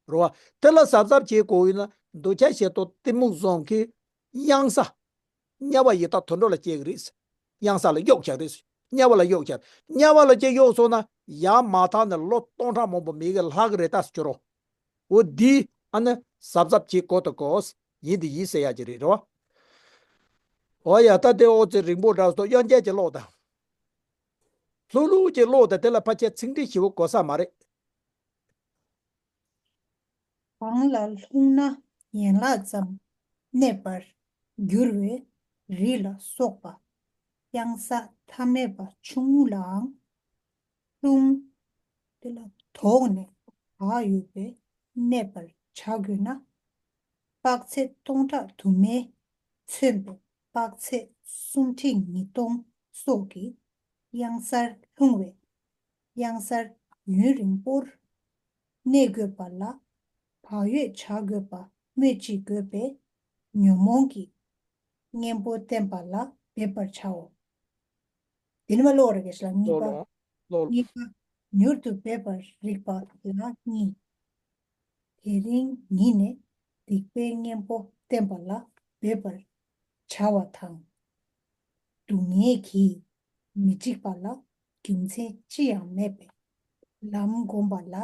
རེད་བ། དེ་ལ་གཟབ་གཟབ་བྱེད་དགོས་ཡོད་ན་འདོད་ཆགས་ཞེ་སྡང་གཏི་མུག་གསུམ་གྱི་གཡང་ས། དམྱལ་བ་ཡི་དྭགས་དུད་འགྲོ་ལ་སྐྱེ་གི་རེད། གཡང་ས་ལ་གཡོག་བཞག་རེད། དམྱལ་བ་ལ་གཡོག་བཞག་དམྱལ་བ་ལ་སྐྱེ་གཡོག་སོང་ན་ཡར་མར་ཐར་ནས་ལོ་སྟོང་ཕྲག་མང་པོ་མི་གི་ལྷག་གི་རེད་ད་ཟེར་རོ། འོ་འདི་ཨ་ནི་ གཟབ་གཟབ་བྱེད་དགོས་དང་དགོས། ཡིན་དེ་ཡིན་ཟེར་ཡ་ཅིག་རེད། རེད་བ། འོ་ཡ། ད་དེ་ཨོ་ཙི་རིང་པོ་འདྲ་སོ། དབྱངས་འགྱེད་ཀྱི་ཀློག་དང་། ལྷུག་ལྷུག་ཅིག་ཀློག་དང་། དེ་ལ་ཕལ་ཆེར་ཚིག་འགྲེལ་ཞིབ་པོ་དགོས་ས་མ་རེད། གང་ལ་ལྷུང་ན་ཡན་ལག་ཙམ་གནས་པར་འགྱུར་བའི་རི་ལ་སོགས་པ། གཡང་ས་ཐ་མལ་པ་ཆུང་ངུ་ལའང་ལྷུང་། དེ་ལ་དོགས་ནས་བག་ཡོད་པས་གནས་པར་བྱ་དགོས་ན། དཔག་ཚད་སྟོང་ཕྲག་དུ་མས་མཚོན་པའི་དཔག་ཚད་སུམ་ཁྲི་ཉིས་སྟོང་སོགས་ཀྱི་གཡང་སར་ལྷུང་བའི་གཡང་སར་ཡུན་རིང་པོར་གནས་དགོས་པ་ལ་བག་ཡོད་བྱ་དགོས་པ་སྨོས་ཅི་དགོས་པས། ཉོན་མོངས་ཀྱི་གཉེན་པོ་བསྟེན་པ་ལ་འབད་པར་བྱའོ། དེ་ནི་མ་ཀློག་རེ་གེ་ཤ་ལ་གཉིས་པ། ཀློག་ཀློག་གཉིས་པ། མྱུར་དུ་འབད་པར་རིགས་པ་ལ་གཉིས། དེ་རིང་ཉིད་ནས་སྡིག་པའི་གཉེན་པོ་བསྟེན་པ་ལ་འབད་པར་བྱ་བ་དང་། སྡུག་བསྔལ་གྱིས་མི་འཇིགས་པ་ལ་རྒྱུ་མཚན་ཅི་ཡང་མེད་པས་ལམ་བསྒོམ་པ་ལ་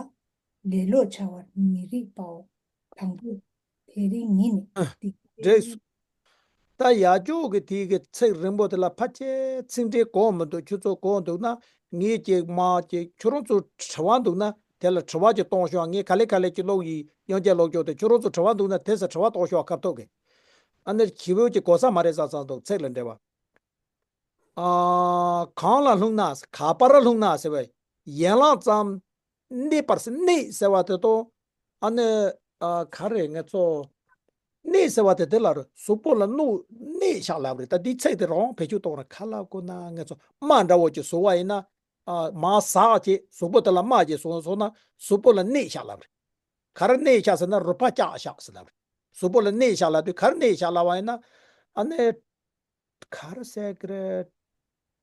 ལེ་ལོ་བྱ་བར་མི་རིགས་པའོ། དང་པོ། དེ་རིང་ཉིད་ནས་སྡིག་པའི་འགྲེགས་སོ། ད་ཡ་ཅོག་གི་དེ་གི་ཚིག་རིང་པོ་དེ་ལ་ཕལ་ཆེར་ཚིག་འགྲེལ་གོ་མི་འདུག་ཁྱོད་ཚོ་གོ་འདུག་ན་ངས་ཅིག་མ་ཅིག་ཁྱོད་རང་ཚོ་དྲི་བ་འདུག་ན་དེ་ལ་དྲི་བ་ཅིག་གཏོང་ཤོག་ངས་ག་ལེ་ག་ལེ་ཅིག་ཀློག་ཡིན། དབྱངས་འགྱེད་ཀློག་ཆོག་དེ། ཁྱོད་རང་ཚོ་དྲི་བ་འདུག་ན་དེ་ས་དྲི་བ་གཏོང་ཤོག་ཁ་ཐུག་གི། ཨ་ནི་ཞིབ་པོ་ཅིག་གོ་ས་མ་རེད་བསམ་བསམ་འདུག་ཚིག་ལ་འགྲེལ་བ། ཨ། གང་ལ་ལྷུང་ན། ག་པར་ལྷུང་ན་ཟེར་བའི་ཡན་ལག་ཙམ་གནས་པར་ཟེར། གནས་ཟེར་བ་དེ་དང་། ཨ་ནི། ཨ། ག་རེ་ང་ཚོ། གནས་ཟེར་བ་དེ་དེ་ལ་རུ་གཟུགས་པོ་ལ་གནོད་གནས་བཞག་ལབ་རེད། ད་འདི་ཚིག་དེ་རང་བེད་སྤྱོད་གཏོང་ར་ག་ལབ་དགོས་ན། ང་ཚོ་རྨ་འདྲ་བོ་ཅིག་བཟོ་བ་ཡིན་ན། ཨ། མར་ཟག་ཅིག་གཟུགས་པོ་དེ་ལ་རྨ་ཅིག་བཟོ་སོང་ན་གཟུགས་པོ་ལ་གནས་བཞག་ལབ་རེད། ག་རེ་གནས་བཞག་ཟེར་ན་རུས་པ་བཀྱག་བཞག་ཟེར་ལབ་རེད། གཟུགས་པོ་ལ་གནས་བཞག་ལབ་དུས་ག་རེ་གནས་བཞག་ལབ་པ་ཡིན་ན། ཨ་ནི། ག་རེ་ཟེར་གི་རེད།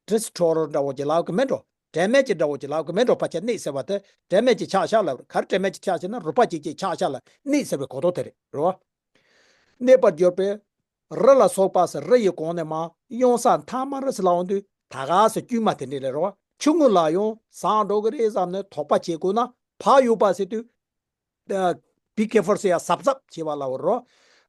ཌི་སི་ཊོར་འདྲ་བོ་ཅིག་ལབ་གི་མེད་འགྲོ། ཌེ་མེ་ཇི་འདྲ་བོ་ཅིག་ལབ་གི་མེད་འགྲོ། ཕལ་ཆེར་གནས་ཟེར་བ་དེ་ཌེ་མེ་ཇི་ཆགས་བཞག་ལབ་རེད། ག་རེ་ཌེ་མེ་ཇི་ཆགས་བཞག་ན་རུས་པ་གཅིག་གཅིག་ཆགས་བཞག་ལ་གནས་ཟེར་བའི་གོ་དོན་དེ་རེད། རེད་བ། གནས་པར་གྱུར་པའི་རི་ལ་སོགས་པ་ཟེར། རི་ཡི་གོང་ནས་མར་གཡང་ས་མཐའ་མར་ཟེར་ལབ་འོང་དུས་ད་ག་ཟེར་དཀྱུས་མ་དེ་འདྲ་རེད། རེད་བ། ཆུང་ངུ་ལ་ཡང་ཟག་འགྲོ་གི་རེད་བསམ་ནས་དོགས་པ་བྱེད་དགོས་ན། བག་ཡོད་པ་ཟེར་དུས། ཨ། be careful ཟེར་ཡ། གཟབ་གཟབ་བྱེད་པ་ལབ་རོ།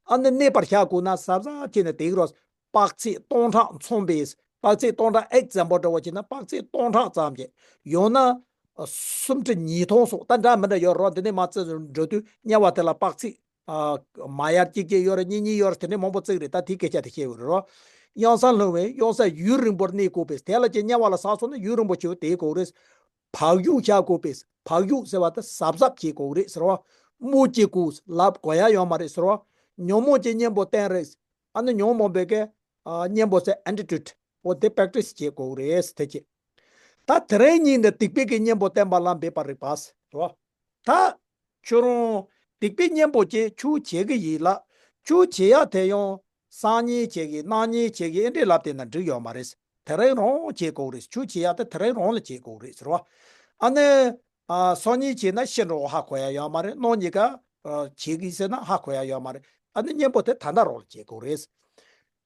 ཨ་ནི་གནས་པར་བྱ་དགོས་ན་གཟབ་གཟབ་བྱས་ནས་དེ་གི་རོ། དཔག་ཚད་སྟོང་ཕྲག་མཚུངས་པའི། དཔག་ཚད་སྟོང་ཕྲག་ཨེག་ཛམ་པལ་འདྲ་བོ་བྱས་ན་དཔག་ཚད་སྟོང་ཕྲག་ཙམ་གྱི། ཡང་ན། ཨ། སུམ་ཁྲི་ཉིས་སྟོང་སོགས་ད་འདྲ་མི་འདྲ་ཡོད་རོ། འདི་ནས་མར་བརྩི་འགྲོ་དུས་དམྱལ་བ་དེ་ལ་དཔག་ཚད། ཨ། མ་ཡར་གཅིག་གཅིག་ཡོད་རེད། གཉིས་གཉིས་ཡོད་རེད། དེ་ནས་མང་པོ་བརྩི་གི་རེད། ད་དེའི་སྐད་ཆ་དེ་བཤད་ཡོད་རེད་རོ། གཡང་ས་ལྷུང་བས་གཡང་ས་ཡུན་རིང་པོར་གནས་དགོས་པས། དེ་ལ་ཀྱི་དམྱལ་བ་ལ་ཟགས་སོང་ན་ཡུན་རིང་པོ་བྱེད་དེ་དགོས་རེད། བག་ཡོད་བྱ་དགོས་པས། བག་ཡོད་ཟེར་བ་དེ་གཟབ་གཟབ་བྱེད་དགོས་རེད་ཟེར་བ། མོ་སྐྱེ་དགོས་ལབ་དགོས་ཡ་ཡོད་མ་རེད་ཟེར་བ། ཉོན་མོངས་ཀྱི་གཉེན་པོ་བསྟེན་རེད། ཨ་ནི་ཉོན་མོངས་པའི་གི། ཨ། གཉེན་པོ་ཟེར་ཨེ་ཊི་ཊུཌ་འོ་དེ་པྲེག་ཊི་སི་བྱེད་དགོས་རེད་དེ་ཅི། ད་དེ་རིང་ཉིད་འདི་སྡིག་པའི་གི་གཉེན་པོ་བསྟེན་པ་ལ་འབད་པར་རིགས་པ་ཟེར་བ། ད། ཁྱོད་རང་སྡིག་པའི་གཉེན་པོ་ཅིག་ཁྱོད་བྱེད་གི་ཡིན་ལ། ཁྱོད་བྱེད་ཡ་དེ་ཡང་སང་ཉིན་བྱེད་གི། གནངས་ཉིན་བྱེད་གི། ཨེ་འདྲས་ལབ་བསྡད་ན་འགྲིག་ཡོད་མ་རེད། དེ་རིང་རང་བྱེད་དགོས་རེད། ཁྱོད་བྱེད་ཡ་དེ་དེ་རིང་རང་ལ་བྱེད་དགོས་རེད་ཟེར་བ། ཨ་ནི། ཨ། སང་ཉིན་བྱེད་ན་ཤི་འགྲོ་ཧ་གོ་ཡ་ཡོད་མ་རེད། གནངས་ཉིན་ཀ། ཨ། བྱེད་གི་ཟེར་ན་ཧ་གོ་ཡ་ཡོད་མ་རེད། ཨ་ནི་གཉེན་པོ་དེ་ད་ལྟ་རང་ལ་བྱེད་དགོས་རེད།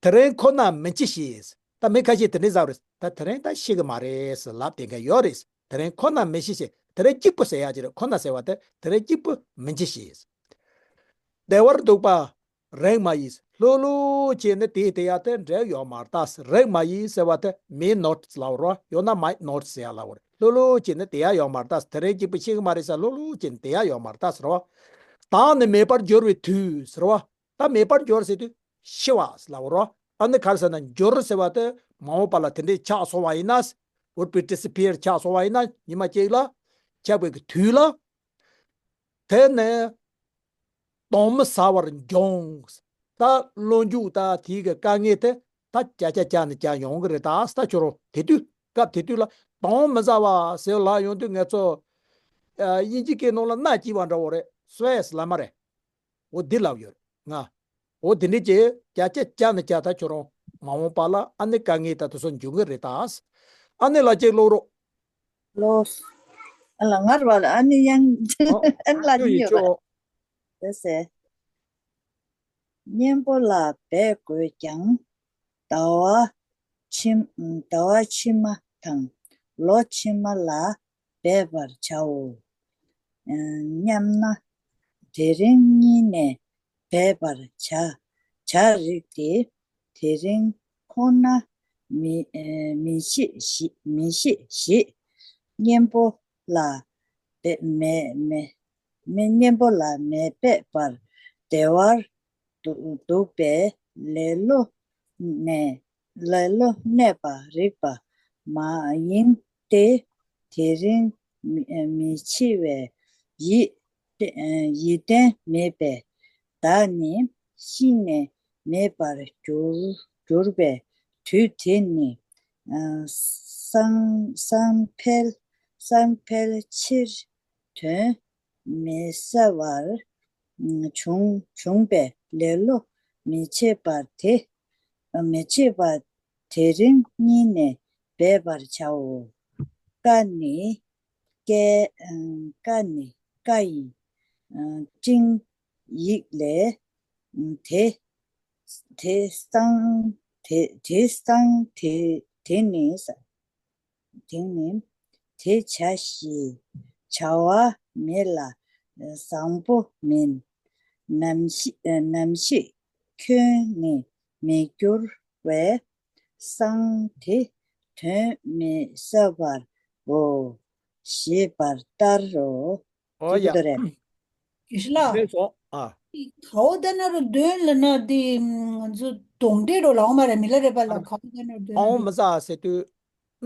དེ་རིང་ཁོ་ན་མི་འཆི་ཞེས། ད་མི་ཁ་ཤས་དེ་འདྲས་ཟེར་བ་རེད། ད་དེ་རིང་ད་ཤི་གི་མ་རེད་ཟེར་ལབ་བསྡད་མཁན་ཡོད་རེད། དེ་རིང་ཁོ་ན་མི་འཆི་ཞེས། དེ་རིང་གཅིག་པུ་ཟེར་ཡ་ཅིག་རེད། ཁོ་ན་ཟེར་བ་དེ་དེ་རིང་གཅིག་པུ་མི་འཆི་ཞེས། བདེ་བར་འདུག་པ་རེག་མ་ཡིས། ལྷོད་ལྷོད་བྱས་ནས་དེ་དེ་ཡ་དེ་འབྲེལ་ཡོད་མ་རེད་ད། རེག་མ་ཡིས་ཟེར་བ་དེ་མེ་ནོཊ་ལབ་རོ། ཡང་ན་མའི་ནོཊ་ཟེར་ཡ་ལབ་རེད། ལྷོད་ལྷོད་བྱས་ནས་དེ་ཡ་ཡོད་མ་རེད་ད། དེ་རིང་གཅིག་པུ་ཤི་གི་མ་རེད་ཟེར་ལྷོད་ལྷོད་བྱས་ནས་དེ་ཡ་ཡོད་མ་རེད་ད་ཟེར་རོ། དང་ནི་མེད་པར་འགྱུར་བའི་དུས་ཟེར་རོ། ད་མེད་པར་འགྱུར་ཟེར་དུས་ཤི་བ་ལབ་རོ། ཨ་ནི་ག་རེ་ཟེར་ན་འགྱུར་ཟེར་བ་དེ་མ་འོངས་པ་ལ་དེ་འདྲའི་ཆགས་སོང་བ་ཡིན་ན། would be disappear ཆགས་སོང་བ་ཡིན་ན་ཉི་མ་གཅིག་ལ། ཆགས་པའི་གི་དུས་ལ། དེ་ནས་དོན་མི་ཟ་བར་འགྱུར། ད་ལོ་མཇུག་ད་དེའི་གི་དཀའ་ངལ་དེ་ད་བརྒྱ་ཆ་བརྒྱ་ནས་བརྒྱ་ཡོང་གི་རེད་ད། ད་ཁྱོད་རང་དེ་དུས་སྐབས་དེ་དུས་ལ་དོན་མི་ཟ་བ་ཟེར་ལབ་ཡོང་དུས་ང་ཚོ། ཨ། དབྱིན་ཇི་སྐད་ནང་ལ་སྣ་སྐྱེས་པ་འདྲ་བོ་རེད། སུ་ཨེ་སི་ལབ་མ་རེད། འོ་འདི་ལབ་ཡོད་ང་། འོ་དེ་འདྲ་ཅིག་བརྒྱ་ཆ་བརྒྱ་ནས་བརྒྱ་ད་ཁྱོད་རང་མ་འོངས་པ་ལ་ཨ་ནི་དཀའ་ངལ་ད་དེ་ཚོ་འབྱུང་གི་རེད་ད། ཨ་ནི་ལ་ཅིག་ཀློག་རོགས། ཀློག། ཨ་ལ་ངར་བ་ལ་ཨ་ནི་ཡང་ཨ་ནི་ལ་ཉིན་ཡོད་པ་རེད་ཟེར། གཉེན་པོ་ལ་འབད་དགོས་ཀྱང་། ཟླ་བ་ཕྱི་ཟླ་བ་ཕྱི་མ་དང་ལོ་ཕྱི་མ་ལ་འབད་པར་བྱའོ། སྙམ་ན། དེ་རིང་ཉིད་ནས་ འབད་པར་བྱ། བྱ་རིགས་དེ་དེ་རིང་ཁོ་ན་མི་མི་ཤེས་ཤིག་མི་ཤེས་ཤིག་གཉེན་པོ་ལ་འབད་མེད་མེད་མི་གཉེན་པོ་ལ་མི་འབད་པར་བདེ་བར་འདུག་པའི་ལེ་ལོ་ནས་ལེ་ལོ་གནས་པ་རིགས་པ་མ་ཡིན་ཏེ། དེ་རིང་མི་མི་འཆི་བའི་ཡིད་ཡིད་བརྟན་མེད་པས། བདག་ནི་ཤི་ནས་མེད་པར་གྱུར་གྱུར་པའི་དུས་དེ་ནི། སང་སང་ཕལ་སང་ཕལ་ཆེར་དོན་མི་གསལ་བར་བྱུང་བྱུང་བས། ལེ་ལོ་མི་བྱེད་པར་དེ་མི་བྱེད་པར་དེ་རིང་ཉིད་ནས་འབད་པར་བྱའོ། ཀ་ནི་ཀའི་ཀ་ནི་ཀ་ཡི་སྤྲིང་ཡིག་ལས། དེ་དེ་སང་དེ་དེ་སང་དེ་དེ་ནི་དེ་ནི་དེ་བྱ་ཞིག་བྱ་བ་མེད་ལ་བཟང་པོ་མིན། ནམ་ཞིག་ནམ་ཞིག་ཁྱོད་ནི་མི་འགྱུར་བས། སང་དེ་དོན་མི་གསལ་བར་འོ་ཞེས་པར་ལྟར་རོ། ཨོ་ཡ། ཅི་འདོད་རེད། ཡེ་ཤེས་ལགས། རེད་སོ། ཨ། གའོ་ད་ན་རུ་དོན་ལ་ན་དེ་ང་ཚོ་གདོན་འདྲེ་རོ་ལའོ་མ་རེད་མི་ལ་རེད་པ་ལ། གའོ་ད་ན་རུ་དོན་ཨོ་མི་ཟ་ཟེར་དུས་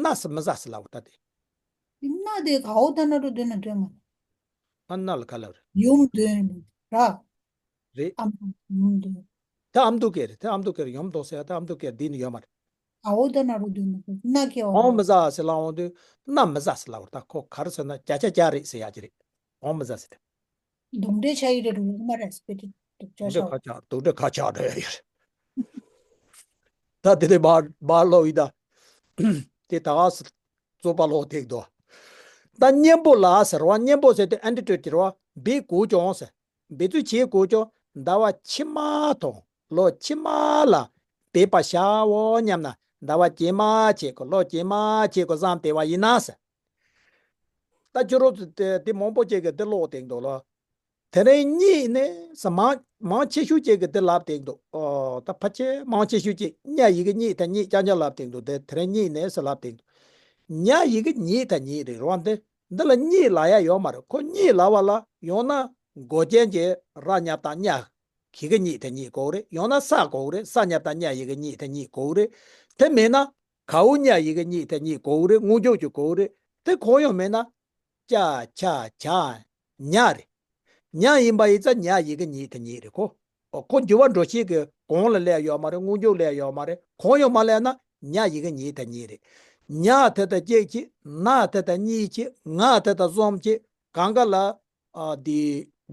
ན་ཟེར་མི་ཟ་ཟེར་ལའོ་ད་དེ། དེ་ན་དེ་གའོ་ད་ན་རུ་དོན་ན་དོན་མ། ཨ་ན་ལ་ག་ལ་རེད། ཡུམ་དོན་ར། རེད། ཨ་མ་ཡུམ་དོན། ད་ཨ་མདོ་སྐད་རེད། ད་ཨ་མདོ་སྐད་རེད། ཡུམ་དོན་ཟེར་ཡ་ད་ཨ་མདོ་སྐད་འདི་ནི་ཡོད་མ་རེད། ཨའོ་ད་ན་རུ་དུ་མི་ན་ཁེ་ཨོ་མི་ཟ་ཟེར་ལ་འོང་དུས་ན་མི་ཟ་ཟེར་ལ་འོར་ད་ཁོ་ག་རེ་ཟེར་ན་བརྒྱ་ཆ་བརྒྱ་རེད་ཟེར་ཡ་ཅི་རེད། ཨོ་མི་ཟ་ཟེར་ཏེ། གདོན་འདྲེ་ཆ་ཡི་རེད་རུ་མ་རེད་སྤེ་ཏི་དུག་ཅག་གདོན་འདྲེ་ཤོག་ཁ་ཆག་གདོན་འདྲེ་ཁ་ཆག་འདྲ་ཡ་ཡོད་རེད། ད་དེ་དེ་བར་བར་ལོ་ཡི་ད། དེ་ད་ག་སུ་རྩོད་པ་ལོག་ཐེག་དོ། ད་གཉེན་པོ་ལ་ཟེར་བ་གཉེན་པོ་ཟེར་དེ་ཨན་ཏི་ཊོ་ཊི་རེད་བ་འབད་དགོས་ཀྱང་ཟེར། འབད་རྩོལ་བྱེད་དགོས་ཀྱང་ཟླ་བ་ཕྱི་མ་དང་ལོ་ཕྱི་མ་ལ་འབད་པར་བྱའོ་སྙམ་ན་ཟླ་བ་རྗེས་མ་བྱེད་དགོས་ལོ་རྗེས་མ་བྱེད་དགོས་བསམ་བསྡད་པ་ཡིན་ན་ཟེར། ད་ཁྱོད་རང་ཚོ་དེ་དེ་མང་པོ་ཅིག་གིས་དེ་ཀློག་བསྡད་འདུག་ལོ། དེ་རིང་གཉིད་ནས་ཟེར་མང་མང་ཆེ་ཤོས་ཅིག་གིས་དེ་ལབ་བསྡད་འདུག་ཨོ་ད་ཕལ་ཆེར་མང་ཆེ་ཤོས་ཅིག་ཉ་ཡི་གེ་གཉིད་དང་གཉིད་རྐྱང་རྐྱང་ལབ་བསྡད་འདུག་དེ་དེ་རིང་གཉིད་ནས་ཟེར་ལབ་བསྡད་འདུག་ཉ་ཡི་གེ་གཉིད་དང་གཉིད་རེད་རོ། འདི་འདི་ལ་གཉིད་ལབ་ཡ་ཡོད་མ་རེད། ཁོ་གཉིད་ལབ་པ་ལ་ཡང་ན་མགོ་ཅན་གྱི་ར་ཉ་བཏགས་ཉ་གི་གེ་གཉིད་དང་གཉིད་དགོས་རེད། ཡང་ན་ས་དགོས་རེད། ས་ཉ་བཏགས་ཉ་ཡི་གེ་གཉིད་དང་གཉིད་དགོས་རེད། དེ་མེད་ན་གའོ་ཉ་ཡི་གེ་གཉིད་དང་གཉིད་དགོས་རེད། སྔོན་འཇུག་ཅིག་དགོས་རེད། དེ་གང་ཡང་མེད་ན་ཅ་ཆ་ཇ་ཉ་རེད། ཉ་ཡིན་པ་ཡིན་ཙང་ཉ་ཡི་གེ་གཉིད་དང་གཉིད་རེད་ཁོ། ཨོ་ཁོ་འགྱུར་བ་འགྲོ་བྱེད་ཀྱི་གོང་ལ་སླེབས་ཡོད་མ་རེད། སྔོན་འཇུག་སླེབས་ཡོད་མ་རེད། གང་ཡང་མ་སླེབས་ན་ཉ་ཡི་གེ་གཉིད་དང་གཉིད་རེད། ཉ་དེ་དང་གཅིག་བྱེད། ན་དེ་དང་གཉིས་བྱེད། ང་དེ་དང་གསུམ་བྱེད། གང་ག་ལ་ཨ་དེ་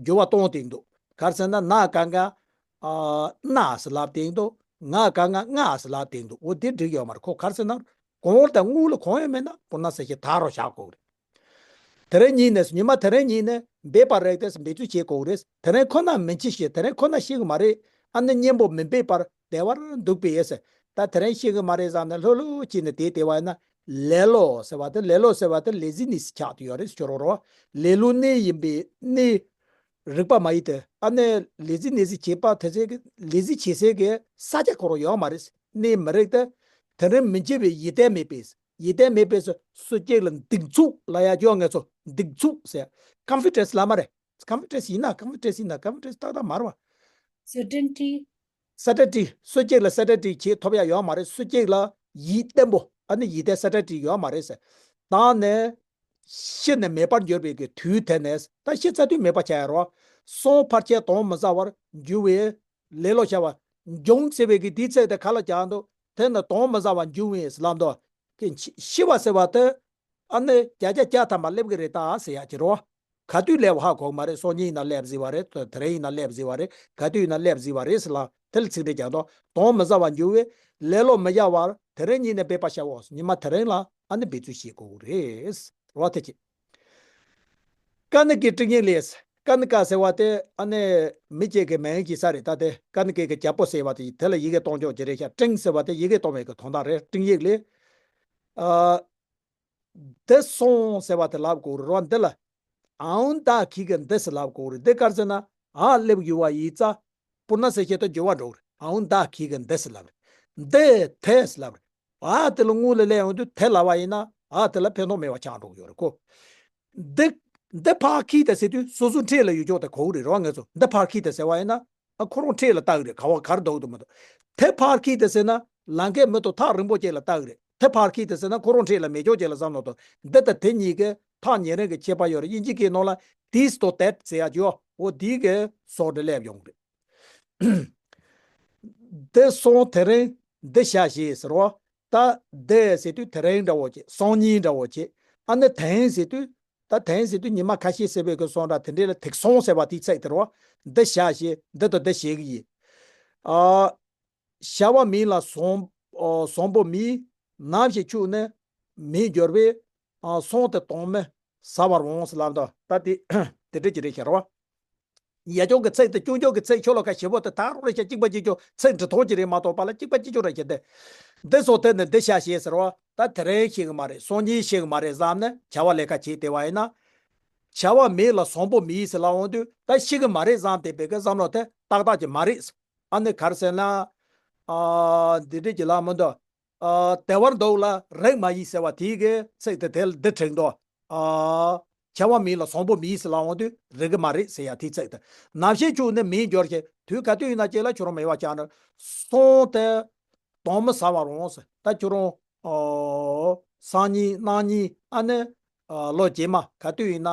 འགྱུར་བ་གཏོང་བསྡད་འདུག་ག་རེ་ཟེར་ན་ན་གང་ག་ཨ་ན་ཟེར་ལབ་བསྡད་འདུག་ང་གང་ག་ང་ཟེར་ལབ་བསྡད་འདུག་འོ་དེ་འགྲིག་ཡོད་མ་རེད་ཁོ། ག་རེ་ཟེར་ན་གོང་དང་དངུལ་ལ་གང་ཡང་མེད་ན་པུ་ན་ས་ཞིག་ད་རུ་བཞག་དགོས་རེད། དེ་རིང་ཉིད་ནས་ཉི་མ་དེ་རིང་ཉིད་ནས་འབད་པ་རེག་སྟེ་འབད་རྩོལ་བྱེད་དགོས་རེད། དེ་རིང་ཁོ་ན་མི་འཆི་ཞིང་དེ་རིང་ཁོ་ན་ཤི་གི་མ་རེད། ཨ་ནི་གཉེན་པོ་མི་འབད་པར་བདེ་བར་འདུག་པས་ཟེར། ད་དེ་རིང་ཤི་གི་མ་རེད་བསམ་ནས་ལྷོད་ལྷོད་བྱས་ནས་བསྡད་བསྡད་པ་ཡིན་ན་ལེ་ལོ་ཟེར་བ་དེ་ལེ་ལོ་ཟེར་བ་དེ་ལེ་ཛི་ནེ་སི་ཆགས་བསྡད་ཡོད་རེད་ཟེར་རོ་རོ། ལེ་ལོ་གནས་ཡིན་པའི་གནས་རིག་པ་མ་ཡིན་ཏེ། ཨ་ནི་ལེ་ཛི་ནེ་སི་བྱེད་པ་དེ་ཚོའི་གི་ལེ་ཛི་བྱེད་སའི་གི་ས་ཆ་ཁོ་རང་ཡོད་མ་རེད། གནས་མི་རིག་སྟེ། དེ་རིང་མི་འཆི་བའི་ཡིད་བརྟན་མེད་པས། ཡིད་བརྟན་མེད་པས་སུ་སུ་གཅིག་ལ་འདུག་ཚུགས་ལ་ཡ་ཅོ་ངེས་ཚོ་འདུག་ཚུགས་ཟེར། ཀོན་ཕི་ཌེན་སི་ལ་མ་རེད། ཀོན་ཕི་ཌེན་སི་ཡིན་ན་ཀོན་ཕི་ཌེན་སི་ཡིན་ན་ཀོན་ཕི་ཌེན་སི་ཏག་ཏག་མ་རེད་བ། སར་ཊེན་ཊི། སར་ཊེན་ཊི། སུ་གཅིག་ལ་སར་ཊེན་ཊི་བྱེད་ཐུབ་ཡ་ཡོད་མ་རེད། སུ་གཅིག་ལ་ཡིད་བརྟན་པོ་ཨ་ནི་ཡིད་བརྟན་སར་ཊེན་ཊི་ཡོད་མ་རེད་ཟེར། ད་ནི་ཤི་ནས་མེད་པར་འགྱུར་བའི་གི་དུས་དེ་ནས་ད་ཤི་ཚར་དུས་མེད་པ་ཆགས་ཡ་རོ། སོང་ཕར་ཆེར་དོན་མི་ཟ་བར་འགྱུར་བའི་ལེ་ལོ་བྱ་བ། འབྱུང་ཟེར་བའི་གི་དེའི་ཚིག་དེ་ག་ལ་རྒྱག་འདུག་དེ་ནི་དོན་མི་ཟ་བར་འགྱུར་བས་ལབ་འདུག་གི་ཤི་བ་ཟེར་བ་དེ་ཨ་ནི་བརྒྱ་ཆ་བརྒྱ་ཐམ་པ་སླེབས་གི་རེད་ད་ཟེར་ཡ་ཅི་རོ། ག་དུས་སླེབས་ཧ་གོ་གི་མ་རེད། སང་ཉིན་ཡིན་ན་སླེབས་ཟེར་བ་རེད། དེ་རིང་ཡིན་ན་སླེབས་ཟེར་བ་རེད། ག་དུས་ཡིན་ན་སླེབས་ཟེར་བ་རེད་ཟེར་ལ་དེ་ལ་ཚིག་འགྲེལ་རྒྱག་འདུག་དོན་མི་ཟ་བར་འགྱུར་བས་ལེ་ལོ་མི་བྱ་བར་དེ་རིང་ཉིད་ནས་འབད་པར་བྱའོ། ཉི་མ་དེ་རིང་ལ་ཨ་ནི་འབད་རྩོལ་བྱེད་དགོས་རེད། རོ་དེ་ཅི། ཀ་ནི་ཀའི་སྤྲིང་ཡིག་ལས། ཀ་ནི་ཀ་ཟེར་བ་དེ་ཨ་ནི་མི་གཅིག་གི་མིང་གཅིག་ས་རེད། ད་དེ་ཀ་ནི་ཀའི་གི་རྒྱལ་པོ་ཟེར་བ་དེ་དེ་ལ་ཡི་གེ་གཏོང་ཕྱོགས་ཅིག་རེད་ཤག་སྤྲིང་ཟེར་བ་དེ་ཡི་གེ་གཏོང་བའི་གི་དོན་དག་རེད། སྤྲིང་ཡིག་ལས། ཨ། འདི་སོང་ཟེར་བ་དེ་ལབ་དགོས་རེད་རོ། འདི་ལ་ཨའོན་ད་གི་གི་འདི་ཟེར་ལབ་དགོས་རེད། འདི་ག་རེ་ཟེར་ན་ཨ་སླེབས་ཡོད་པ་ཡིན་ཙང་། ཨོ་ན་ཟེར་བྱས་ད་འགྱུར་བ་འགྲོ་གི་རེད། ཨའུ་ད་ཁི་གི་འདི་ཟེར་ལབ་རེད། འདི་དེ་ཟེར་ལབ་རེད། ཨ་དེ་ལ་དངུལ་ལ་སླེབས་ཡོང་དུས་དེ་ལབ་པ་ཡིན་ན་ཨ་དེ་ལ་ཕན་ཐོགས་མེད་པ་ཆགས་འགྲོ་གི་ཡོད་རེད་ཁོ། འདི་འདི་ཕར་ཁི་དེ་ཟེར་དུས་སོ་སོ་འཁྲིས་ལ་ཡོད་ཅོག་དེ་གོ་གི་རེད་རོ། ང་ཚོ་འདི་ཕར་ཁི་དེ་ཟེར་བ་ཡིན་ན། ཨ་ཁོ་རང་འཁྲིས་ལ་ལྟ་གི་རེད། ག་བ་གར་འདུག་དུ་མི་འདུག་དེ་ཕར་ཁི་དེ་ཟེར་ན་ལམ་ཁའི་མི་དང་ཐག་རིང་པོ་ཅིག་ལ་ལྟ་གི་རེད། དེ་ཕར་ཁི་དེ་ཟེར་ན་ཁོ་རང་འཁྲིས་ལ་མེད་ཅོག་ཅིག་ལ་བསམ་ལོ་དང་འདི་དང་དེ་གཉིས་ཀའི་ཐག་ཉེ་རིང་གི་ཁྱད་པར་ཡོད་རེད། དབྱིན་ཇི་སྐད་ནང་ལ་this དང་that ཟེར་ཡ་ཅིག་ཡོད། འོ་དེའི་གི་བཟོ་འདྲ་སླེབས་ཡོང་གི་རེད། འདི་སོང་དེ་རིང་འདི་བྱ་ཞེས་ཟེར་བ། ད་འདི་ཟེར་དུས་དེ་རིང་འདྲ་བོ་བྱེད། སང་ཉིན་འདྲ་བོ་བྱེད། ཨ་ནི་དེང་ཟེར་དུས། ད་དེང་ཟེར་དུས་ཉི་མ་ཁ་ཤས་ཟེར་བའི་གི་སོང་འདྲ་དེ་འདྲའི་ལ་དེག་སོང་ཟེར་བ་དེའི་ཚིག་དེ་རོ། འདི་བྱ་ཞེས་འདི་དང་འདི་བྱེད་གི་ཡིན། ཨ། བྱ་བ་མིང་ལ་བཟང་ཨོ་བཟང་པོ་མིན། ནམ་ཞིག་ཁྱོད་ནི་མིང་འགྱུར་བས། ཨ་སོང་སྟེ་དོང་མི་ཟ་བར་འོང་ཟེར་ལབ་འདུག་ད་དེ་དེ་འདྲ་ཅིག་རེད་ཤག་རོ། ཡ་ཅོག་གི་ཚིག་དེ་ཅུང་ཅུང་གི་ཚིག་ཤོ་ལོ་ཀ་ཞེ་པོ་དེ་ཐག་རོ་རེ་ཤ་གཅིག་པ་གཅིག་ཅོ་ཚིག་འབྲི་ཐོག་ཅིག་རེད་མ་གཏོགས་པ་ལ་གཅིག་པ་གཅིག་ཅོ་རེ་བྱེད་དེ། འདི་སོ་དེ་ནི་འདི་བྱ་ཞེས་ཟེར་བ་ད་དེ་རིང་ཤེས་གི་མ་རེད། སང་ཉིན་ཤེས་གི་མ་རེད་བསམ་ནས་བྱ་བ་ལས་ཀ་བྱེད་དེ་བ་ཡིན་ན། བྱ་བ་མེད་ལ་བཟང་པོ་མེད་ཟེར་ལ་འོང་དུས་ད་ཤེས་གི་མ་རེད་བསམ་དེ་བེ་གི་བསམ་བློ་དེ་ཏག་ཏག་ཅིག་མ་རེད། ཨ་ནི་གར་ཟེར་ན། ཨ་འདི་འདྲ་ཅིག་ལ་མི་འདུག་ཨ་བདེ་བར་འདུག་ལ་རེག་མ་ཡིན་ཟེར་བ་དེའི་གི་ཚིག་དེ་དེ་ལ་འདི་དྲན་འདུག་ཨ་བྱ་བ་མིན་ལ་བཟང་པོ་མིན་ཟེར་ལ་འོང་དུས་རེག་གི་མ་རེད་ཟེར་ཡ་དེའི་ཚིག་དེ། ནམ་ཞིག་ཁྱོད་ནི་མིང་འགྱུར་ཞིང་དུས་ག་དུས་ཡིན་ན་ཅིག་ལ་ཁྱོད་རང་མེད་པ་ཆགས་ན་སོང་སྟེ་དོང་མི་ཟ་བར་འོང་ཟེར། ད་ཁྱོད་རང་ཨོ་སང་ཉིན་གནངས་ཉིན་ཨ་ནི་ཨ་ལོ་རྗེས་མ་ག་དུས་ཡིན་ན་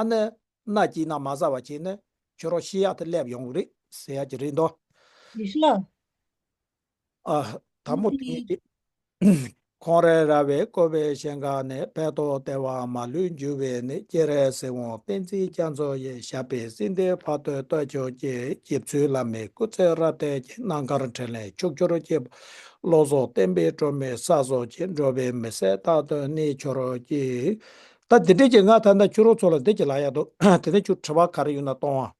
ཨ་ནི་སྣ་གཅིག་ན་མ་ཟ་བ་བྱས་ནས་ཁྱོད་རང་ཤི་ཡག་དེ་སླེབས་ཡོང་གི་རེད་ཟེར་ཡག་ཅིག་རེད་འདུག་ལི་ཤི་ལ། ཨ། དང་མོ་དེ་ཡིན་ཏེ། ཁོང་རེ་ར་བའི་བཀོད་པའི་ཞིང་ཁམས་ནས། ཕན་འདོགས་བདེ་བ་མ་ལུས་འབྱུང་བའི་གནས། སྐྱེ་རེ་སྲིད་དབང་བསྟན་འཛིན་རྒྱ་མཚོ་ཡི། ཞབས་པད་སྲིད་མཐའི་བར་དུ་བརྟན་གྱུར་ཅིག་སྐྱབས་མཆོག་བླ་མའི་སྐུ་ཚེ་རབ་བརྟན་ཅིང་། རྣམ་དཀར་འཕྲིན་ལས་ཕྱུག་གྱུར་ཅིག་བློ་བཟང་བསྟན་པའི་སྒྲོན་མེ་གསལ་བཟོ་ཅིག་འགྲོ་བའི་མི་ཟད་རྟག་ཏུ་གནས་གྱུར་ཅིག་ད་འདི་འདྲས་ཀྱི་ང་ད་ལྟ་ཁྱོད་རང་ཚོ་ལ་འདི་ཅིག་ལབ་ཡག་འདུག་དེ་ནས་ཁྱོད་དྲི་བ་ག་རེ་ཡོད་ན་གཏོང་ཨ།